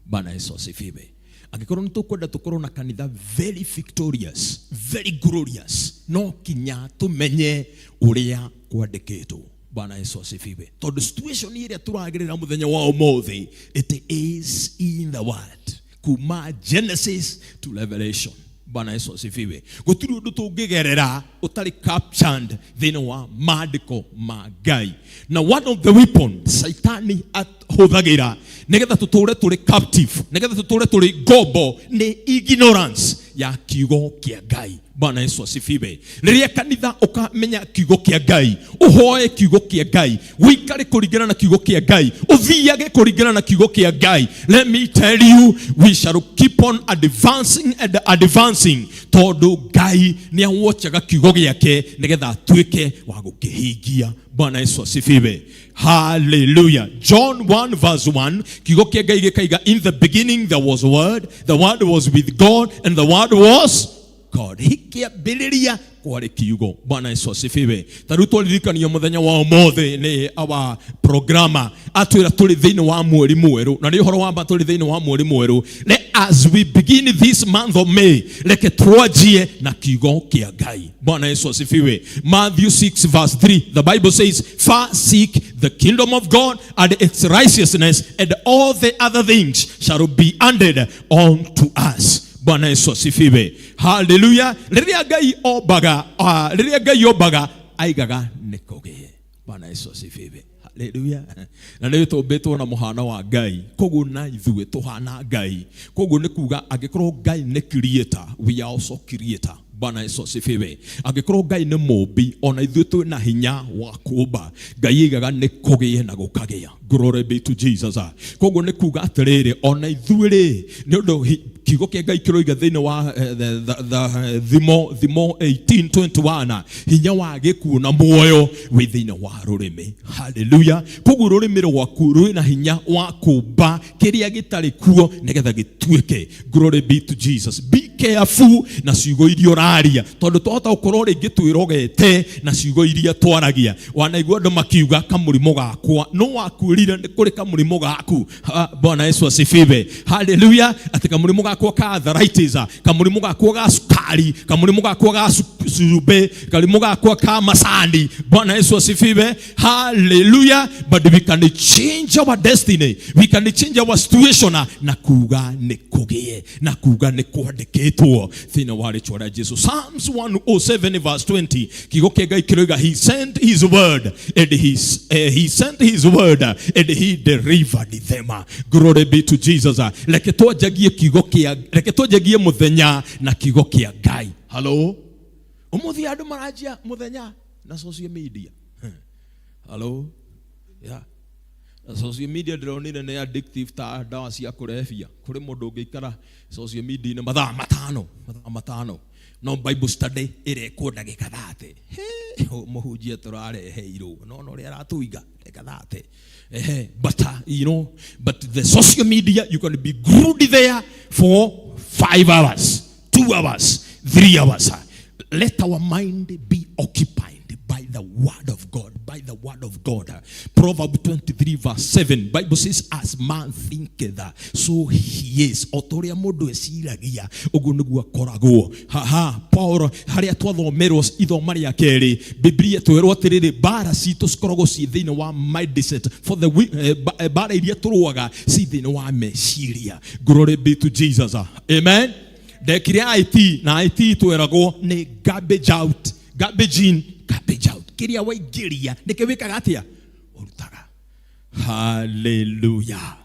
Bwana Yesu asifiwe. Angĩkorwo nĩ tũkwenda tũkorwo na kanitha very victorious, very glorious, no kinya tũmenye ũrĩa kwandĩkĩtwo. Bwana Yesu asifiwe. Tondũ situation ĩrĩa tũragerera mũthenya wa ũmũthĩ, it is in the word, kuma Genesis to Revelation. Bwana Yesu asifiwe. Gũtirĩ ũndũ tũngĩgerera ũtarĩ captured thĩinĩ wa maandĩko ma Ngai. Na one of the weapons Saitani ahũthagĩra nĩgetha tũtũre tũrĩ captive, nĩgetha tũtũre tũrĩ ngombo, nĩ ignorance ya kiugo kĩa Ngai. Bwana Yesu asifiwe. Rĩrĩa kanitha ũkamenya kiugo kĩa Ngai, ũhoe kiugo kĩa Ngai, ũikare kũringana na kiugo kĩa Ngai, ũthiage kũringana na kiugo kĩa Ngai, let me tell you, we shall keep on advancing and advancing, tondũ Ngai nĩ awochaga kiugo gĩake nĩgetha atuĩke wa gũkĩhingia. Bwana Yesu asifiwe. Hallelujah. John 1 verse 1, kiugo kĩa Ngai gĩkaiga, in the beginning there was a word, the word was with God, and the word was God. Hikĩambĩrĩria kwarĩ kiugo. Bwana Yesu asifiwe. Ta rĩu twaririkanio mũthenya wa ũmũthĩ nĩ our programmer atwĩra tũrĩ thĩinĩ wa mweri mwerũ, na nĩ ũhoro wa ma tũrĩ thĩinĩ wa mweri mwerũ. Let as we begin this month of May, reke twanjie na kiugo kĩa Ngai. Bwana Yesu asifiwe. Matthew 6 verse 3, the Bible says, first seek the kingdom of God and its righteousness, and all the other things shall be added unto us. Bwana Yesu asifiwe. Hallelujah. Rĩrĩa Ngai ombaga, rĩrĩa Ngai ombaga, aigaga nĩ kũgĩe. Bwana Yesu asifiwe. Hallelujah. Na rĩu tũmbĩtwo na mũhano wa Ngai, koguo na ithuĩ tũhana Ngai. Koguo nĩ kuga angĩkorwo Ngai nĩ creator, we are also creator. Bwana Yesu asifiwe. Angĩkorwo Ngai nĩ mũmbi, ona ithuĩ twĩ na hinya wa kũmba. Ngai aigaga nĩ kũgĩe na gũkagĩa. Glory be to Jesus. Koguo nĩ kuga atĩrĩrĩ, ona ithuĩ rĩ, nĩ ũndũ kiugo kĩa Ngai kĩroiga thĩinĩ wa thimo 18:21, hinya wa gĩkuũ na muoyo wĩ thĩinĩ wa rũrĩmĩ. Hallelujah. Koguo rũrĩmĩ rwaku rwĩna hinya wa kũmba kĩrĩa gĩtarĩ kuo nĩgetha gĩtuĩke. Glory be to Jesus. Be careful na ciugo iria ũraria, tondũ twahota gũkorwo rĩngĩ twĩrogete na ciugo iria twaragia. Wanaigua andũ makiuga kamũrimũ gakwa, no wakwĩrire nĩ kũrĩ kamũrimũ gaku. Bwana Yesu asifiwe. Hallelujah. Atĩ kamũrimũ gakwa ka arthritis, kamũrimũ gakwa ga cukari, kamũrimũ gakwa ga cumbĩ, kamũrimũ gakwa ka macani. Bwana Yesu asifiwe. Hallelujah. But we can change our destiny, we can change our situation na kuga nĩ kũgĩe, na kuga nĩ kwandĩkĩtwo thĩinĩ wa rĩtwa rĩa Jesu. Psalms 107 verse 20, kiugo kĩa Ngai kĩroiga, he sent his word and he sent his word and he delivered them. Glory be to Jesus. Reke twanjagie kiugo kĩa, reke twanjagie mũthenya na kiugo kĩa Ngai. Hello. Ũmũthĩ andũ maranjia mũthenya na social media. Hello. Yeah. Na social media ndĩronire nĩ addictive ta ndawa cia kũrebia. Kũrĩ mũndũ ũngĩikara social media-inĩ mathaa matano, mathaa matano, no Bible study ĩrekwo ndagĩka 30. He, mũhunjia tũrareheirwo, no no ũrĩa aratũiga ndagĩka 30. Ehe, but you know, but the social media you can be glued there for 5 hours, 2 hours, 3 hours. Let our mind be occupied by the word of God, by the word of God. Proverb 23 verse 7, Bible says, as man thinketh, so he is. O ta ũrĩa mũndũ eciragia, ũguo nĩguo akoragwo. Haha, Paul, harĩa twathomerwo ithoma rĩa kerĩ, Biblia twĩrwo atĩrĩrĩ, mbara citũ cikoragwo ciĩ thĩinĩ wa mindset, for the mbara iria tũrũaga ci thĩinĩ wa meciria. Glory be to Jesus. Amen. Ndekire IT na IT tweragwo nĩ garbage out, garbage in, garbage out. Kĩrĩa waingĩria nĩkĩo wĩkaga atĩa? Ũrutaga. Hallelujah.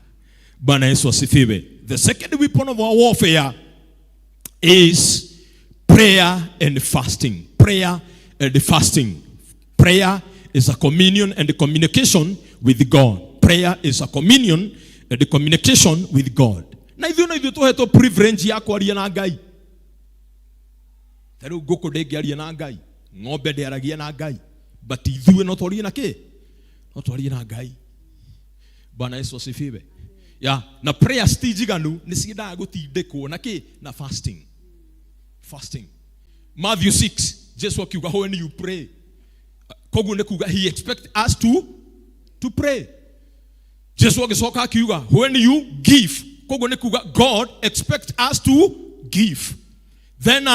Bwana Yesu asifiwe. The second weapon of our warfare is prayer and fasting. Prayer and fasting. Prayer is a communion and communication with God. Prayer is a communion and communication with God. Na ithuĩ no ithuĩ tũhetwo privilege ya kwaria na Ngai. Ta rĩu ngũkũ ndĩngĩaria na Ngai, ng'ombe ndĩaragia na Ngai, but ithuĩ no twarie na kĩ? No twarie na Ngai. Bwana Yesu asifiwe. Ya, na prayers ti njiganu, nĩ ciendaga gũtindĩkwo na kĩ? Na fasting. Fasting. Matthew 6, Jesu akiuga when you pray. Koguo nĩ kuga he expect us to pray. Jesu agĩcoka akiuga when you give. Koguo nĩ kuga God expect us to give. Then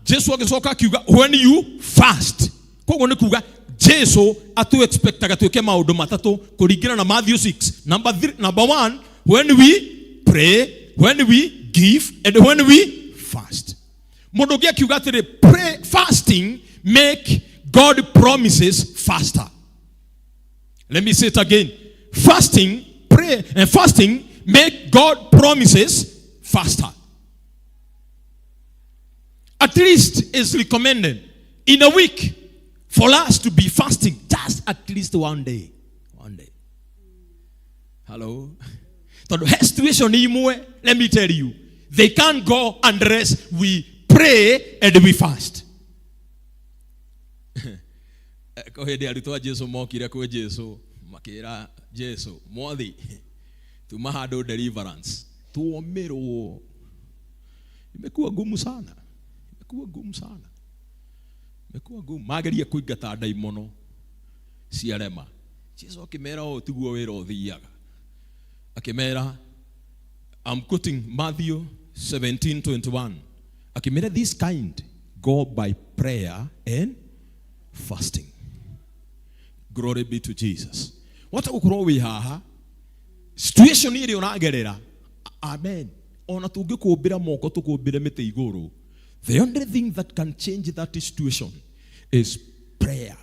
Jesu agĩcoka akiuga when you fast. Koguo nĩ kuga Jesu atu expectaga twĩke maũndũ matatũ kũringana na Matthew 6. Number three, number 1, when we pray, when we give, and when we fast. Mũndũ ũngĩ akiuga atĩrĩ, pray, fasting make God promises faster. Let me say it again. Fasting, pray, and fasting make God promises faster. At least is recommended in a week for us to be fasting just at least one day. One day. Hello? Tondũ he situation imwe, let me tell you, they can't go unless we pray and we fast. Ko hĩndĩ arutwo a Jesu mokire kwĩ Jesu, makĩra Jesu, Mwathi, tuma handũ deliverance. Tuomirwo. Imekuwa ngumu sana. Imekuwa ngumu sana. Imekuwa ngumu. Mageria kũingata ndaimono ciarema. Jesu akĩmera ũũ tiguo wĩra ũthiaga. Akĩmera, I'm quoting Matthew 17:21. Akĩmera, this kind go by prayer and fasting. Glory be to Jesus. Wata gũkorwo wĩ haha, situation ĩrĩa ũragerera, amen. Ona tũngĩkũmbĩra moko tũkũmbĩre mĩtĩ igũrũ, the only thing that can change that situation is prayer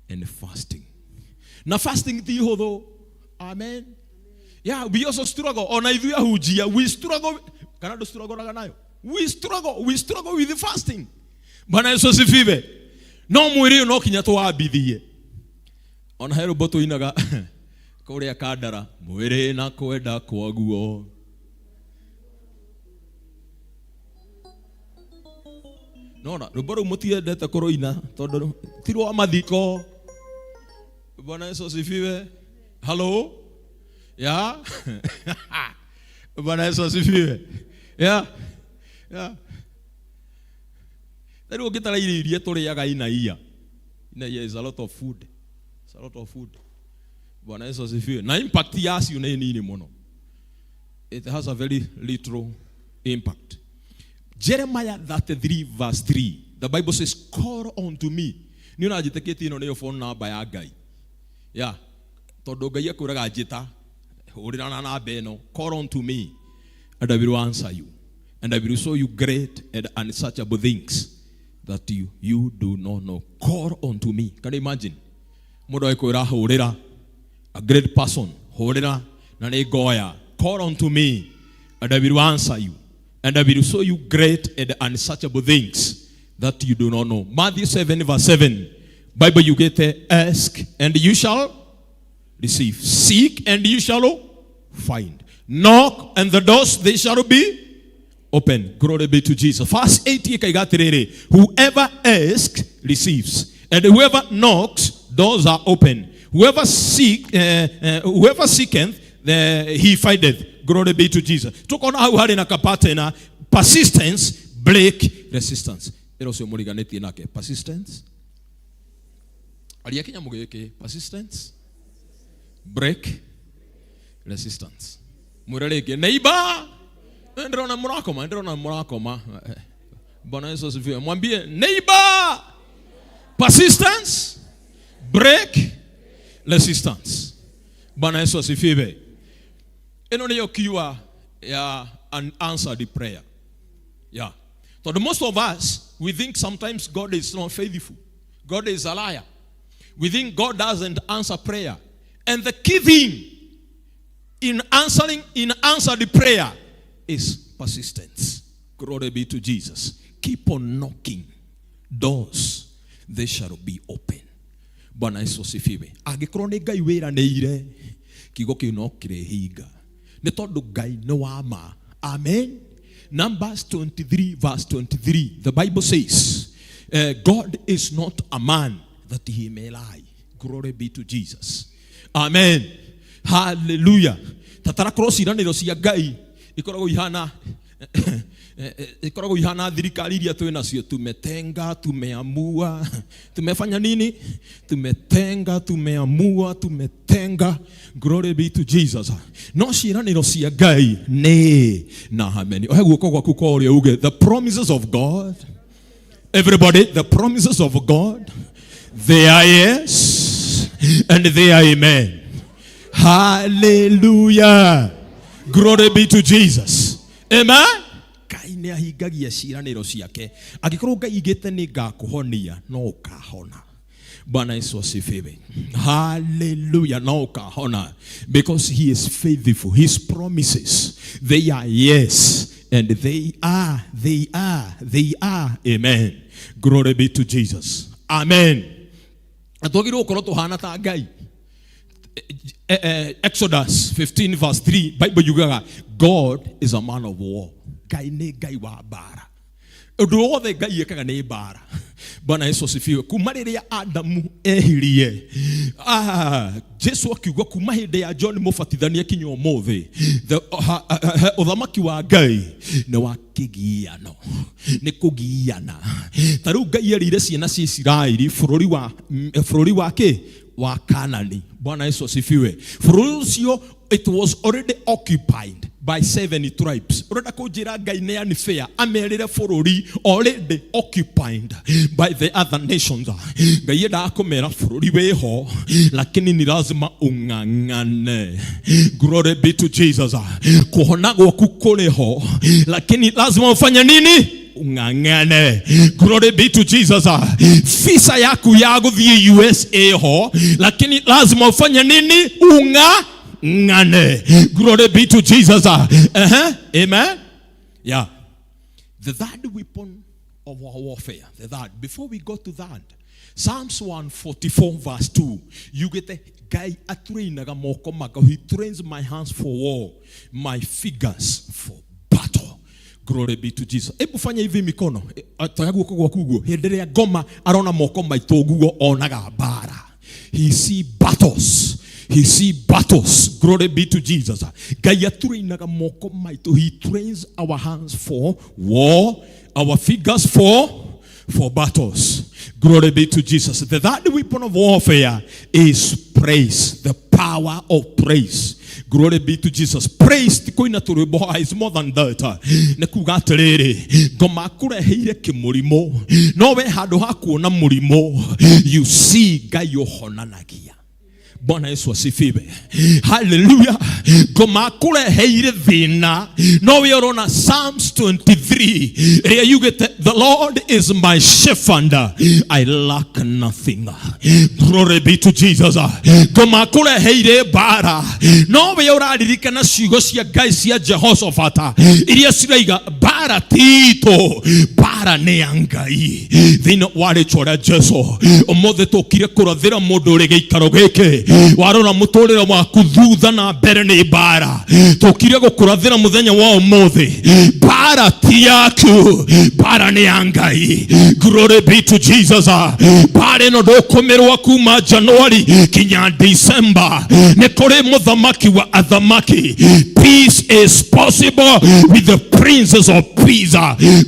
and fasting. Na fasting ti hũthũ. Amen. Yeah, we also struggle. Ona ithuĩ ahunjia, we struggle. Kana ndũ struggle nayo? We struggle. We struggle with the fasting. Bwana Yesu asifiwe. No mwĩrĩ ũyũ no kinya tũwambithie. Ona he rwĩmbo tũinaga kũrĩa Kandara, mwĩrĩ na kwenda kwaguo. Nona, rwĩmbo rũu mũtiendete kũrũina tondũ ti rwa mathiko. Bwana Yesu asifiwe. Hello? Yeah? Bwana Yesu asifiwe. Yeah? Yeah. Rĩu ũngĩtara irio iria tũrĩaga inaia. Inaia is a lot of food. It's a lot of food. Bwana Yesu asifiwe. Na impact yacio nĩ nini mũno. It has a very little impact. Jeremiah 33 verse 3. The Bible says, call unto me. Nĩ ũranjĩtĩkĩtie ĩno nĩyo phone number ya Ngai. Yeah. Tondũ Ngai akwĩraga njĩta, hũrĩra na namba ĩno, call unto me, and I will answer you. And I will show you great and unsearchable things that you do not know. Call unto me. Can you imagine? Mũndũ agĩkwĩra hũrĩra, a great person, hũrĩra na nĩ ngoya. Call unto me, and I will answer you. And I will show you great and unsearchable things that you do not know. Matthew 7 verse 7. Bible you get there, ask and you shall receive. Seek and you shall find. Knock and the doors they shall be open. Glory be to Jesus. Verse 8 ikaiga atĩrĩrĩ, whoever asks receives, and whoever knocks, doors are open. Whoever seeketh, he findeth. Glory be to Jesus. Tukona hau harĩ na kapatena, persistence break resistance. Ĩra ũcio mũriganĩtie nake persistence. Aria kĩnyamũ gĩkĩ persistence break resistance. Mwĩre rĩngĩ neighbor, ndĩrona mũrakoma, ndĩrona mũrakoma. Bwana Yesu asifiwe. Mwambie neighbor, persistence break resistance. Bwana Yesu asifiwe. Ĩno nĩyo cure ya unanswered prayer. Yeah. So the most of us, we think sometimes God is not faithful. God is a liar. We think God doesn't answer prayer. And the key thing in answering in answered prayer is persistence. Glory be to Jesus. Keep on knocking doors, they shall be open. Bwana Yesu asifiwe. Angĩkorwo nĩ Ngai wĩranĩire, kiugo kĩu no kĩrĩhinga. Nĩ tondũ Ngai nĩ wa ma. Amen. Numbers 23 verse 23, the Bible says, God is not a man that he may lie. Glory be to Jesus. Amen. Hallelujah. Tatarakorwo ciĩranĩro cia Ngai ikoragwo ihana ikoragwo ihana thirikari iria twĩ nacio, tumetenga, tumeamua, tumefanya nini, tumetenga, tumeamua, tumetenga. Glory be to Jesus. No ciĩranĩro cia Ngai nĩ na amen. Ohe guoko gwaku kwa ũrĩa uge, the promises of God, everybody, the promises of God, they are yes and they are amen. Hallelujah. Glory be to Jesus. Amen. Ngai nĩ ahingagia ciĩranĩro ciake. Angĩkorwo Ngai igĩte nĩ ngakũhonia, no ũkahona. Bwana Yesu asifiwe. Hallelujah. No ũkahona. Because he is faithful. His promises, they are yes and they are, they are, they are. Amen. Glory be to Jesus. Amen. Na twagĩrĩirwo gũkorwo tũhana ta Ngai. Exodus 15 verse 3, Bible yugaga God is a man of war. Ngai nĩ Ngai wa mbara. Ũndũ wothe Ngai ekaga nĩ mbara. Bwana Yesu asifiwe. Kuma rĩrĩa Adamu ehirie, Jesu akiuga kuma hĩndĩ ya John Mũbatithania kinya ũmũthĩ, ũthamaki wa Ngai nĩ wa kĩgiano, nĩ kũgiana. Ta rĩu Ngai erĩire ciana cia Isiraeli bũrũri wa kĩ? Wa Kanani. Bwana Yesu asifiwe. Bũrũri ũcio it was already occupied by 7 tribes. Urenda kunjira Ngai nĩ unfair amerire bũrũri already occupied by the other nations. Ngai endaga kũmera bũrũri wĩho, lakini ni lazima ung'ang'ane. Glory be to Jesus. Kuhona gwaku kũrĩ ho, lakini lazima ufanye nini? Ung'ang'ane. Glory be to Jesus. Visa yaku ya gũthiĩ USA ho, lakini lazima ufanye nini? Ung'ang'ane. Glory be to Jesus. Amen. Yeah. The third weapon of our warfare, the third. Before we go to that, Psalms 144 verse 2, you get the guy atrainaga moko maka. He trains my hands for war, my fingers for battle. Glory be to Jesus. Ebu fanya hivi mikono. Toya guoko gwaku guo. Hĩndĩ ĩrĩa ngoma arona moko maitũ guo onaga mbara. He see battles. He see battles. Glory be to Jesus. Ngai atrainaga moko maitũ. He trains our hands for war, our fingers for battles. Glory be to Jesus. The third weapon of warfare is praise. The power of praise. Glory be to Jesus. Praise ti kũina tũrwĩmbo is more than that. Nĩ kuga atĩrĩrĩ, ngoma akũreheire kĩmũrimũ, no we handũ ha kuona mũrimũ, you see Ngai ũhonanagia. Bwana Yesu asifiwe. Hallelujah. Ngoma akũreheire thĩna, no we ũrona Psalms 23 ĩrĩa yugĩte, the Lord is my shepherd, I lack nothing. Glory be to Jesus. Ngoma akũreheire mbara, no we ũraririkana ciugo cia Ngai cia Jehoshaphat iria ciraiga mbara ti itũ, mbara nĩ ya Ngai. Thĩinĩ wa rĩtwa rĩa Jesu, ũmũthĩ tũkire kũrathĩra mũndũ ũrĩ gĩikaro gĩkĩ, warora mũtũrĩre waku thutha na mbere nĩ mbara. Tũkire gũkũrathĩra mũthenya wa ũmũthĩ, mbara ti yaku, mbara nĩ ya Ngai. Glory be to Jesus. Mbara ĩno ndũkũmĩrũa kuma January kinya December. Nĩ kũrĩ mũthamaki wa athamaki. Peace is possible with the Prince of Peace.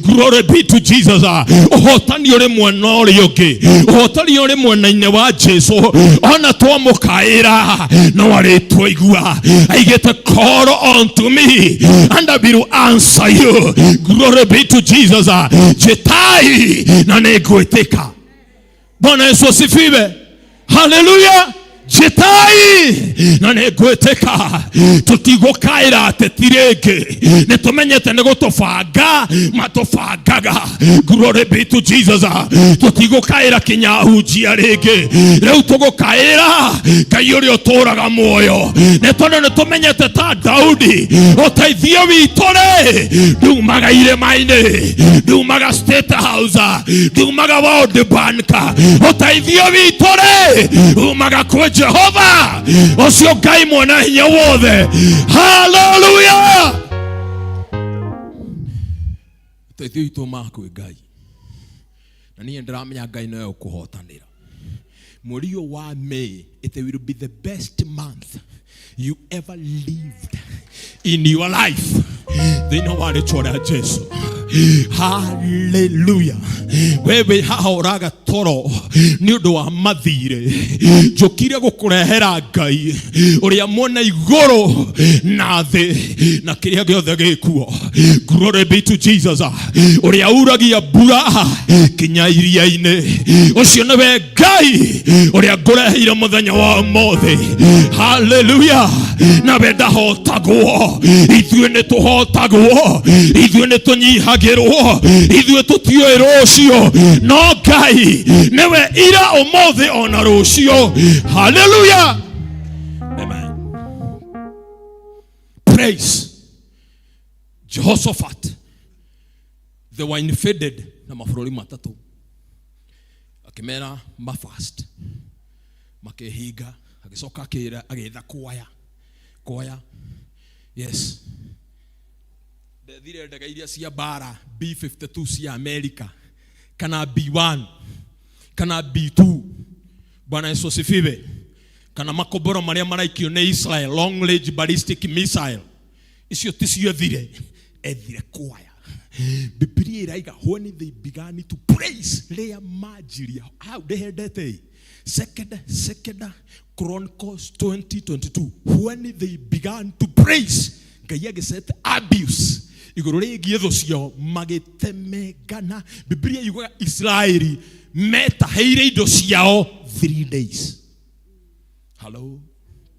Glory be to Jesus. Ũhotani ũrĩ mwena ũrĩa ũngĩ, ũhotani ũrĩ mwena-inĩ wa Jesu. Ona twamũkaĩra no arĩtũigua. Aigĩte call unto me and I will answer you. Glory be to Jesus. Njĩtai na nĩngwĩtĩka. Bwana Yesu asifiwe. Haleluya. Njĩtai na nĩ ngwĩtĩka. Tũtigũkaĩra ateti rĩngĩ, nĩ tũmenyete nĩ gũtũbanga matũbangaga. Glory be to Jesus. Tũtigũkaĩra kinya ahunjia rĩngĩ, rĩu tũgũkaĩra Ngai ũrĩa ũtũũraga muoyo, nĩ tondũ nĩ tũmenyete ta Daudi, ũteithio witũ rĩ ndumaga irĩma-inĩ, ndumaga State House, ndumaga World Bank. Ũteithio witũ rĩ umaga kwĩ Jehova, ũcio Ngai mwene hinya wothe. Haleluya. Ũteithio witũ umaga kwĩ Ngai, na niĩ ndĩramenya Ngai nowe ũkũhotanĩra mweri ũyũ wa May. It will be the best month you ever lived in your life thĩinĩ wa rĩtwa rĩa Jesu. Haleluya. Wewe haha ũraga toro nĩ ũndũ wa mathirĩ, njũkire gũkũrehera Ngai ũrĩa mwene igũrũ na thĩ na kĩrĩa gĩothe gĩkuo. Glory be to Jesus. Ũrĩa uragia mbura kinya iria-inĩ, ũcio nĩwe Ngai ũrĩa ngũreheire mũthenya wa ũmũthĩ. Haleluya. Nawe ndahotagwo, ithuĩ nĩ tũhotagwo, ithuĩ nĩ tũnyihagĩrwo, ithuĩ tũtiũĩ rũciũ, no Ngai nĩwe ira, ũmũthĩ ona rũciũ. Haleluya. Amen. Praise. Jehoshaphat, they were invaded na mabũrũri matatũ, akĩmera mafast, makĩhinga. Agĩcoka akĩra, agĩetha kwaya kwaya. Yes, ndethire ndege iria cia mbara B52 cia America kana B1 kana B2. Bwana Yesu asifiwe. Kana makomboro marĩa maraikio nĩ Israel, long range ballistic missile, icio ticio ethire. Ethire kwaya. Bibilia iraiga when they began to praise, rĩa manjiria hau ndĩhendete. Second Chronicles 20:22. When they began to praise, Ngai agĩcete abuse igũrũ rĩgiĩ thũ ciao, magĩtemengana. Bibilia yugaga Israeli metahĩire indo ciao 3 days. Hello.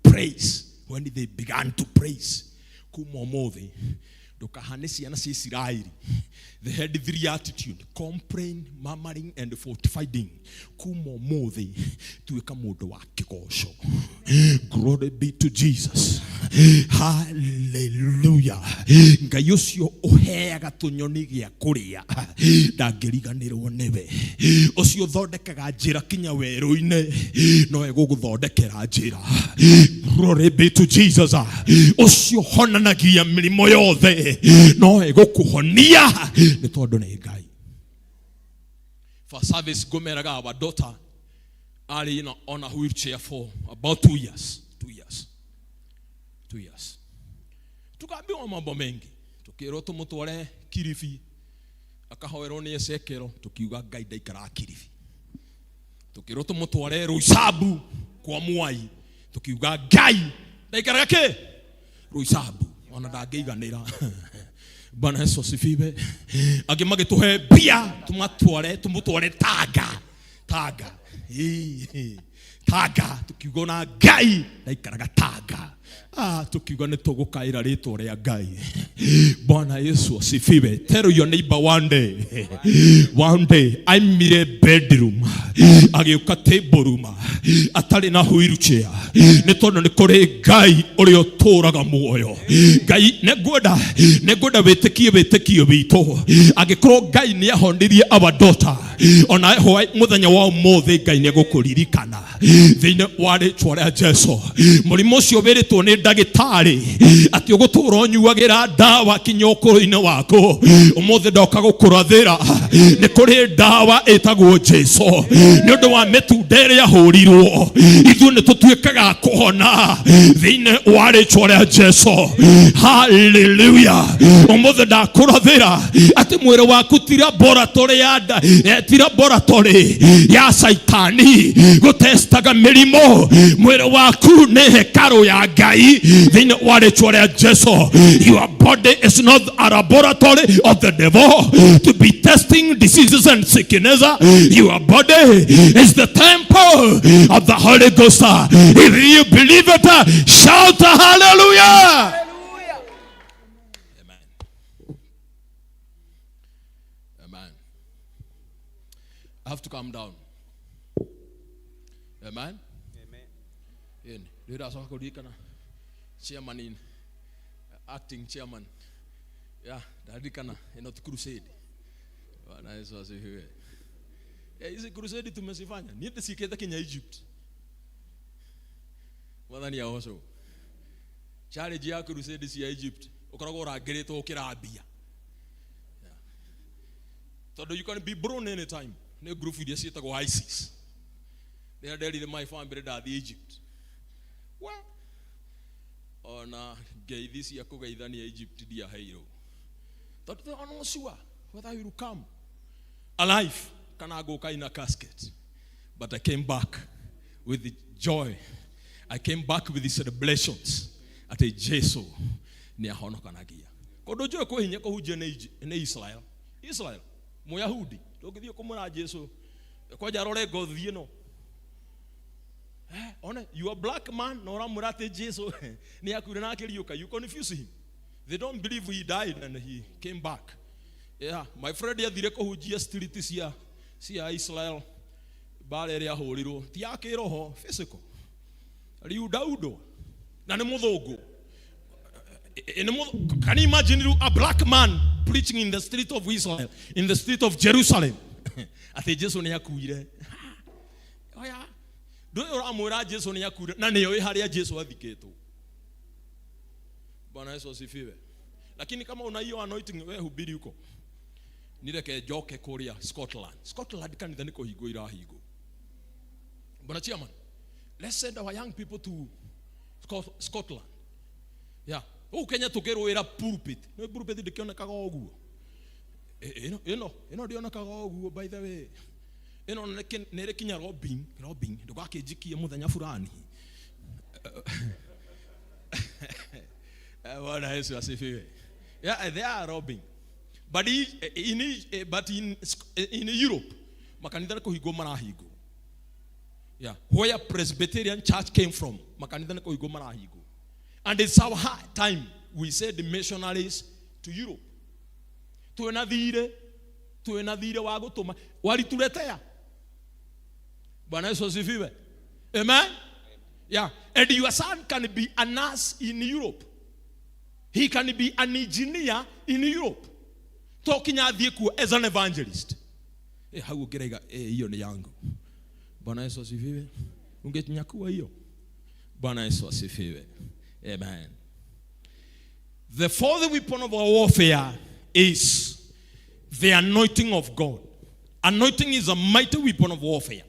Praise. When they began to praise. Kuma ũmũthĩ ndũkahane ciana cia Isiraeli. They had three attitude: complain, murmuring and fortifying. Kuma ũmũthĩ tuĩka mũndũ wa kĩgoco. Glory be to Jesus. Hallelujah. Ngai ũcio ũheaga tũnyoni gĩa kũrĩa ndangĩriganĩrwo nĩwe. Ũcio ũthondekaga njĩra kinya werũ-inĩ no egũgũthondekera njĩra. Glory be to Jesus. Ũcio honanagia mĩrimũ yothe no egũkũhonia, nĩ tondũ nĩ Ngai. For service ngũmeraga, our daughter arĩ on a wheelchair for about 2 years, 2 years, 2 years. Tukaambiwa mambo mengi, tukĩrwo tũmũtware Kilifi akahoerwo nĩ Ezekiel, tukiuga Ngai ndaikaraga Kilifi. Tukĩrwo tũmũtware Roysambu kwa Mwai, tukiuga Ngai ndaikaraga kĩ Roysambu, ona ndangĩiganĩra. Bwana Yesu asifiwe. Angĩ magĩtũhe mbia tũmatware, tũmũtware Tanga, Tanga. Ĩĩ, Tanga. Tukiuga ona Ngai ndaikaraga Tanga. Ah, tukiuga nĩ tũgũkaĩra rĩtwa rĩa Ngai. Bwana Yesu asifiwe. Tell your neighbor, one day, one day. Aimire bedroom agĩũka table room atarĩ na wheelchair, nĩ tondũ nĩ kũrĩ Ngai ũrĩa ũtũũraga muoyo. Ngai nĩngwenda wĩtĩkie wĩtĩkio. Wĩtĩkio witũ angĩkorwo Ngai nĩ ahonirie our daughter, ona hwaĩ mũthenya wa ũmũthĩ Ngai nĩ egũkũririkana thĩinĩ wa rĩtwa rĩa Jesu. Mũrimũ ũcio wĩrĩtwo nĩ ndagĩtarĩ atĩ ũgũtũra ũnyuagĩra ndawa kinya ũkũrũ-inĩ waku, ũmũthĩ ndoka gũkũrathĩra nĩ kũrĩ ndawa ĩtagwo Jesu. Nĩ ũndũ wa mĩtunda ĩrĩa ahũrirwo ithuĩ nĩ tũtuĩkaga kũhona thĩinĩ wa rĩtwa rĩa Jesu. Haleluya! Ũmũthĩ ndakũrathĩra atĩ mwĩrĩ waku ti laboratory ya ti laboratory ya Saitani gũtestaga mĩrimũ. Mwĩrĩ waku nĩ hekarũ ya Ngai thĩinĩ wa rĩtwa rĩa Jesu. Your body is not a laboratory of the devil to be testing diseases and sickness. Your body is the temple of the Holy Ghost. If you believe it, shout hallelujah. Amen. Amen. I have to calm down. Amen. Amen. Ndĩracoka kũririkana chairman in acting chairman. Yeah, ndaririkana ĩno ti crusade. Bwana Yesu asifiwe. Hizi crusade tumezifanya. Niĩ ndĩciĩkĩte kinya Egypt. Mwathani agocwo. Challenge ya crusade cia Egypt ũkoragwo ũrangĩrĩtwo ũkĩrambia. Tondũ you can be blown anytime. Nĩ group iria ciĩtagwo ISIS. Rĩrĩa nderire my family ndathiĩ Egypt. We ona ngeithi cia kũgeithania Egypt ndiaheirwo. Tondũ they are not sure whether you will come alive kana ngũka in a casket. But I came back with the joy. I came back with the celebrations. Atĩ Jesu nĩ ahonokanagia. Kũndũ njũĩ kwĩ hinya kũhunjia nĩ Israel. Israel, Mũyahudi, ndũngĩthiĩ kũmwĩra Jesu kwanja arore ngothi ĩno. One, you are black man na ũramwĩra atĩ Jesu nĩ akuire na akĩriũka. You confuse him. They don't believe he died and he came back. Yeah, my friend athire kũhunjia street cia Israel mbara ĩrĩa ahũrirwo ti ya kĩroho, physical. Riudaudwo na nĩ mũthũngũ. Can you imagine a black man preaching in the street of Israel, in the street of Jerusalem? Atĩ Jesu nĩ akuire. Oya, ndũĩ ũramwĩra Jesu nĩ akuire na nĩoĩ harĩa Jesu athikĩtwo. Bwana Yesu asifiwe. Lakini kama una hiyo anointing, we hubiri huko. Nireke njoke kũrĩa Scotland. Scotland kanitha nĩ kũhingwo irahingwo. Bwana Chairman, let's send our young people to Scotland. Yeah. Gũkũ Kenya tũkĩrũĩra pulpit. Nĩ pulpit ndĩkĩonekaga ũguo. Ĩno ndĩonekaga ũguo by the way. Ĩno nĩ ĩrĩ kinya lobbying, lobbying, ndũgakĩnjikie mũthenya fulani. Bwana Yesu asifiwe. Yeah, they are robbing. But in Europe, makanitha nĩ kũhingwo marahingwo. Yeah, where Presbyterian Church came from, makanitha nĩ kũhingwo marahingwo. And it's our high time we send missionaries to Europe. Twĩna thirĩ wa gũtũma. Walituletea. Bwana Yesu asifiwe. Amen. Yeah, and your son can be a nurse in Europe. He can be an engineer in Europe. To kinya athiĩ kuo as an evangelist. Hau ũngĩraiga, hiyo ni yangu. Bwana Yesu asifiwe. Ungenyakua hiyo. Bwana Yesu asifiwe. Amen. The fourth weapon of our warfare is the anointing of God. Anointing is a mighty weapon of warfare.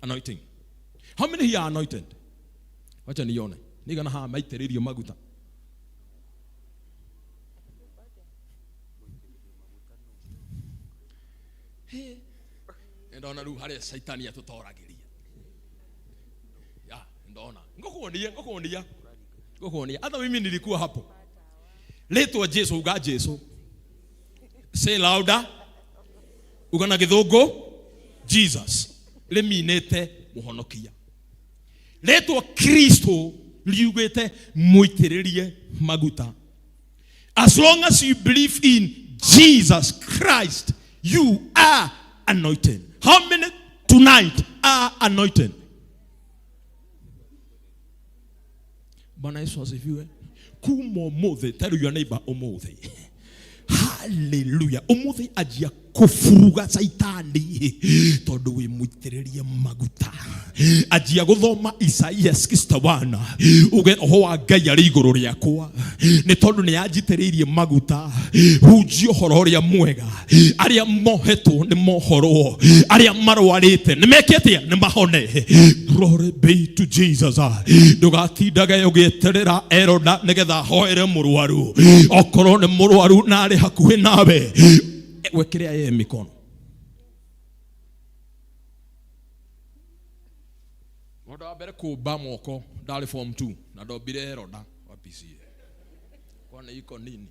Anointing. How many here are anointed? Wacha nione. Nigana haha maitĩrĩrio maguta. Hey. Ndona rĩu harĩa Saitani atũtoragĩria. Ya, ndona. Ngũkuonia, ngũkuonia. Ngũkuonia. Hata mimi nilikuwa hapo. Rĩtwa Jesu, uga Jesu. Say louder. Uga na gĩthũngũ. Jesus. Rĩminĩte mũhonokia. Rĩtwa Kristo riugĩte mũitĩrĩrie maguta. As long as you believe in Jesus Christ, you are anointed. How many tonight are anointed? Bwana Yesu asifiwe. Kuma ũmũthĩ, tell your neighbor ũmũthĩ. Haleluya. Umuthi anjia kufuruga saitani tondu wi muitiririe maguta. Anjia guthoma Isaia 61 uge roho wa Ngai ari iguru riakwa ni tondu ni anjitiririe maguta hunjie uhoro uria mwega aria mohetwo ni mohorwo aria marwarite ni mekete ni mahone. Glory be to Jesus. Ndugatindage ugieterera eroda nigetha hoere murwaru okorwo ni murwaru na ari hakuhi nawe wekerea yeye mikono. Mundu wa mbere kumba moko ndari form 2 na ndombire eroda wa PCA kwana iko nini.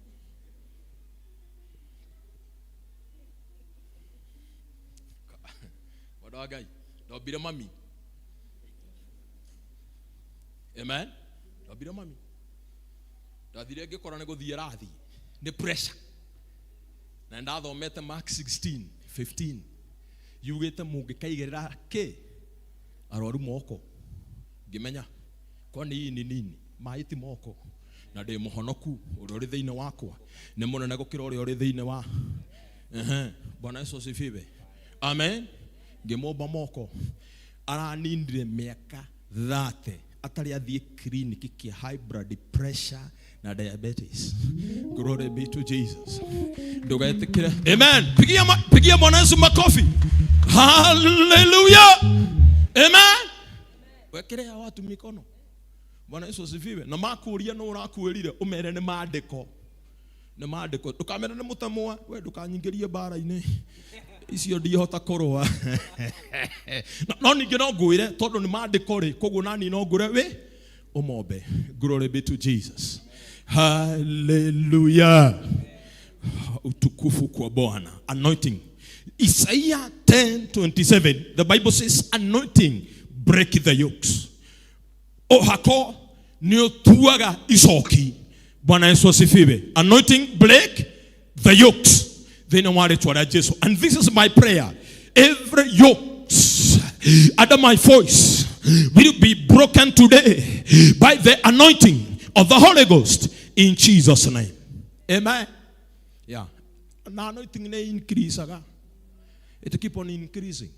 Mundu wa Ngai ndombire mami. Amen. Ndombire mami ndathire ngikora ni guthie rathi ni pressure na ndathomete Mark 16:15 yugite mungikaigirira ki arwaru moko ngimenya kwani ni nini maĩ ti moko na ndĩ mũhonoku ũrĩa ũrĩ thĩinĩ wakwa nĩ mũnene gũkĩra ũrĩa ũrĩ thĩinĩ wa. Bwana Yesu asifiwe. Amen. Ngĩmũmba moko aranindire mĩaka 30 atarĩ athiĩ clinic kĩa high blood pressure na diabetes. Glory be to Jesus. Ndugetikire. Amen. Pigia Bwana Yesu makofi. Hallelujah. Amen. Wekelea watu mikono. Bwana Yesu asifiwe. Na makuria no urakuirire umere ni maandiko. Ni maandiko. Ndukamere ni mutemwa, we ndukanyingirie bara-ini. Icio ndihota kurua. No ningi no ngwire tondu ni maandiko ri koguo nani no ngure we umombe. Glory be to Jesus. Hallelujah. Utukufu kwa Bwana. Anointing. Isaiah 10:27. The Bible says anointing break the yokes. Ohako ni utuaga icoki. Bwana Yesu asifiwe. Anointing break the yokes. Then I Jesu. And this is my prayer. Every yoke under my voice will be broken today by the anointing of the Holy Ghost in Jesus' name. Amen. Yeah. Na anointing ne increase. It keep on increasing.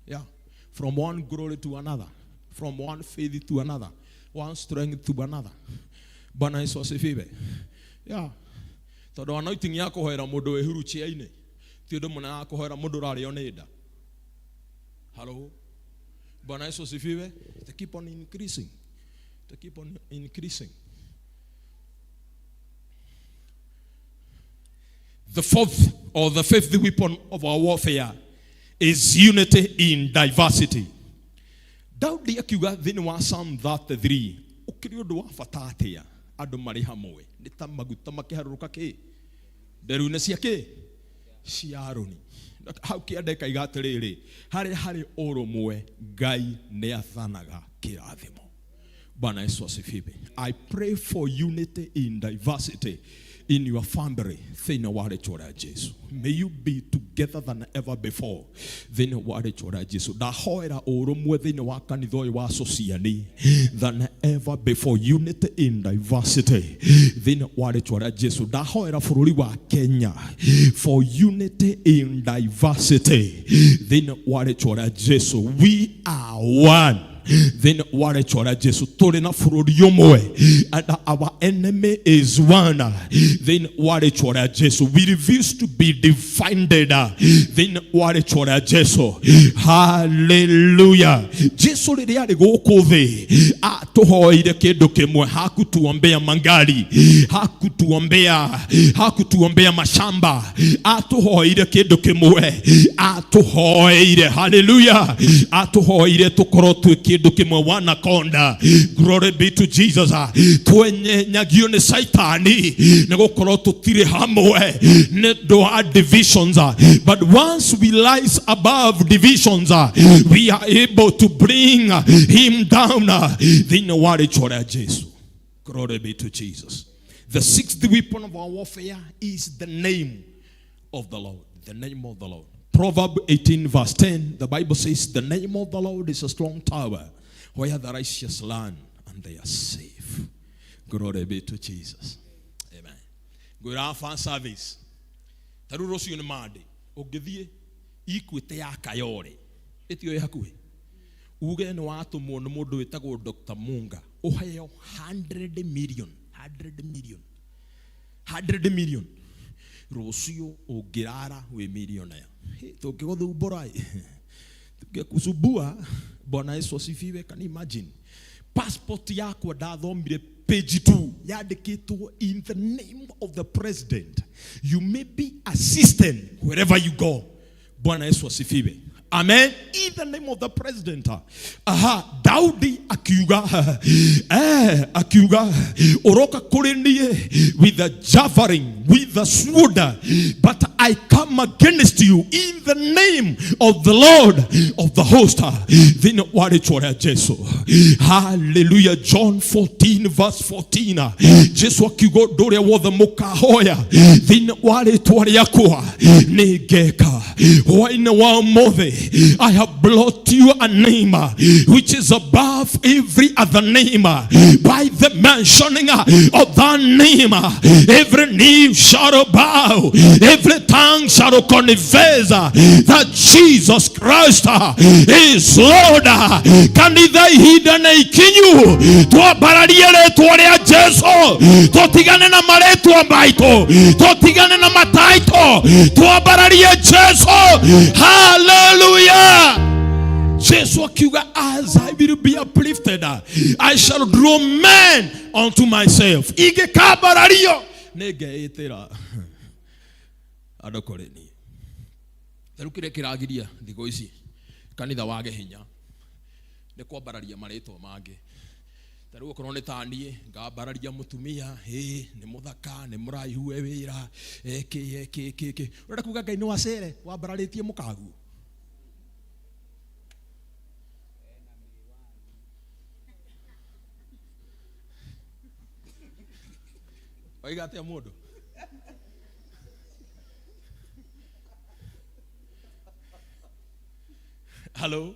Yeah. From one glory to another. From one faith to another. One strength to another. Bwana Yesu asifiwe. Yeah. Tondu anointing ya kuhoera mundu wi huruchia-ini ti undu munene wa kuhoera mundu urario ni nda. Hello. Bwana Yesu asifiwe. It keep on increasing. It keep on increasing. The fourth or the fifth weapon of our warfare is unity in diversity. Daudi akiuga thĩinĩ wa Psalm 33 ũkĩrĩ ũndũ wa bata atĩa andũ marĩ hamwe nĩ ta maguta makĩharũrũka kĩ nderu-inĩ cia kĩ cia Aroni. Hau kĩanda ĩkaiga atĩrĩrĩ harĩa harĩ ũrũmwe Ngai nĩ athanaga kĩrathimo. Bwana Yesu asifiwe. I pray for unity in diversity in your family. Thĩinĩ wa rĩtwa rĩa Jesu. May you be together than ever before. Thĩinĩ wa rĩtwa rĩa Jesu. Ndahoera ũrũmwe thĩinĩ wa kanitha ũyũ wa Sociani than ever before. Unity in diversity. Thĩinĩ wa rĩtwa rĩa Jesu. Ndahoera bũrũri wa Kenya for unity in diversity. Thĩinĩ wa rĩtwa rĩa Jesu. We are one. Then wa rĩtwa Jesu tũrĩ na bũrũri ũmwe and our enemy is one. Then wa rĩtwa Jesu we refuse to be divided. Then wa rĩtwa Jesu. Hallelujah. Jesu rĩrĩa arĩ gũkũ thĩ atũhoeire kĩndũ kĩmwe, hakutuombea mangari, hakutuombea mashamba, atũhoeire kĩndũ kĩmwe, atũhoeire. Hallelujah. Atũhoeire tũkorwo twĩ kĩndũ kĩmwe wanakonda. Glory be to Jesus. Twenyenyagio nĩ Saitani nĩ gũkorwo tũtirĩ hamwe nĩ ũndũ wa divisions, but once we rise above divisions we are able to bring him down. Thĩinĩ wa rĩtwa rĩa Jesu. Glory be to Jesus. The sixth weapon of our warfare is the name of the Lord. The name of the Lord. Proverb 18 verse 10, the Bible says, the name of the Lord is a strong tower where the righteous learn and they are safe. Glory be to Jesus. Amen. Good afternoon service. Ta rĩu rũciũ nĩ Monday, ũngĩthiĩ Equity ya Kayole, ĩtio ĩ hakuhĩ, uge nĩ watũmwo nĩ mũndũ wĩtagwo Dr. Munga, ũheo 100 million, 100 million, 100 million. Rũciũ ũngĩrara wĩ millionaire. Hey, tũngĩgũthumbũra ĩ. Tũngĩkusumbua. Bwana Yesu asifiwe. Can you imagine? Passport yakwa ndathomire page 2 yandĩkĩtwo in the name of the president, you may be assistant wherever you go. Bwana Yesu asifiwe. Amen. In the name of the president. Aha, Daudi akiuga, akiuga, uroka kũrĩ niĩ with the javelin, with the sword, but I come against you in the name of the Lord of the host. Thĩinĩ wa rĩtwa rĩa Jesu. Hallelujah. John 14 verse 14. Jesu akiuga ũndũ ũrĩa wothe mũkahoya thĩinĩ wa rĩtwa rĩakwa nĩ ngeka. Hwaĩ-inĩ wa ũmũthĩ, I have brought you a name which is above every other name. By the mentioning of that name, every knee shall bow, every tongue shall confess that Jesus Christ is Lord. Kanitha ihinda nĩ ikinyu twambararie rĩtwa rĩa Jesu, tũtigane na marĩtwa maitũ, tũtigane na mataitũ, twambararie Jesu. Hallelujah. Jesu akiuga, as I will be uplifted, I shall draw men unto myself. Ingĩkambarario nĩngeĩtĩra andũ kũrĩ niĩ. Rĩu kĩrĩa kĩragiria thikũ ici kanitha wage hinya nĩ kwambararia marĩtwa mangĩ. Ta rĩu okorwo nĩ ta niĩ ngambararia mũtumia, ĩ nĩ mũthaka, nĩ mũraihu, e wĩra, ĩkĩ ĩkĩ ĩkĩ ĩkĩ. Ũrenda kuga Ngai nĩ wacere wambararĩtie mũkaguo? Oiga atĩa mũndũ? Hello?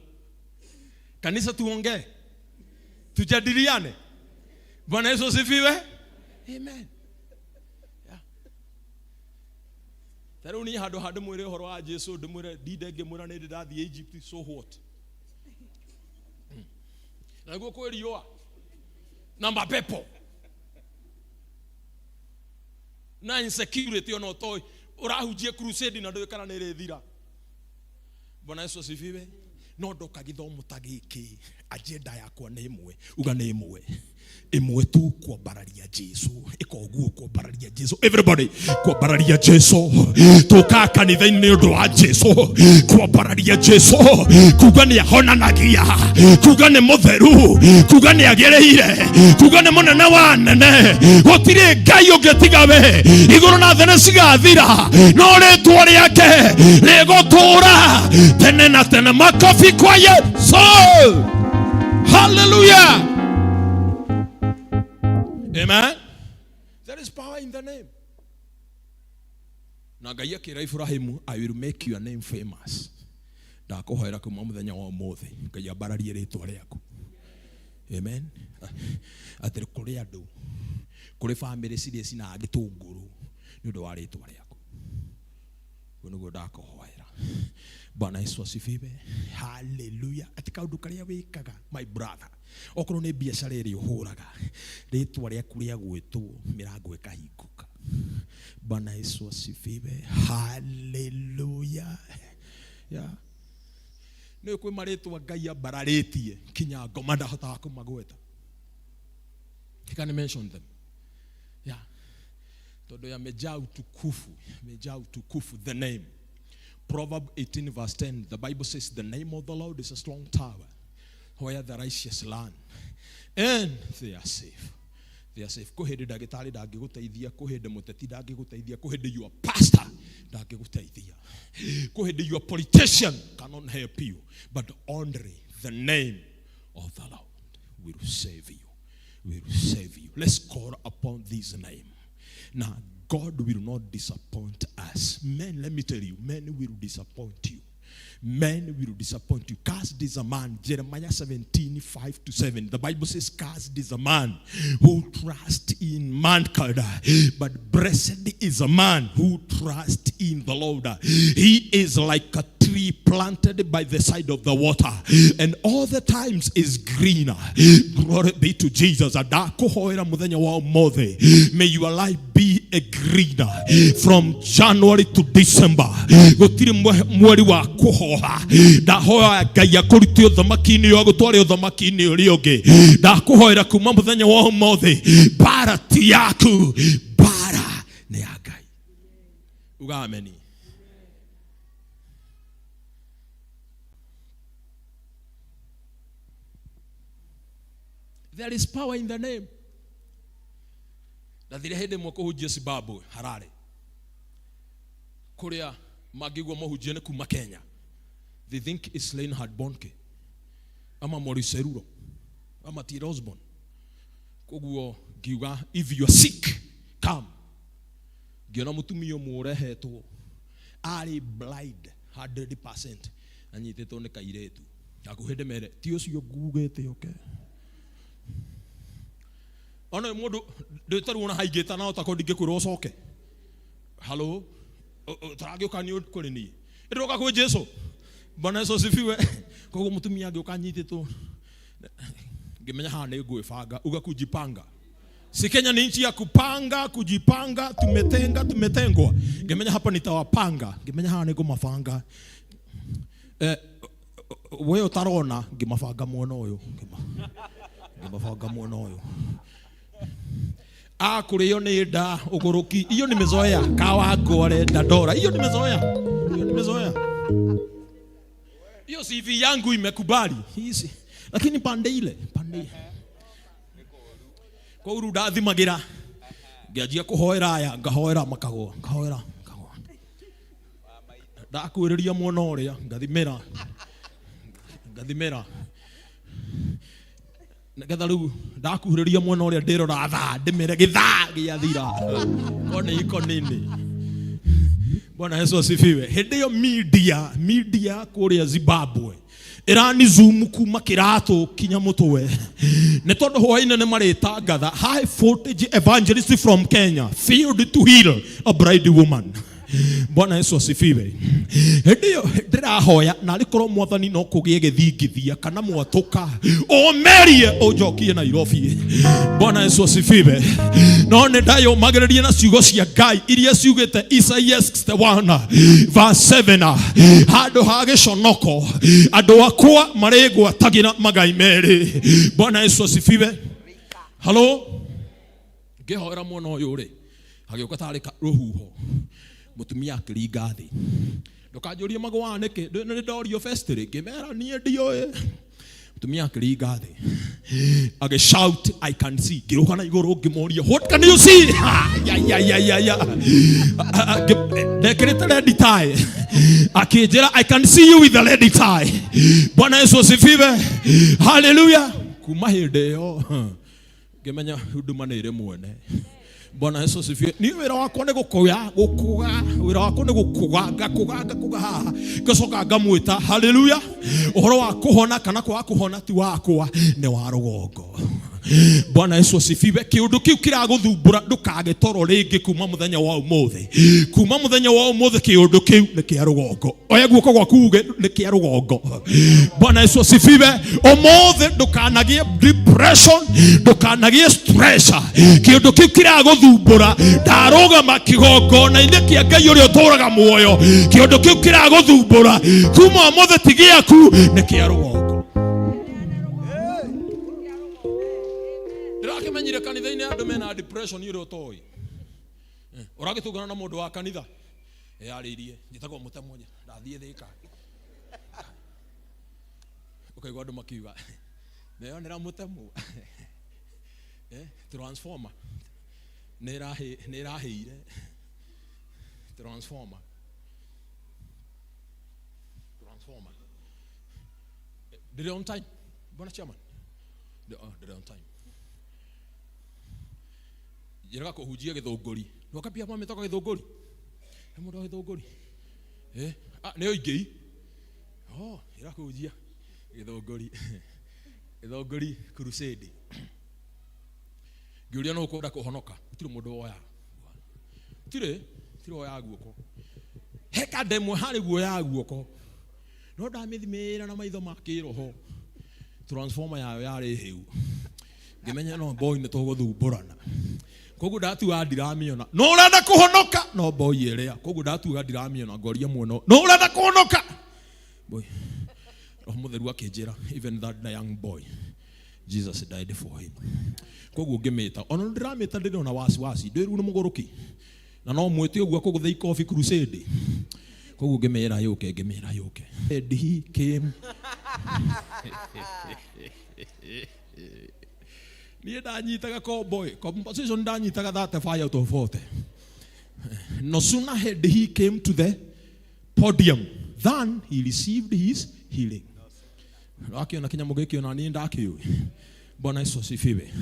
Kanisa tuongee. Tujadiliane. Bwana Yesu asifiwe. Amen. Yeah. Ta rĩu niĩ handũ ha ndĩmwĩre ũhoro wa Jesu, ndĩmwĩre ndinde ngĩmwĩra nĩ ndĩ ndathiĩ Egypt, so what? Na nĩguo kwĩ riũa na mapepo na insecurity, ona ũtoĩ ũrahunjia crusade na ndũĩ kana nĩ ĩrĩthira. Bwana Yesu asifiwe. No ndoka gĩthomo ta gĩkĩ, agenda yakwa nĩ ĩmwe, uga nĩ ĩmwe, ĩmwe tu, kwambararia Jesu. Ĩka ũguo, kwambararia Jesu. Everybody, kwambararia Jesu. Tũkaga kanitha-inĩ nĩ ũndũ wa Jesu, kwambararia Jesu, kuga nĩ ahonanagia, kuga nĩ mũtheru, kuga nĩ agĩrĩire, kuga nĩ mũnene wa nene. Gũtirĩ Ngai ũngĩ tiga we. Igũrũ na thĩ nĩ cigathira, no rĩtwa rĩake rĩgũtũũra tene na tene. Makofi kwa Yesu. Hallelujah. Amen. There is power in the name. Na Ngai akĩra Ibrahimu, I will make your name famous. Ndakũhoera kuma mũthenya wa ũmũthĩ Ngai ambararie rĩtwa rĩaku. Amen. Atĩ kũrĩ andũ, kũrĩ bamĩrĩ cirĩ cinaga gĩtũngũrũ nĩ ũndũ wa rĩtwa rĩaku. Ũguo nĩguo ndakũhoera. Bwana Yesu asifiwe. Hallelujah. Atĩ kaũndũ karĩa wĩkaga, my brother, okorwo nĩ biacara ĩrĩa ũhũraga, rĩtwa rĩaku rĩa gwĩtwo, mĩrango ĩkahingũka. Bwana Yesu asifiwe. Hallelujah. Yeah. Nĩ kwĩ marĩtwa Ngai ambararĩtie kinya ngoma ndahotaga kũmagweta. He can mention them. Yeah. Tondũ yamejaa utukufu, yamejaa utukufu, the name. Proverb 18 verse 10, the Bible says the name of the Lord is a strong tower where the righteous run and they are safe. They are safe. Kwĩ hĩndĩ ndagĩtarĩ ndangĩgũteithia, kwĩ hĩndĩ mũteti ndangĩgũteithia, kwĩ hĩndĩ your pastor ndangĩgũteithia, kwĩ hĩndĩ your politician cannot help you, but only the name of the Lord will save you. Will save you. Let's call upon this name. Now, God will not disappoint us. Men, let me tell you, men will disappoint you. Men will disappoint you. Cursed is a man. Jeremiah 17, 5 to 7. The Bible says, cursed is a man who trusts in mankind, but blessed is a man who trusts in the Lord. He is like a tree planted by the side of the water, and all the times is greener. Glory be to Jesus. Ndakuhoera muthenya wa umuthi. May your life be a greener from January to December. Gutiri mweri wa kuhoha. Ndahoya Ngai akurute uthamaki-inĩ ũyũ agũtware uthamaki-inĩ ũrĩa ũngĩ. Ndakuhoera kuma muthenya wa umuthi, mbara ti yaku, mbara nĩ ya Ngai. Uga ameni. There is power in the name. Ndathire hĩndĩ ĩmwe kũhunjia Zimbabwe, Harare, kũrĩa mangĩigua mahunjia nĩ kuma Kenya. They think it's Reinhard Bonnke ama Maurice Seruro ama T. Osborne. Koguo ngiuga, if you are sick, come. Ngĩona mũtumia ũmwe ũrehetwo arĩ blind 100% anyitĩtwo nĩ kairĩtu. Hakuhĩ ndĩmere ti ũcio ngugĩte oke. Ona ũyũ mũndũ ndĩtarĩ ona haingĩta na ũtakorwo ndingĩkwĩrwo ũcoke. Hello? Ũtaragĩũka nĩ kũrĩ niĩ. Ĩndĩroka kwĩ Jesu. Bwana Yesu asifiwe. Koguo mũtumia angĩũka anyitĩtwo, ngĩmenya haha nĩ ngwĩbanga, uga kujipanga. Si Kenya ni nchi ya kupanga, kujipanga, tumetenga, tumetengwa. Ngĩmenya hapa nitawapanga, ngĩmenya haha nĩ ngũmabanga. We ũtarona, ngĩmabanga mwena ũyũ, ngĩmabanga mwena ũyũ. Akũrĩo nĩ nda, ũgũrũki, iyo nimezoea, Kawangware, Dandora, iyo nimezoea, iyo nimezoea. Hiyo CV yangu imekubali. Hizi. Lakini pande ile, pande ile. Kwa uru ndathimagira. Ngĩanjia kũhoera aya, ngahoera makagwa, ngahoera, makagwa. Ndakuĩrĩria mwena ũrĩa, ngathimĩra. Ngathimĩra. Nĩgetha rĩu ndakuhĩrĩria mwena ũrĩa ndĩrora thaa, ndĩmere gĩthaa gĩathira. Kone iko nini. Bwana Yesu asifiwe. Hĩndĩ ĩyo media kũrĩa Zimbabwe ĩrani zoom kuma kĩratũ kinya mũtwe. Nĩ tondũ hwaĩ-inĩ nĩ marĩtangatha high voltage evangelist from Kenya failed to heal a bride woman. Bwana Yesu asifiwe. Hĩndĩ ĩyo ndĩrahoya na arĩ korwo mwathani no kũgĩe gĩthingithia kana mwatũka ũmerie ũnjokie Nairobi. Bwana Yesu asifiwe. No nĩ ndayũmagĩrĩria na ciugo cia Ngai iria ciugĩte Isaiah 61 verse 7, handũ ha gĩconoko andũ akwa marĩgwatagĩra magai merĩ. Bwana Yesu asifiwe. Hello? Ngĩhoera mwana ũyũ rĩ, agĩũka tarĩ rũhuho. Mũtumia akĩringa thĩ. Ndũkanjũrie magũaga nĩkĩ, nĩ ndorio first rĩ, ngĩmera niĩ ndiũĩ. Mũtumia akĩringa thĩ. Agĩ shout, I can see. Ngĩrũga na igũrũ ngĩmũria, what can you see? Ha, ya, ya, ya, ya, ya. Ndekĩrĩte red tie. Akĩnjĩra, I can see you with the red tie. Bwana Yesu asifiwe. Hallelujah. Kuma hĩndĩ ĩyo, ngĩmenya huduma nĩ ĩrĩ mwene. Bwana Yesu asifiwe. Ni wĩra wakwa nĩ gũkũya, gũkũga, wĩra wakwa nĩ gũkũga, ngakũga, ngakũga haha. Ngacoka ngamwĩta, hallelujah. Ũhoro wa kũhona kana kwaga kũhona ti wakwa, nĩ wa rũgongo. Bwana Yesu asifiwe. Kĩũndũ kĩu kĩragũthumbũra ndũkage toro rĩngĩ kuma mũthenya wa ũmũthĩ. Kuma mũthenya wa ũmũthĩ kĩũndũ kĩu nĩ kĩa rũgongo. Oya guoko gwaku uge nĩ kĩa rũgongo. Bwana Yesu asifiwe. Ũmũthĩ ndũkanagĩe depression, ndũkanagĩe stress. Kĩũndũ kĩu kĩragũthumbũra, ndarũgama kĩgongona-inĩ kĩa Ngai ũrĩa ũtũũraga muoyo. Kĩũndũ kĩu kĩragũthumbũra kuma ũmũthĩ ti gĩaku, nĩ kĩa rũgongo. Ndĩrakĩmenyire kanitha-inĩ andũ mena depression ũrĩa ũtoĩ. Ũragĩtũngana na mũndũ wa kanitha eyarĩirie, njĩtagwo mũtemwo, ndathiĩ Thĩka. Ũkaigua andũ makiuga, neyonera mũtemwo. Transformer. Nĩ ĩrahĩire. Transformer. Transformer. Ndĩrĩ on time. Bwana chairman. Ndĩrĩ on time. Njĩraga kũhunjia gĩthũngũri. Nĩwakambia mamĩtoka gĩthũngũri. Nĩ mũndũ wa gĩthũngũri. Nĩ oingĩ. Oh, irakujia githongori githongori crusade ngiuria no ukwenda kuhonoka gutiri mundu woya gutiri gutiri woya guoko he kandemwe hari guoya guoko no ndamithimira na maitho ma kiroho transformer yayo yari hiu ngimenya no boy ni tuguthumbũrana koguo ndatuga ndiramiona no urenda kuhonoka no boy ĩrĩa koguo ndatuga ndiramiona ngoria muono no urenda kuhonoka boy roho mutheru akĩnjĩra even that young boy Jesus died for him koguo ngĩmĩta ona ndĩramĩta ndĩrona wasiwasi ndĩru nĩ mũgũrũki na no mwĩte ũguo akũgũtha ikobi crusade koguo ngĩmĩra yũke ngĩmĩra yũke and he came niĩ ndanyitaga comboy composition ndanyitaga 35 out of 40 no sooner had he came to the podium than he received his healing. Akiona kinyamũ gĩkĩ ona niĩ ndakĩũĩ. Bwana Yesu asifiwe.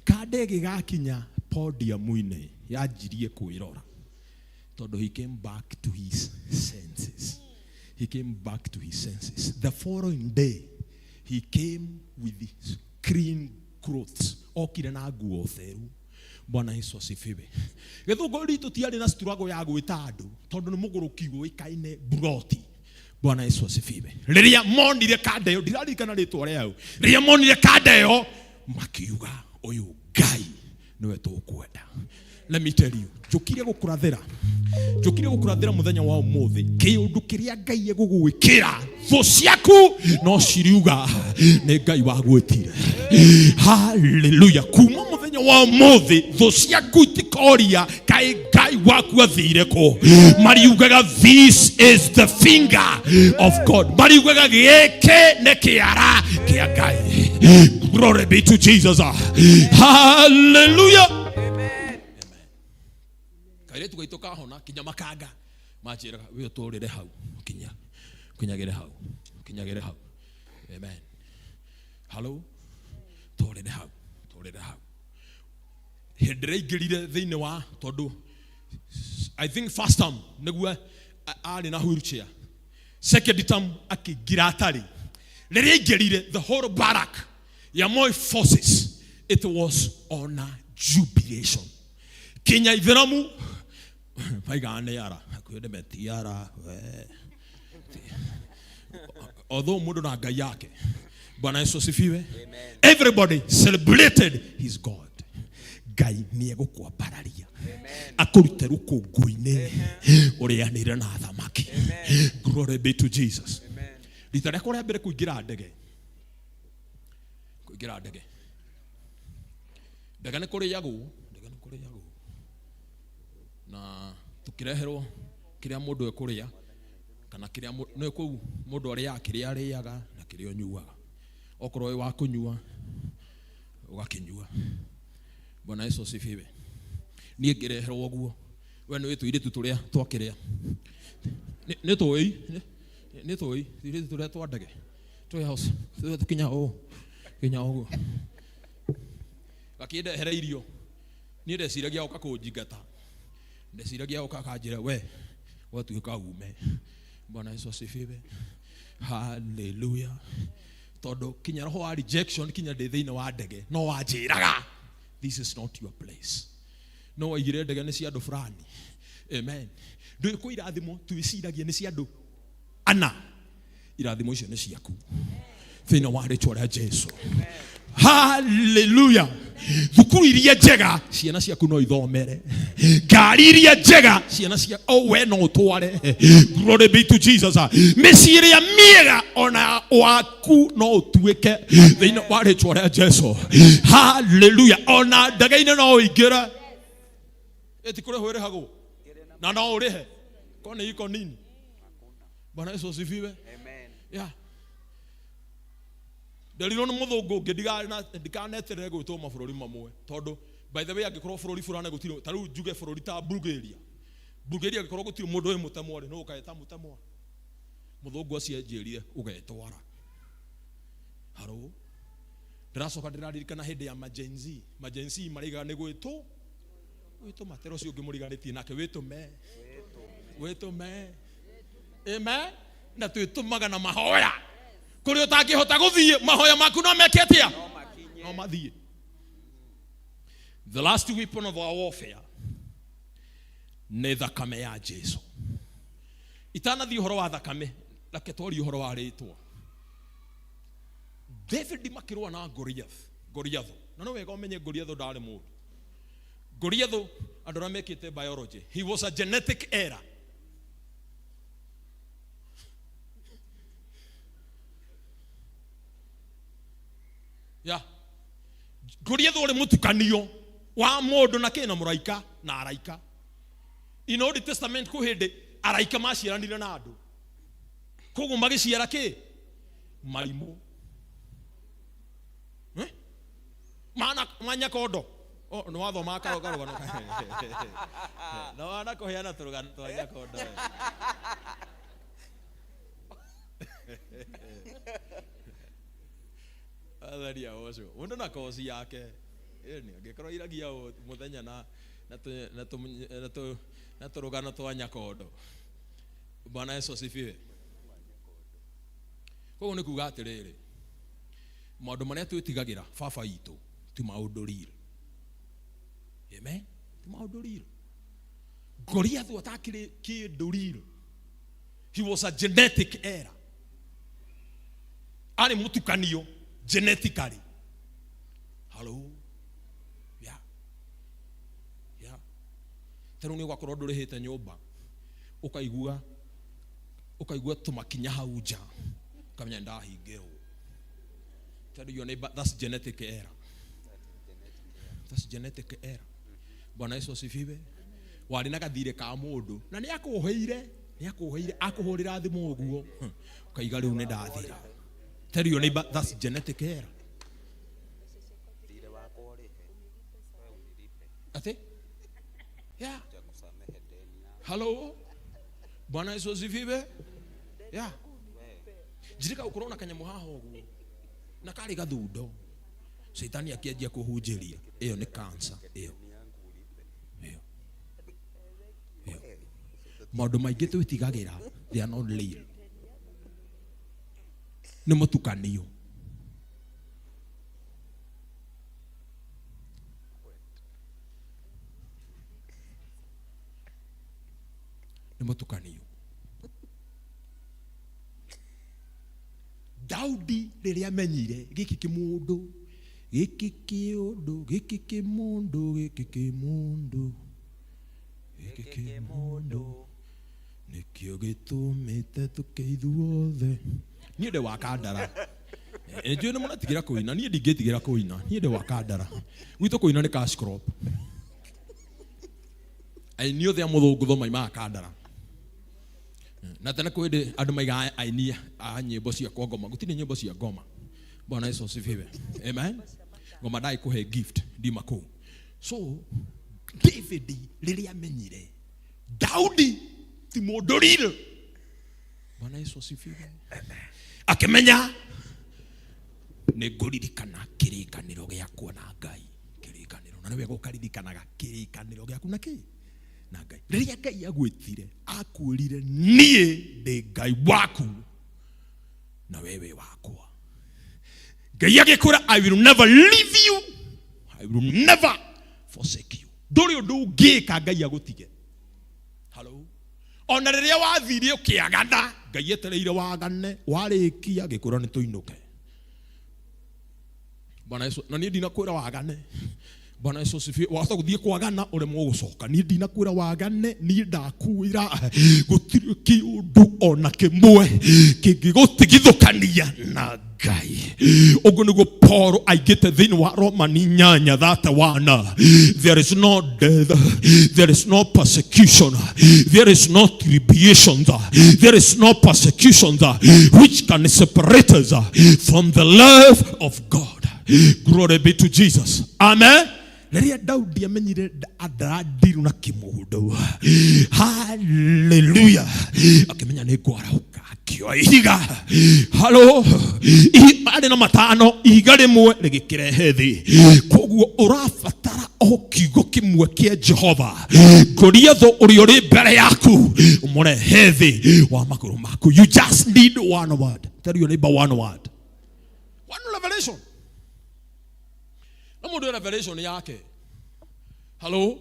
Kandege gakinya podium-inĩ yanjirie kwĩrora tondũ he came back to his senses. He came back to his senses. The following day he came with his clean clothes. Okire na nguo theru. Bwana Yesu asifiwe. Gĩthũngũ ritũ tiarĩ na struggle ya gwĩta andũ tondũ nĩ mũgũrũki ũĩkaine buroti. Bwana Yesu asifiwe. Rĩrĩa monire kanda ĩyo ndiraririkana rĩtwa rĩayo. Rĩrĩa monire kanda ĩyo makiuga ũyũ Ngai nĩwe tũkwenda. Let me tell you, njũkire gũkũrathĩra. Njũkire gũkũrathĩra mũthenya wa ũmũthĩ. Kĩũndũ kĩrĩa Ngai egũgwĩkĩra thũ ciaku no ciriuga nĩ Ngai wagwĩtire. Hallelujah. Kuma mũthenya wa ũmũthĩ thũ ciaku itikoria kaĩ Ngai waku athire kũ. Mariugaga this is the finger of God. Mariugaga gĩkĩ nĩ kĩara kĩa Ngai. Glory be to Jesus. Hallelujah. Kairĩtu gaitũ kahona kinya makanga manjĩraga we ũtũrĩre hau kinya kinyagĩre hau kinyagĩre hau amen hello tũrĩre hau tũrĩre hau hĩndĩ ĩrĩa aingĩrire thĩinĩ wa tondũ I think first term nĩguo arĩ na wheelchair second term akĩingĩra atarĩ rĩrĩa aingĩrire the whole barrack ya Moi forces it was on a jubilation kinya itheramu maigaga nĩ ara hakuhĩ ndĩmetie ara we although mũndũ na Ngai yake. Bwana Yesu asifiwe. Everybody celebrated his God. Ngai nĩ egũkwambararia akũrute rũkũngũ-inĩ ũrĩanĩre na thamaki. Glory be to Jesus. Rita rĩakwa rĩa mbere kũingĩra ndege kũingĩra ndege ndege nĩ kũrĩagwo ndege nĩ kũrĩagwo na tukireherwo kiria mundu ekuria kana kiria nĩ kũu mundu arĩaga kĩrĩa arĩaga na kĩrĩa ũnyuaga okorwo wĩ wa kũnyua ũgakĩnyua. Bwana Yesu asifiwe. Niĩ ngĩreherwo ũguo we nĩ tũirĩtu tũrĩa twakĩrĩa nĩ tũĩ nĩ tũĩ tũirĩtu tũrĩa twa ndege twĩ house tũkinya ũũ kinya ũguo gakĩndehera irio niĩ ndeciragia ũka kũnjingata ndeciragia ũka akanjĩra we watuĩka ume. Bwana Yesu asifiwe. Hallelujah. Tondũ kinya roho wa rejection kinya ndĩ thĩinĩ wa ndege no wanjĩraga this is not your place. No waigire ndege nĩ cia andũ fulani. Amen. Ndũĩ kwĩ irathimo twĩciragia nĩ cia andũ ana irathimo icio nĩ ciaku thĩinĩ wa rĩtwa rĩa Jesu. Hallelujah. Thukuru iria njega ciana ciaku no ithomere ngari iria njega ciana cia o we no ũtware. Glory be to Jesus. Mĩciĩ ĩrĩa mĩega ona waku no ũtuĩke thĩinĩ wa rĩtwa rĩa Jesu. Hallelujah. Ona ndege-inĩ no ũingĩre ĩti kũrĩhwo ĩrĩhagwo na no ũrĩhe ko nĩ iko nini. Bwana Yesu asifiwe. Yeah. Nderirwo nĩ mũthũngũ ũngĩ ndikaneterere gwĩtwo mabũrũri mamwe tondũ by the way angĩkorwo bũrũri fulani gũtirĩ ta rĩu njuge bũrũri ta Bulgaria Bulgaria angĩkorwo gũtirĩ mũndũ wĩ mũtemwa rĩ no ũkaeta mũtemwa mũthũngũ acio anjĩrire ũgetwara harũ ndĩracoka ndĩraririkana hĩndĩ ya majenzi majenzi maraigaga nĩ gwĩtũ gwĩtũ matero ũcio ũngĩ mũriganĩtie nake wĩtũme wĩtũme amen. Na twĩtũmaga na mahoya kũrĩa ũtangĩhota gũthiĩ mahoya maku no meke atĩa no mathiĩ. The last weapon of our warfare nĩ thakame ya Jesu. Itanathiĩ ũhoro wa thakame, reke twarie ũhoro wa rĩtwa. David makĩrũa na Goliath, Goliathu. Na no wega ũmenye Goliathu ndarĩ mũndũ. Goliathu andũ arĩa mekĩte biology, he was a genetic error. Yeah. Goliathu ũrĩ mũtukanio wa mũndũ na kĩ na mũraika na araika. In Old Testament kwĩ hĩndĩ araika maciaranire na andũ, koguo magĩciara kĩ marimũ. Eh? Mana manyakondo. Oh, nĩ wathoma karũgano na wana kũheana tũrũgano twa nyakondo. Athari a ũcio mũndũ na koci yake ĩni angĩkorwo iragia ũ mũthenya na na tũ- na tũ- na tũ- na tũrũgano twa nyakondo. Bwana Yesu asifiwe. Koguo nĩ kuga atĩrĩrĩ, maũndũ marĩa twĩtigagĩra baba itũ ti maũndũ real. Amen. Ti maũndũ real. Goliath atakĩrĩ kĩndũ real. He was a genetic error. Arĩ mũtukanio genetically. Hello. Yeah. Yeah. Ta rĩu nĩ ũgakorwo ndũrĩhĩte nyũmba, ũkaigua ũkaigua tũmakinya hau nja, ũkamenya nĩ ndahingĩrwo. Tell your neighbor, that's genetic error. That's genetic error. Bwana Yesu asifiwe. Warĩ na gathirĩ ka mũndũ na nĩ akũheire, nĩ akũheire, akũhũrĩra thimũ ũguo, ũkaiga rĩu nĩ ndathira. Tell your neighbor, that's genetic error. Ati? Yeah. Hello? Bwana Yesu asifiwe. Yeah. Njirika ũkorwo na kanyamũ haha ũguo na karĩ gathundo, caitani akĩanjia kũhunjĩria ĩyo nĩ cancer ĩyo. Ĩyo. Ĩyo. Maũndũ maingĩ twĩtigagĩra, they are not real. Nĩ mũtukanio. Nĩ mũtukanio. Daudi rĩrĩa amenyire gĩkĩ kĩmũndũ, gĩkĩ kĩũndũ, gĩkĩ kĩmũndũ, gĩkĩ kĩmũndũ, gĩkĩ kĩmũndũ, nĩkĩo gĩtũmĩte tũke ithuothe. Niĩ ndĩ wa Kandara. Njũĩ nĩ mũratigĩra kũina, niĩ ndingĩtigĩra kũina, niĩ ndĩ wa Kandara. Gwitũ kũina nĩ cash crop. Aini othe a mũthũngũtho maimaga Kandara. Na tene kwĩ hĩndĩ andũ maigaga aini a nyĩmbo cia kwa ngoma, gũtirĩ nyĩmbo cia ngoma. Bwana Yesu asifiwe. Amen. Ngoma ndagĩ kũhe gift ndima kũu. So David rĩrĩa amenyire Daudi ti mũndũ real. Bwana Yesu asifiwe. Akĩmenya nĩ ngũririkana kĩrĩkanĩro gĩakwa na Ngai. Kĩrĩkanĩro. Na nĩ wega ũkaririkanaga kĩrĩkanĩro gĩaku na kĩ? Na Ngai. Rĩrĩa Ngai agwĩtire, akwĩrire niĩ ndĩ Ngai waku na wewe wakwa. Ngai agĩkwĩra I will never leave you, I will never forsake you. Ndũrĩ ũndũ ũngĩka Ngai agũtige. Hello. Ona rĩrĩa wathire ũkĩagana, Ngai etereire wagane, warĩkia agĩkwĩra nĩ tũinũke. Bwana Yesu, na niĩ ndinakwĩra wagane. Bwana Yesu asifiwe. Wahota gũthiĩ kwagana ũremwo gũcoka. Niĩ ndinakwĩra wagane, niĩ ndakwĩra gũtirĩ kĩũndũ ona kĩmwe kĩngĩgũtigithũkania na Ngai. Ũguo nĩguo Paul aingĩte thĩinĩ wa Romani inyanya thate wana. There is no death, there is no persecution, there is no tribulation, there is no persecution which can separate us from the love of God. Glory be to Jesus. Amen. Rĩrĩa Daudi amenyire ndarandirwo na kĩmũndũ, haleluya, akĩmenya nĩ ngwarahũka, akĩoya ihiga, halo, Arĩ na matano, ihiga rĩmwe rĩgĩkĩrehe thĩ. Koguo ũrabatara o kiugo kĩmwe kĩa Jehova, Goliathũ ũrĩa ũrĩ mbere yaku ũmũrehe thĩ wa magũrũ maku. You just need one word. Tell your neighbor, one word, one revelation. No mũndũ revelation yake. Hello,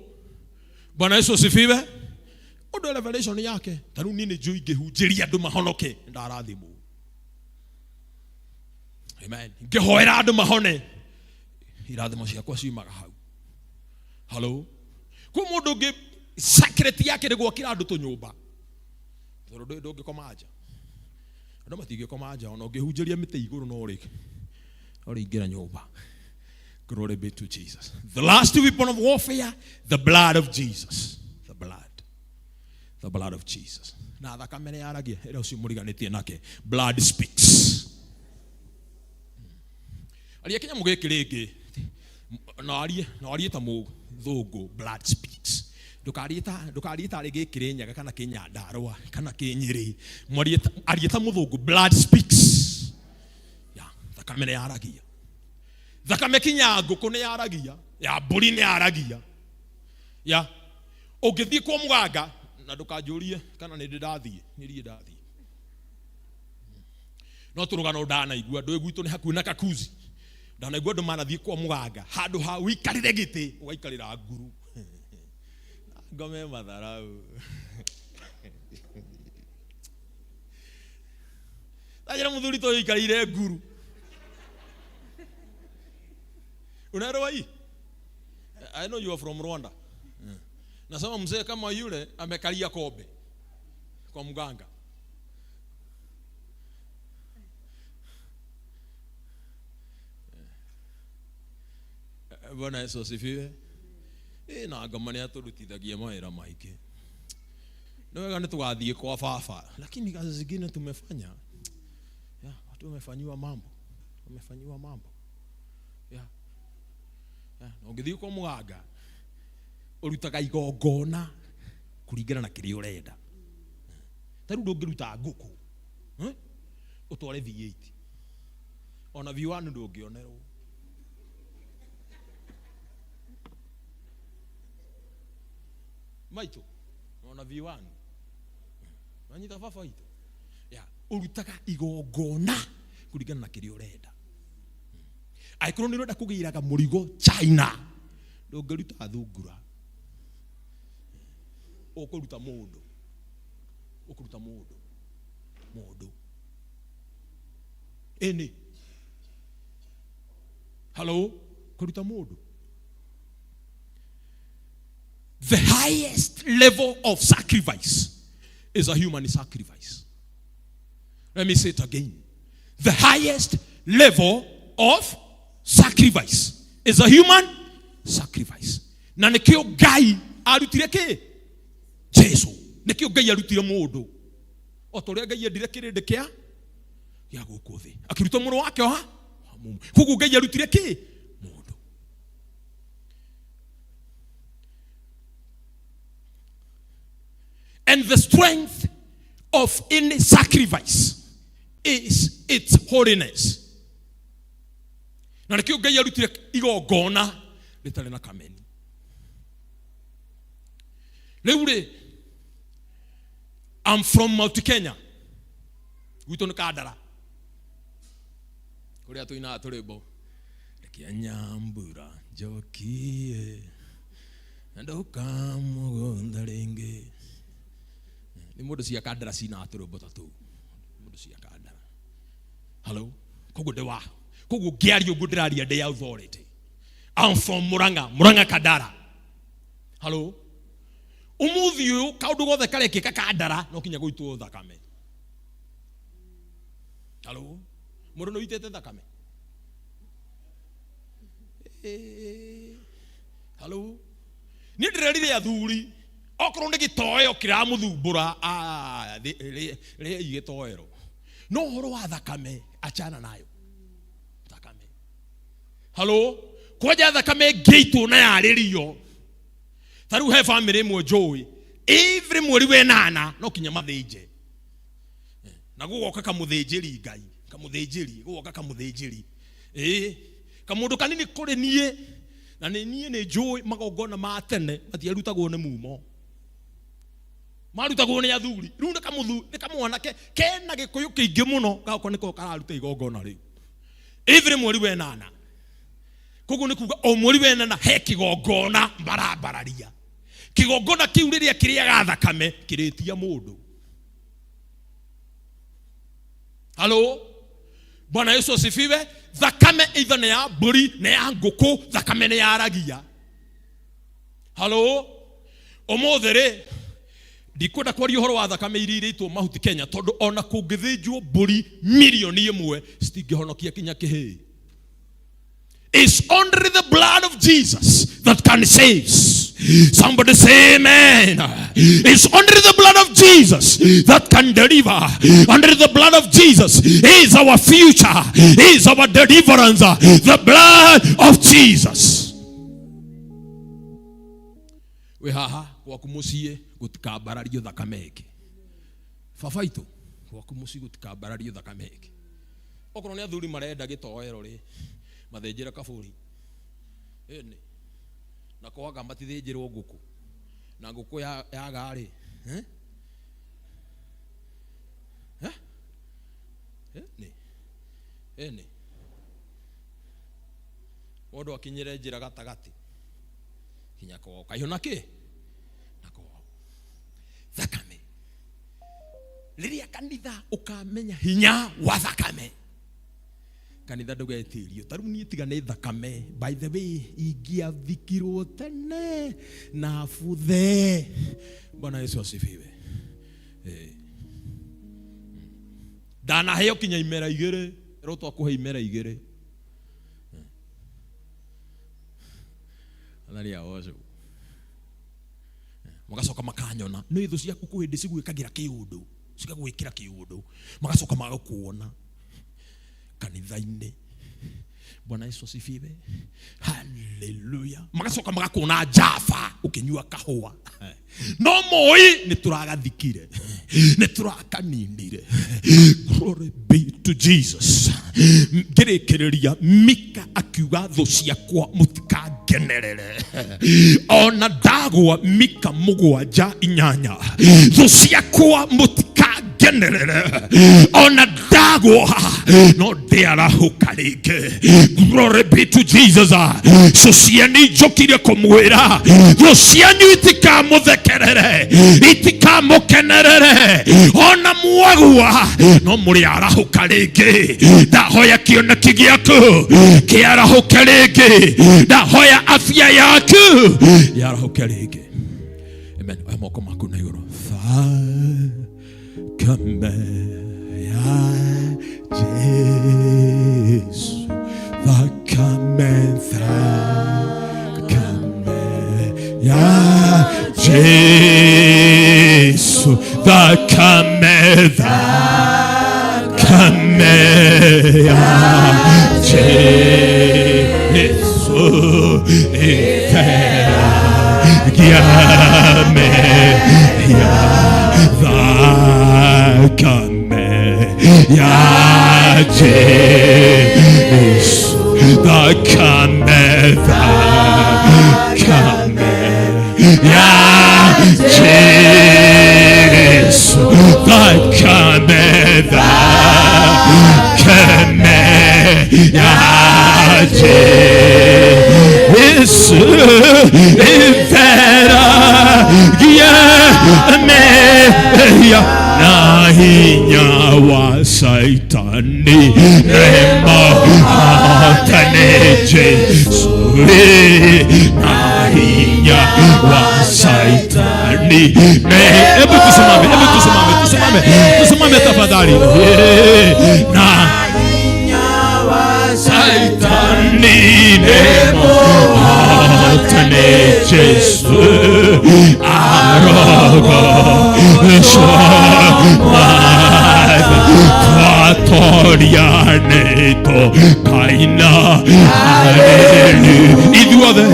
Bwana Yesu asifiwe. Mũndũ revelation yake. Ta rĩu niĩ nĩ njũĩ ingĩhunjĩria andũ mahonoke, ndarathimwo. Amen. Ngĩhoera andũ mahone, irathimo ciakwa ciumaga hau. Hello, kwĩ mũndũ ũngĩ secret yake nĩ gwakĩra andũ tũnyũmba, tondũ ndũngĩkoma nja, andũ matingĩkoma nja, ona ũngĩhunjĩria mĩtĩ igũrũ, no rĩ no rĩingĩra nyũmba. Glory be to Jesus. The last weapon of warfare, the blood of Jesus. The blood, the blood of Jesus. Na thakame nĩ yaragia. Ĩra ũcio mũriganĩtie nake, blood speaks. Aria kĩnyamũ gĩkĩ rĩngĩ, no arie, no arie ta mũthũngũ. Blood speaks. Ndũkarie tarĩ gĩkĩ Kĩrĩnyaga kana Kĩnyandarũa kana Kĩnyĩrĩ. Mwarie arie ta mũthũngũ. Blood speaks ya thakame nĩ yaragia. Thakame kinya ngũkũ nĩ yaragia, ya mbũri nĩ yaragia. Ya ũngĩthiĩ kwa mũganga, na ndũkanjũrie kana nĩ ndĩ ndathiĩ, nĩ ndiĩ ndathiĩ, no tũrũgano ndanaigua. Ndũĩ gwitũ nĩ hakuhĩ na Kakuzi. Ndanaigua andũ manathiĩ kwa mũganga, handũ ha ũikarĩre gĩtĩ ũgaikarĩra nguru. Ngome matharau. Tanjĩra mũthuri ta ũyũ ũikarĩire nguru. Unaelewa hii? I know you are from Rwanda. Nasema mzee kama yule amekalia kobe kwa mganga. Bwana Yesu asifiwe. Na ngoma nĩ atũrutithagia mawĩra maingĩ. Nĩ wega nĩ tũgathiĩ kwa baba, lakini kazi zingine tumefanya. Yeah, watu wamefanyiwa mambo. Wamefanyiwa mambo. Yeah. Yeah, na ũngĩthiĩ kwa mũganga, ũrutaga igongona kũringana na kĩrĩa ũrenda. Ta rĩu ndũngĩruta ngũkũ, eh? Ũtware V8. Ona V1 ndũngĩonerwo. Maitũ, ona V1. Wanyita baba witũ? Yeah, ũrutaga igongona kũringana na kĩrĩa ũrenda. Angĩkorwo nĩ ũrenda kũgĩraga mũrigo China, ndũngĩruta thungura. Ũkũruta mũndũ. Ũkũruta mũndũ. Mũndũ. Ĩni. Hello? Kũruta mũndũ. The highest level of sacrifice is a human sacrifice. Let me say it again. The highest level of sacrifice is a human sacrifice. Na nĩkĩo Ngai arutire kĩ? Jesu. Nĩkĩo Ngai arutire mũndũ. O ta ũrĩa Ngai endire kĩrĩndĩ kĩa gũkũ thĩ. Akĩruta mũrũ wake wa mũmwe. Koguo Ngai arutire kĩ? Mũndũ. And the strength of any sacrifice is its holiness. Na nĩkĩo Ngai arutire igongona rĩtarĩ na kameni. Rĩu rĩ, I'm from Mount Kenya. Gwitũ nĩ Kandara. Kũrĩa tũinaga tũrĩmbo. Rekia nyambura njokie na ndũkamũgũnda rĩngĩ. Nĩ mũndũ cia Kandara cinaga tũrĩmbo ta tũu. Mũndũ cia Kandara. Hello? Koguo ndĩ wa. Koguo ngĩaria ũguo ndĩraria ndĩ authority. I'm from Murang'a, Murang'a Kandara. Hello? Ũmũthĩ ũyũ kaũndũ gothe karekĩka Kandara no kinya gũitwo thakame. Hello? Mũndũ nĩ ũitĩte thakame? Hello? Niĩ ndĩrerire athuri okorwo nĩ gĩtoero kĩramũthumbũra, rĩai gĩtoero. No ũhoro wa thakame achana nayo. Thakame. Hello? Kwanja thakame ĩngĩitwo na yarĩrio. Ta rĩu he family ĩmwe njũĩ, every mweri wa ĩnana no kinya mathĩnje. Na gũgoka kamũthĩnjĩri Ngai. Kamũthĩnjĩri gũgoka kamũthĩnjĩri ĩĩ kamũndũ kanini kũrĩ niĩ na nĩ niĩ nĩ njũĩ magongona ma tene matiarutagwo nĩ mumo marutagwo nĩ athuri rĩu nĩ kamũthu nĩ kamwanake kena gĩkũyũ kĩingĩ mũno gakorwo nĩko kararuta igongona rĩu every mweri wenana koguo nĩ kuga o mweri wenana he kĩgongona barabararia kĩgongona kĩu rĩrĩa kĩrĩaga thakame kĩrĩtia mũndũ. Halo, Bwana Yesu asifiwe. Thakame either nĩ ya mbũri nĩ ya ngũkũ, thakame nĩ yaragia. Halo, ũmũthĩ rĩ ndikwenda kwaria ũhoro wa thakame iria irĩitwo mahuti Kenya tondũ ona kũngĩthĩnjwo mbũri milioni ĩmwe citingĩhonokia kinya kĩhĩĩ. It's only the blood of Jesus that can save. Somebody say amen. It's only the blood of Jesus that can deliver. Under the blood of Jesus is our future, is our deliverance. The blood of Jesus. We haha gwaku muciĩ gũtikambarario thakame ĩngĩ. Baba itũ gwaku mũciĩ gũtikambarario thakame ĩngĩ. Okorwo nĩ athuri marenda gĩtoero rĩ, mathĩnjĩre kabũri. Ĩni. Na kwaga matithĩnjĩrwo ngũkũ. Na ngũkũ yaga rĩ, eh? Eh? Ĩni. Ĩni. Mũndũ akinyĩre njĩra gatagatĩ. Kinya kwao. Kaihũ na kĩ? Na kwao. Thakame. Rĩrĩa kanitha ũkamenya hinya wa thakame, kanitha ndũgetĩrio. Ta rĩu niĩ tiga nĩ thakame, by the way, ingĩathikirwo tene na buthe. Bwana Yesu asifiwe. Ndanaheo kinya imera igĩrĩ, rĩu twakũhe imera igĩrĩ. Angalia woco. Magacoka makanyona. Nĩ thũ ciaku kwĩ hĩndĩ cigwĩkagĩra kĩũndũ, cigagwĩkĩra kĩũndũ, magacoka magakuona kanitha-inĩ. Bwana Yesu asifiwe. Haleluya. Magacoka magakuona Java ũkĩnyua kahũa. No moi nĩ tũragathikire, nĩ tũrakaninire. Glory be to Jesus. Ngĩrĩkĩrĩria Mika akiuga thũ ciakwa mũtikangenerere. Ona ndagwa Mika 7:8, thũ ciakwa mũtikangenerere. Ona ndagwa no ndĩarahũka rĩngĩ. Glory be to Jesus. Cũciani njũkire kũmwĩra thũ cianyu itikamũthekerere, itikamũkenerere. Ona mwagwa no mũrĩarahũka rĩngĩ. Ndahoya kĩoneki gĩaku kĩarahũke rĩngĩ. Ndahoya afya yaku yarahũke rĩngĩ. Amen. Oya moko maku na igũrũ. Thakame ya Jesu, thakame, thakame ya Jesu, thakame, thakame ya Jesu, itheragia mehia, thakame ya Jesu, thakame, thakame ya Jesu, thakame, thakame ya Jesu, itheragia mehia na hinya wa Saitani nĩmahotane Jesu, na hinya wa Saitani. Hebu tusimame, hebu tusimame, tusimame, tusimame tafadhali. Na hinya wa Saitani nĩmahotane Jesu, arogocwo twatoria nĩtũkaina haleluya. Ithuothe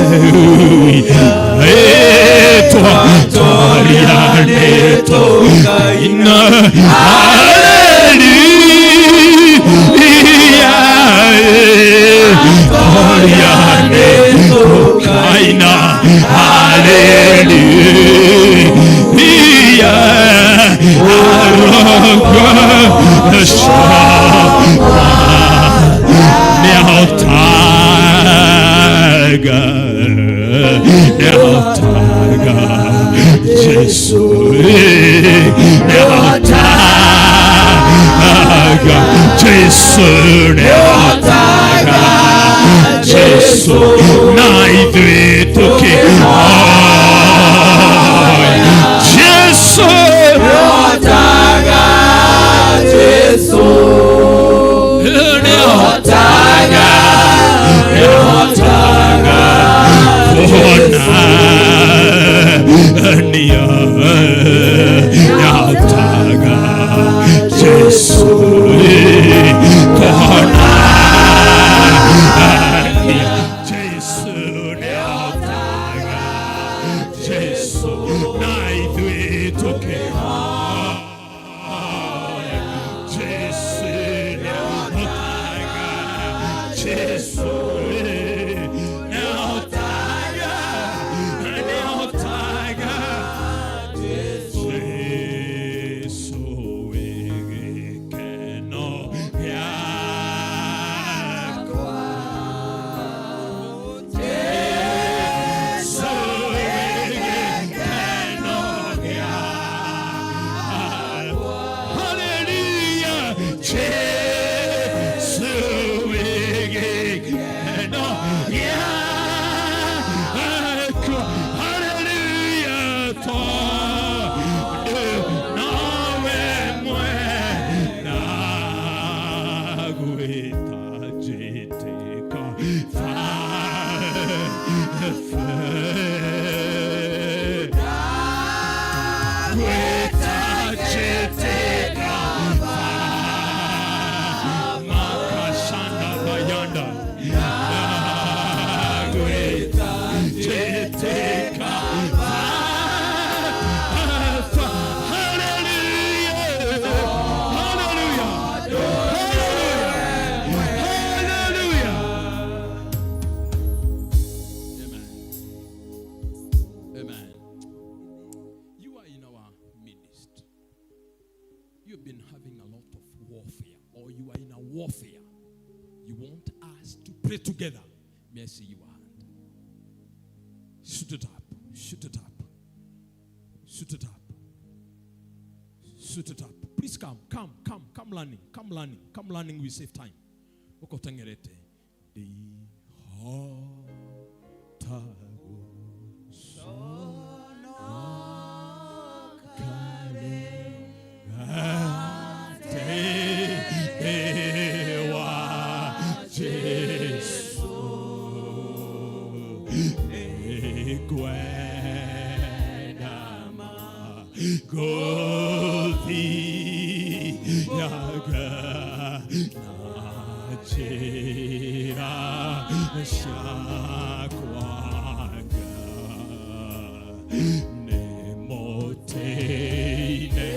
twatoria nĩtũkaina haleluya. Nĩahotaga, nĩahotaga, Jesu nĩahotaga, Jesu nĩahotaga, Jesu na ithuĩ tũkĩhoya Jesu nĩahotaga, Jesu nĩahotaga, nĩahotaga kuonania, nĩahotaga Jesu kuonania, Jesu nĩahotaga, Jesu na ithuĩ tũkĩhoya Jesu nĩahotaga, Jesu nĩahotaga, nĩahotaga, Jesu wĩ gĩkeno gĩakwa, Jesu wĩ gĩkeno gĩakwa. Hallelujah. Jesu wĩ gĩkeno gĩakwa. Hallelujah. Tondũ nowe mwena gwĩta njĩtĩka Gwĩta njĩtĩka Makashanda bayanda. Gwĩta njĩtĩka Hallelujah. Hallelujah. Hallelujah. Amen. Amen. You are in our midst. You've been having a lot of warfare, or you are in a warfare. You want us to pray together. May I see your hand? Shoot it up. Shoot it up. Shoot it up. Shoot it up. Please come, come, come, come learning, come learning, come learning. We save time. Ukotengerete. Wa Jesu nĩngwenda gũthiaga na njĩra ciakwa nĩ mũtĩ-inĩ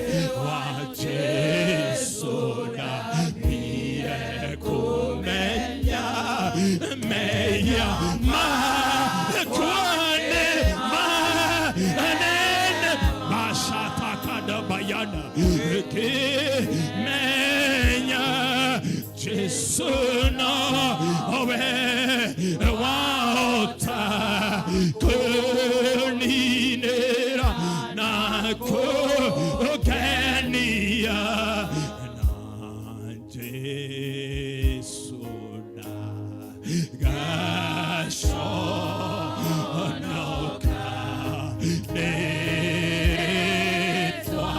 wa Jesu ndambire kũmenya mehia makwa nĩ manene mashatakadabayana ngĩmenya Jesu nowe wahota kũninĩra na kũngenia na Jesu ndagaconoka rĩĩtwa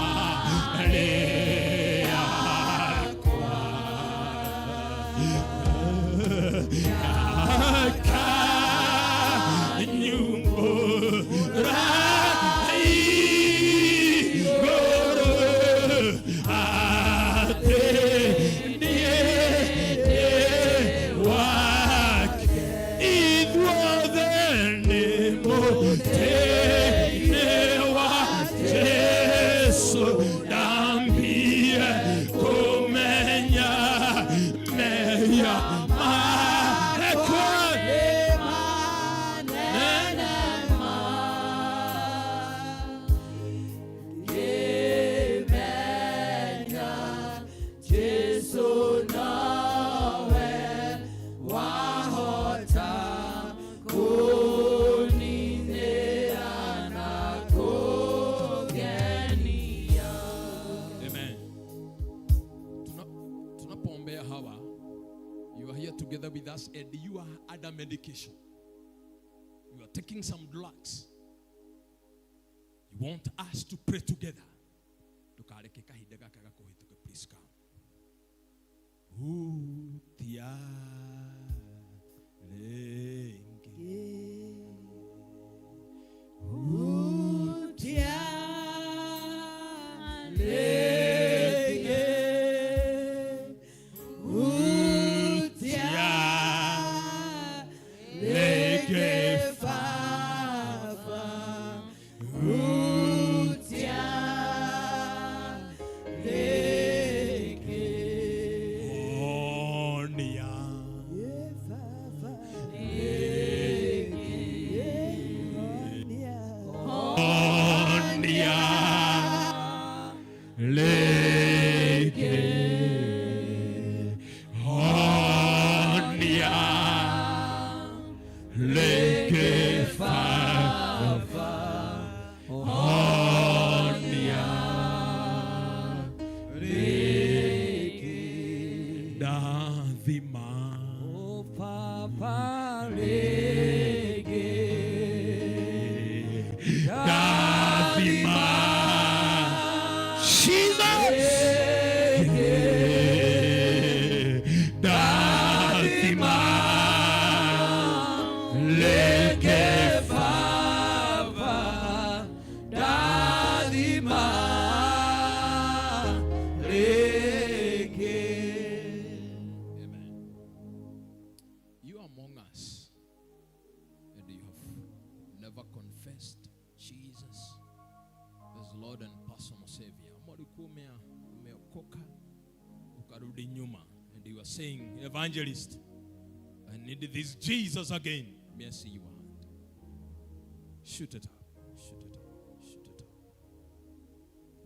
rĩakwa. Akanyumbũra igũrũ atĩ niĩ us and you are under medication. You are taking some drugs. You want us to pray together. Ndukareke kahinda gaka gakũhĩtũke. Please come. Hutia rĩngĩ. Hutia rĩngĩ. Hutia rĩngĩ Baba. Hutia rĩngĩ. Honia Honia rĩngĩ. Honia rĩngĩ Baba. Honia rĩngĩ. Ndathima. Baba rĩngĩ. Ndathima. Jesus. Ndathima. Rĩngĩ Baba ndathima rĩngĩ. Amen. You are among us and you have never confessed Jesus as Lord and personal Savior. Ama ulikuwa umeokoka ukarudi nyuma and you are saying, Evangelist, I need this Jesus again. May I see your hand? Shoot it up, shoot it up, shoot it up.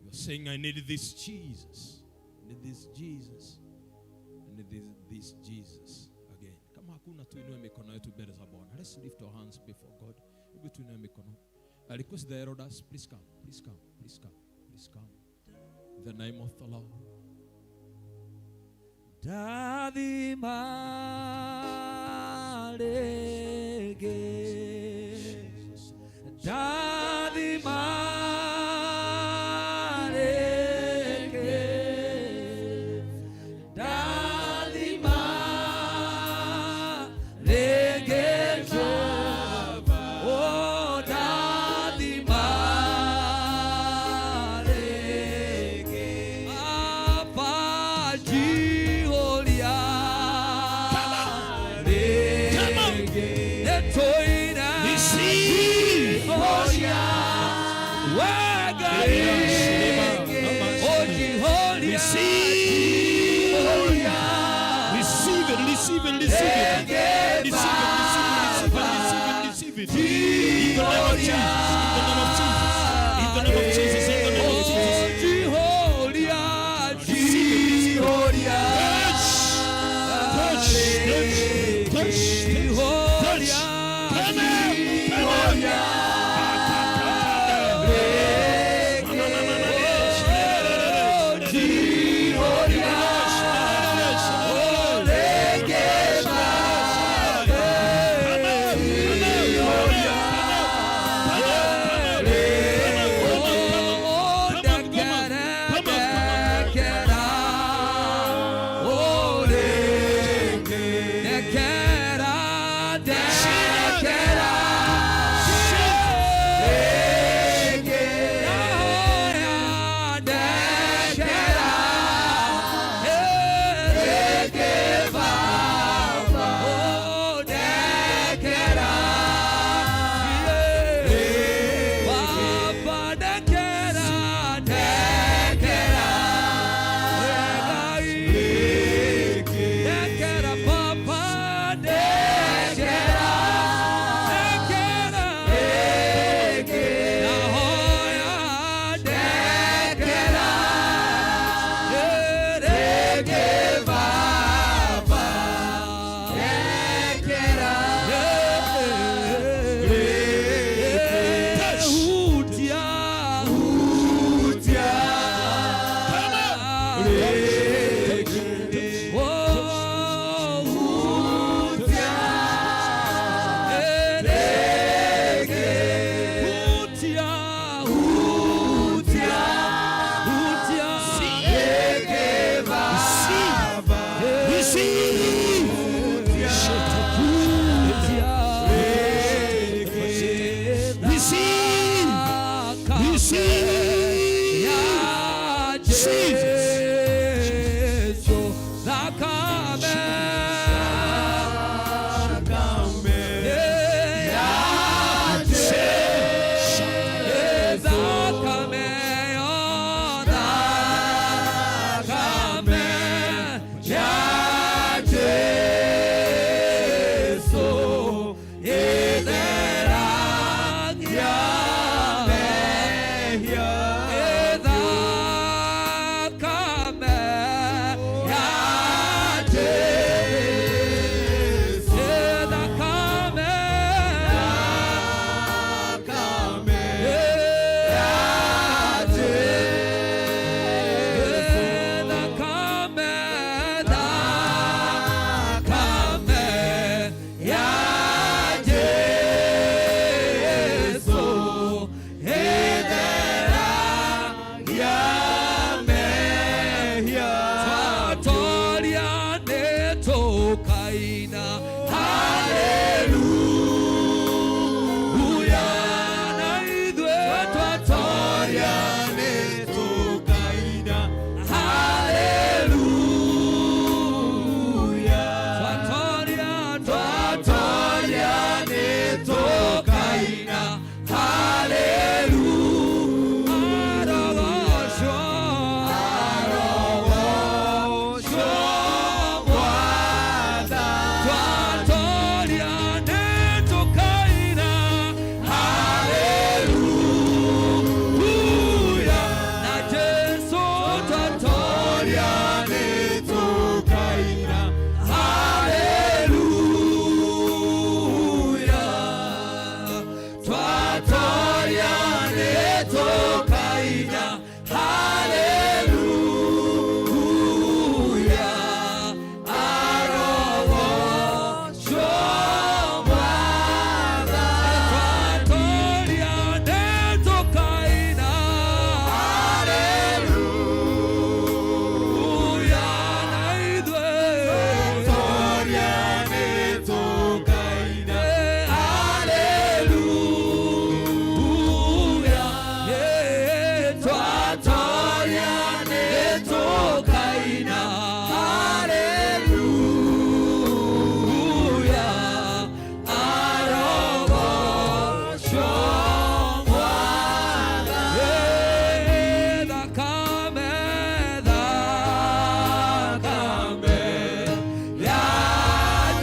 You are saying, I need this Jesus. I need this Jesus. I need this Jesus again. Kama hakuna, tuinue mikono yetu mbele za Bwana. Let's lift our hands before God. Hebu tuinue mikono. I request the elders, please come, please come, please come, please come. In the name of the Lord. Ndathima rĩngĩ. Ndathima rĩngĩ. Ndathima rĩngĩ Jehova. Oh, ndathima rĩngĩ. Baba njihũria rĩngĩ. Nĩtũire njihũria wega rĩngĩ. Ũnjihũria njihũria. Receive it, receive it, receive it. Receive it, receive it, receive it, receive it, receive it. In the name of Jesus, in the name of Jesus, in the name of Jesus, in the name of Jesus. Njihũria, njihũria. Touch, touch, touch, touch. Come on, come on. Jesu thakame ya Jesu thakame yo thakame ya Jesu itheragia mehia thakame ya Jesu thakame ya Jesu thakame thakame ya Jesu itheragia mehia twatoria nĩtũkaina haleluya na ithuĩ twatoria nĩtũkaina haleluya twatoria twatoria nĩtũkaina haleluya arogocwo arogocwo Bwana twatoria nĩtũkaina haleluya na Jesu twatoria nĩtũkaina haleluya twatoria nĩtũkaina haleluya arogocwo Bwana twatoria nĩtũkaina haleluya na ithuĩ twatoria nĩtũkaina haleluya twatoria nĩtũkaina haleluya arogocwo Bwana thakame thakame ya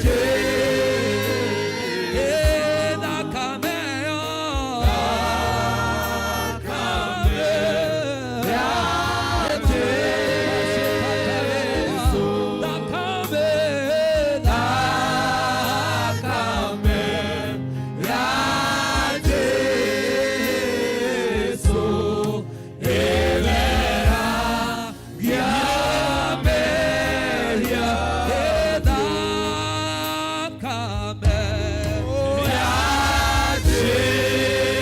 Jesu thakame yo thakame ya Jesu thakame thakame ya Jesu itheragia mehia thakame ya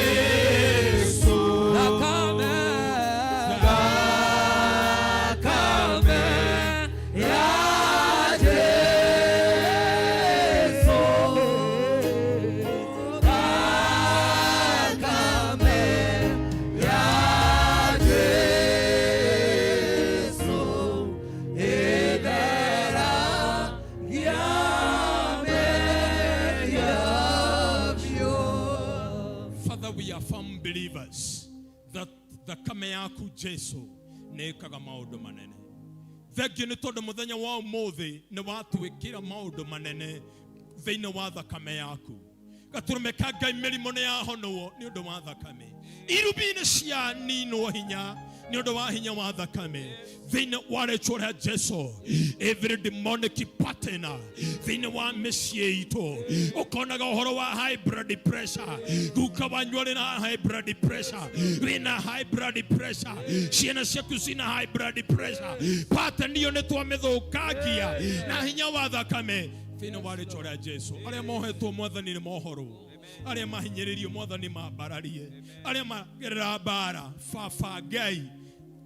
Jesu thakame thakame ya Jesu thakame ya Jesu itheragia mehia Father, we are firm believers that thakame yaku Jesu nĩ ĩkaga maũndũ manene. Thengiũ nĩ tondũ mũthenya wa ũmũthĩ nĩ watwĩkĩra maũndũ manene thĩinĩ wa thakame yaku. Gatũrũme ka Ngai mĩrimũ nĩ yahonwo nĩ ũndũ wa thakame. Irubi nĩ cianinwo hinya nĩ ũndũ wa hinya wa thakame thĩinĩ wa rĩtwa rĩa Jesu. Every demonic pattern thĩinĩ wa mĩciĩ itũ ũkonaga ũhoro wa high blood pressure, guka wanyu arĩ na high blood pressure, wĩna high blood pressure, ciana ciaku cina high blood pressure, pattern ĩyo nĩ twamĩthũkangia na hinya wa thakame thĩinĩ wa rĩtwa rĩa Jesu. Arĩa mohetwo mwathani nĩ mohorwo, arĩa mahinyĩrĩirio mwathani mambararie, arĩa magerera mbara baba Ngai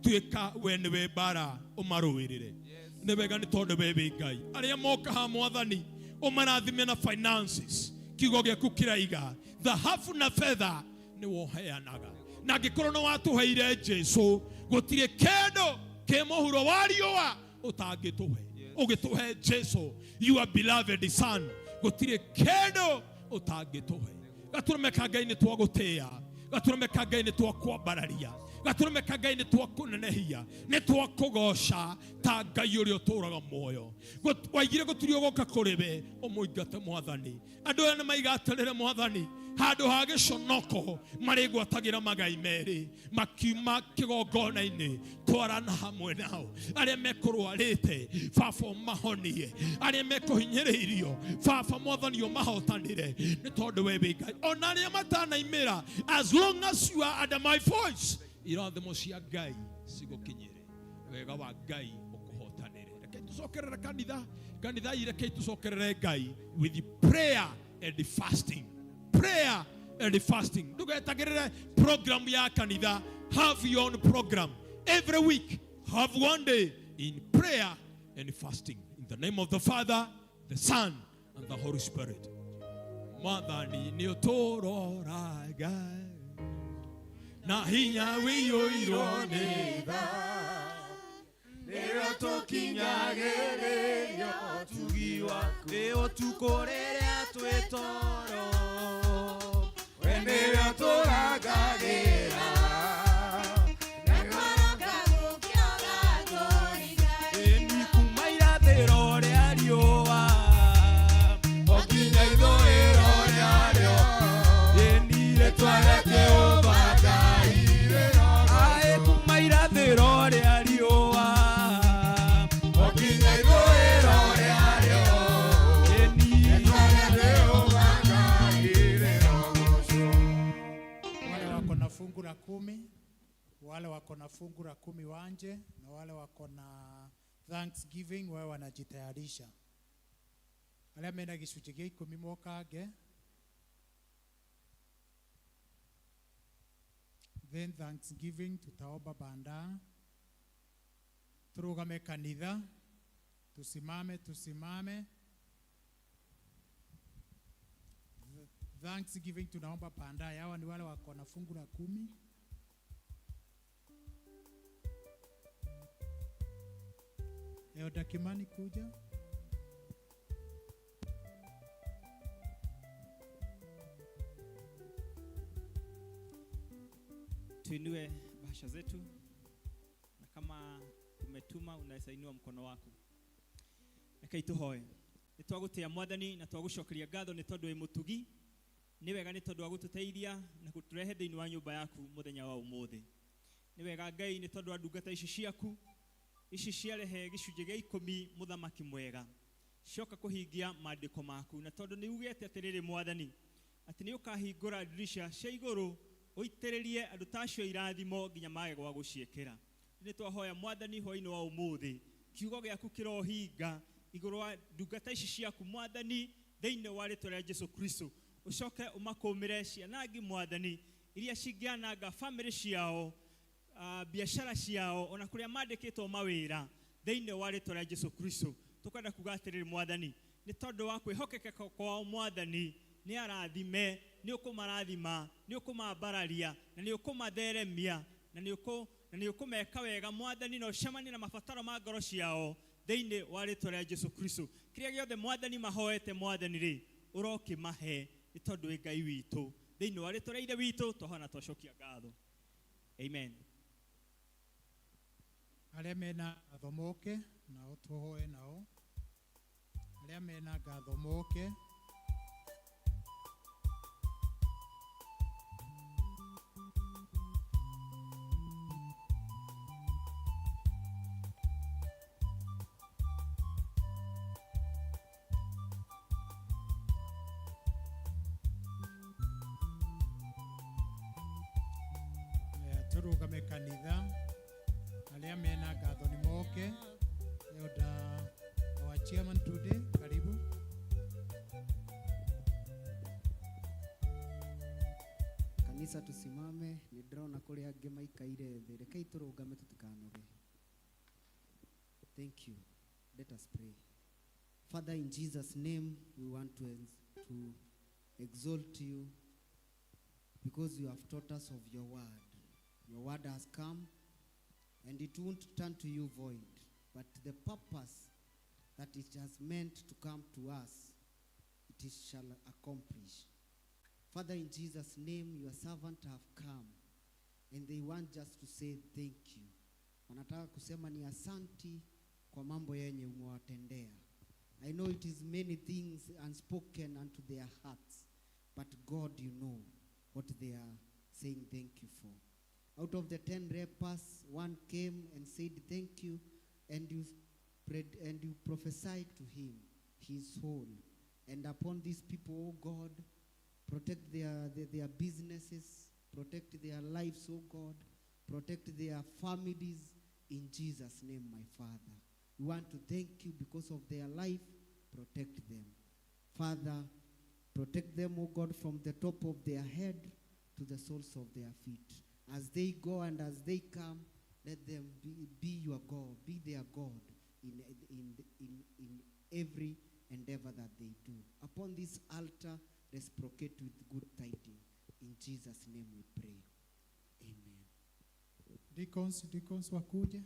tuĩka we nĩwe mbara ũmarũĩrĩre nĩ wega nĩ tondũ we wĩ Ngai. Arĩa moka ha mwathani ũmarathime na finances, kiugo gĩaku kĩraiga thahabu na betha nĩ woheanaga, na angĩkorwo nĩ watũheire Jesu gũtirĩ kĩndũ Kĩ mũhuro wa riũa ũtangĩtũhe. Ũgĩtũhe Jesu, your beloved son, gũtirĩ kĩndũ ũtangĩtũhe. Gatũrũme ka Ngai nĩ twagũtĩĩa, gatũrũme ka Ngai nĩ twakwambararia, gatũrũme ka Ngai nĩ twakũnenehia, nĩ twakũgoca ta Ngai ũrĩa ũtũũraga muoyo. Waigire gũtirĩ ũgoka kũrĩ we ũmũingate Mwathani. Andũ aya nĩ maigatĩrĩre Mwathani handũ ha gĩconoko marĩgwatagĩra magai merĩ makiuma kĩgongona-inĩ. Twarana hamwe nao arĩa mekũrwarĩte, baba ũmahonie, arĩa mekũhinyĩrĩirio, baba Mwathani ũmahotanĩre, nĩ tondũ we wĩ Ngai. Ona arĩa matanaimĩra, as long as you are under my voice, irathimo cia Ngai cigũkinyĩre, wega wa Ngai ũkũhotanĩre. Reke tũcokerere kanitha, kanitha ii, reke tũcokerere Ngai with prayer and fasting, prayer and fasting. Ndũgetagĩrĩre program ya kanitha, have your own program every week, have one day in prayer and fasting. In the name of the Father, the Son and the Holy Spirit. Mwathani nĩ ũtũroraga na hinya wĩiyũirwo nĩ tha, nĩrĩo tũkinyagĩrĩrio ũtugi waku, ĩ ũtukũ rĩrĩa twĩ toro, we nĩwe ũtũrangagĩra. Ĩni kuma irathĩro rĩa riũa o nginya ithũĩro rĩarĩo, ĩni rĩtwa rĩa Jehova Ngai. Aĩ kuma irathĩro rĩa riũa o nginya ithũĩro rĩarĩo, ĩni rĩtwa rĩa Jehova Ngai rĩrogocwo. Wale wako na fungu la 10, wale wako na fungu la 10 wanje, na wale wako na thanksgiving wawe wanajitayarisha. Arĩa mena gĩcunjĩ gĩa 10 mokange. Then thanksgiving tutaomba baadaye. Turugame kanitha, tusimame, tusimame. Thanksgiving tunaomba baadaye. Hawa ni wale wako na fungu la 10. Elder Kimani kuja. Tuinue bahasha zetu, na kama umetuma unaweza inua mkono wako. Reke ituhoe. Nĩ twagũtĩa Mwathani na twagũcokeria ngatho nĩ tondũ wĩ mũtugi, nĩ wega nĩ tondũ wa gũtũteithia na gũtũrehe thĩinĩ wa nyũmba yaku mũthenya wa ũmũthĩ. Nĩ wega Ngai nĩ tondũ wa ndungata ici ciaku, ici ciarehe gĩcunjĩ gĩa 10 mũthamaki mwega, cioka kũhingia maandĩko maku, na tondũ nĩ ugĩte atĩrĩrĩ Mwathani atĩ nĩ ũkahingũra ndirisha cia igũrũ ũitĩrĩrie andũ ta acio irathimo nginya mage gwa gũciĩkĩra. Nĩ twahoya Mwathani hwaĩ-inĩ wa ũmũthĩ kiugo gĩaku kĩrohinga igũrũ wa ndungata ici ciaku Mwathani thĩinĩ wa rĩtwa rĩa Jesu Kristo. Ũcoke ũmakũmĩre cianangi Mwathani iria cingĩananga bamĩrĩ ciao, biashara ciao, ona kũrĩa mandĩkĩtwo mawĩra thĩinĩ wa rĩtwa rĩa Jesu Kristo. Tũkwenda kuga atĩrĩrĩ Mwathani, nĩ tondũ wa kwĩhokeka kwao Mwathani, nĩ arathime, nĩ ũkũmarathima, nĩ ũkũmambararia, na nĩ ũkũmatheremia, na nĩ ũkũmeka wega Mwathani, na ũcemanie na mabataro ma ngoro ciao thĩinĩ wa rĩtwa rĩa Jesu Kristo. Kĩrĩa gĩothe Mwathani mahoete Mwathani rĩ, ũrokĩmahe nĩ tondũ wĩ Ngai witũ. Thĩinĩ wa rĩtwa rĩa Ithe witũ twahoya twacokia ngatho. Amen. Arĩa mena ngatho moke nao tũhoe nao. Arĩa mena ngatho moke. Turugame kanitha, arĩa mena ngatho nĩ moke. Elder, our chairman today, karibu. Kanisa tusimame, nĩ ndĩrona kũrĩ angĩ maikaire thĩ. Rekei tũrũgame tũtikanoge. Thank you. Let us pray. Father, in Jesus' name, we want to exalt you because you have taught us of your word. Your word has come And it won't turn to you void, but the purpose that it has meant to come to us, it is shall accomplish. Father, in Jesus' name, your servant have come, and they want just to say thank you. Wanataka kusema ni asanti kwa mambo yenye umewatendea. I know it is many things unspoken unto their hearts, but God, you know what they are saying thank you for. Out of the 10 lepers, one came and said thank you, and you prayed and you prophesied to him, he is whole. And upon these people, O God, protect their businesses, protect their lives, O God, protect their families, in Jesus' name, my Father. We want to thank you because of their life. Protect them. Father, protect them, O God, from the top of their head to the soles of their feet. As they go and as they come, let them be your God, be their God in every endeavor that they do. Upon this altar, reciprocate with good tidings. In Jesus' name we pray. Amen. Deacons wakuje.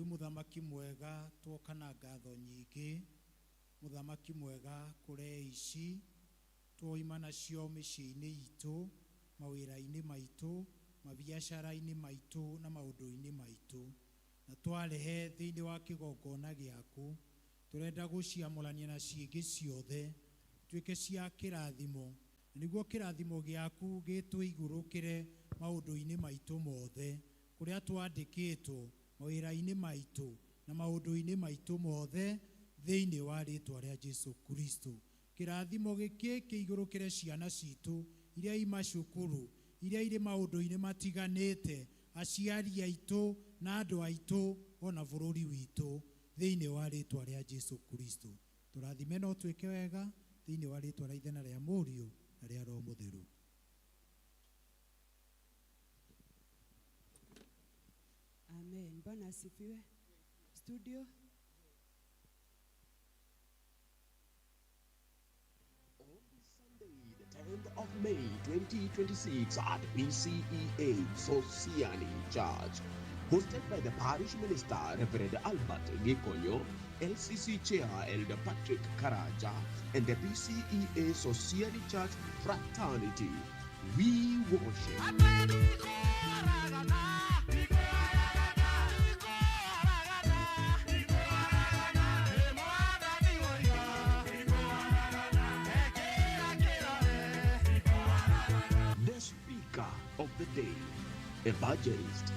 Muthamaki mwega tuoka na ngatho nyingĩ, muthamaki mwega kũrĩ ici twoima nacio mĩciĩ-inĩ itũ, mawĩra-inĩ maitũ, mabiacara-inĩ maitũ na maũndũ-inĩ maitũ, na twarehe thĩinĩ wa kĩgongona gĩaku. Tũrenda gũciamũrania na ciĩngĩ ciothe tuĩke cia kĩrathimo, na nĩguo kĩrathimo gĩaku gĩtũigũrũkĩre maũndũ-inĩ maitũ mothe kũrĩa twandĩkĩtwo mawĩra-inĩ maitũ na maũndũ-inĩ maitũ mothe thĩinĩ wa rĩtwa rĩa Jesu Kristo. Kĩrathimo gĩkĩ kĩigũrũkĩre ciana citũ iria i macukuru, iria irĩ maũndũ-inĩ matiganĩte, aciari aitũ na andũ aitũ ona bũrũri witũ thĩinĩ wa rĩtwa rĩa Jesu Kristo. Tũrathime no twĩke wega thĩinĩ wa rĩtwa rĩa Ithe na rĩa Mũriũ na rĩa Roho Mũtheru. Amen. Bwana asifiwe. Studio. Sunday, the 10th of May 2026 at PCEA Sosiani Church, hosted by the parish minister Reverend Albert Gikonyo, LCC Chair Elder Patrick Karaja, and the PCEA Sosiani Church Fraternity. We worship. The speaker of the day, Evangelist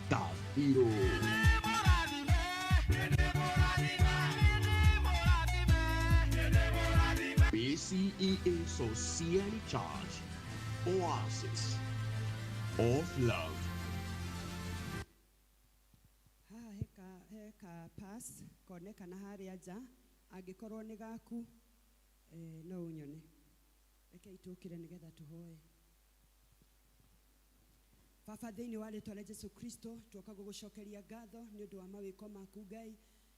Tafiro. PCEA Sosiani Church, Oasis of Love. Haha heka pass konekana harĩa nja angĩkorwo nĩ gaku no ũnyone. Reke itũkĩre nĩgetha tũhoe. Baba thĩinĩ wa rĩtwa rĩa Jesu Kristo twoka gũgũcokeria ngatho nĩ ũndũ wa mawĩko maku Ngai.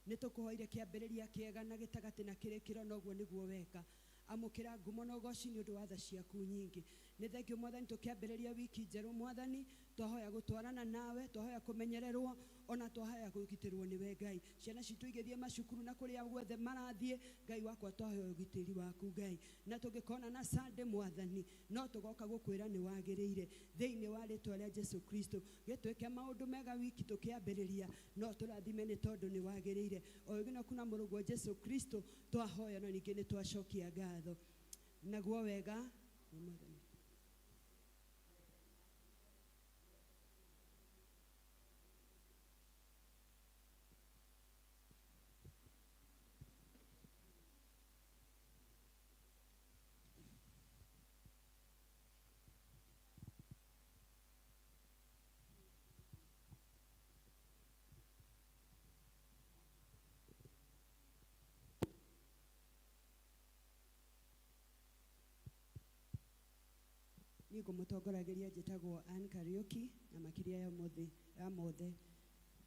Nĩ tũkũhoire kĩambĩrĩria kĩega na gĩtagatĩ na kĩrĩkĩro noguo nĩguo weka. Amũkĩra ngumo na ũgoci nĩ ũndũ wa tha ciaku nyingĩ. Nĩ thengio Mwathani tũkĩambĩrĩria wiki njerũ Mwathani, twahoya gũtwarana nawe, twahoya kũmenyererwo ona twahoya kũgitĩrwo nĩwe Ngai. Ciana citũ igĩthiĩ macukuru na kũrĩa guothe marathiĩ Ngai wakwa twahoya ũgitĩri waku Ngai. Na tũngĩkona na Sunday Mwathani no tũgoka gũkwĩra nĩ wagĩrĩire thĩinĩ wa rĩtwa rĩa Jesu Kristo. Gĩtwĩke maũndũ mega wiki tũkĩambĩrĩria no tũrathime nĩ tondũ nĩ wagĩrĩire. O ũgĩ kuna mũrũguo Jesu Kristo twahoya no ningĩ nĩ twacokia ngatho. Naguo wega nĩ Mwathani. Niĩ ngũmũtongorageria njĩtagwo Ann Kariuki na makĩria ya mothe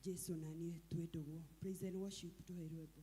Jesu na niĩ twĩ ndũgũ. Praise and worship tũhe rwĩmbo.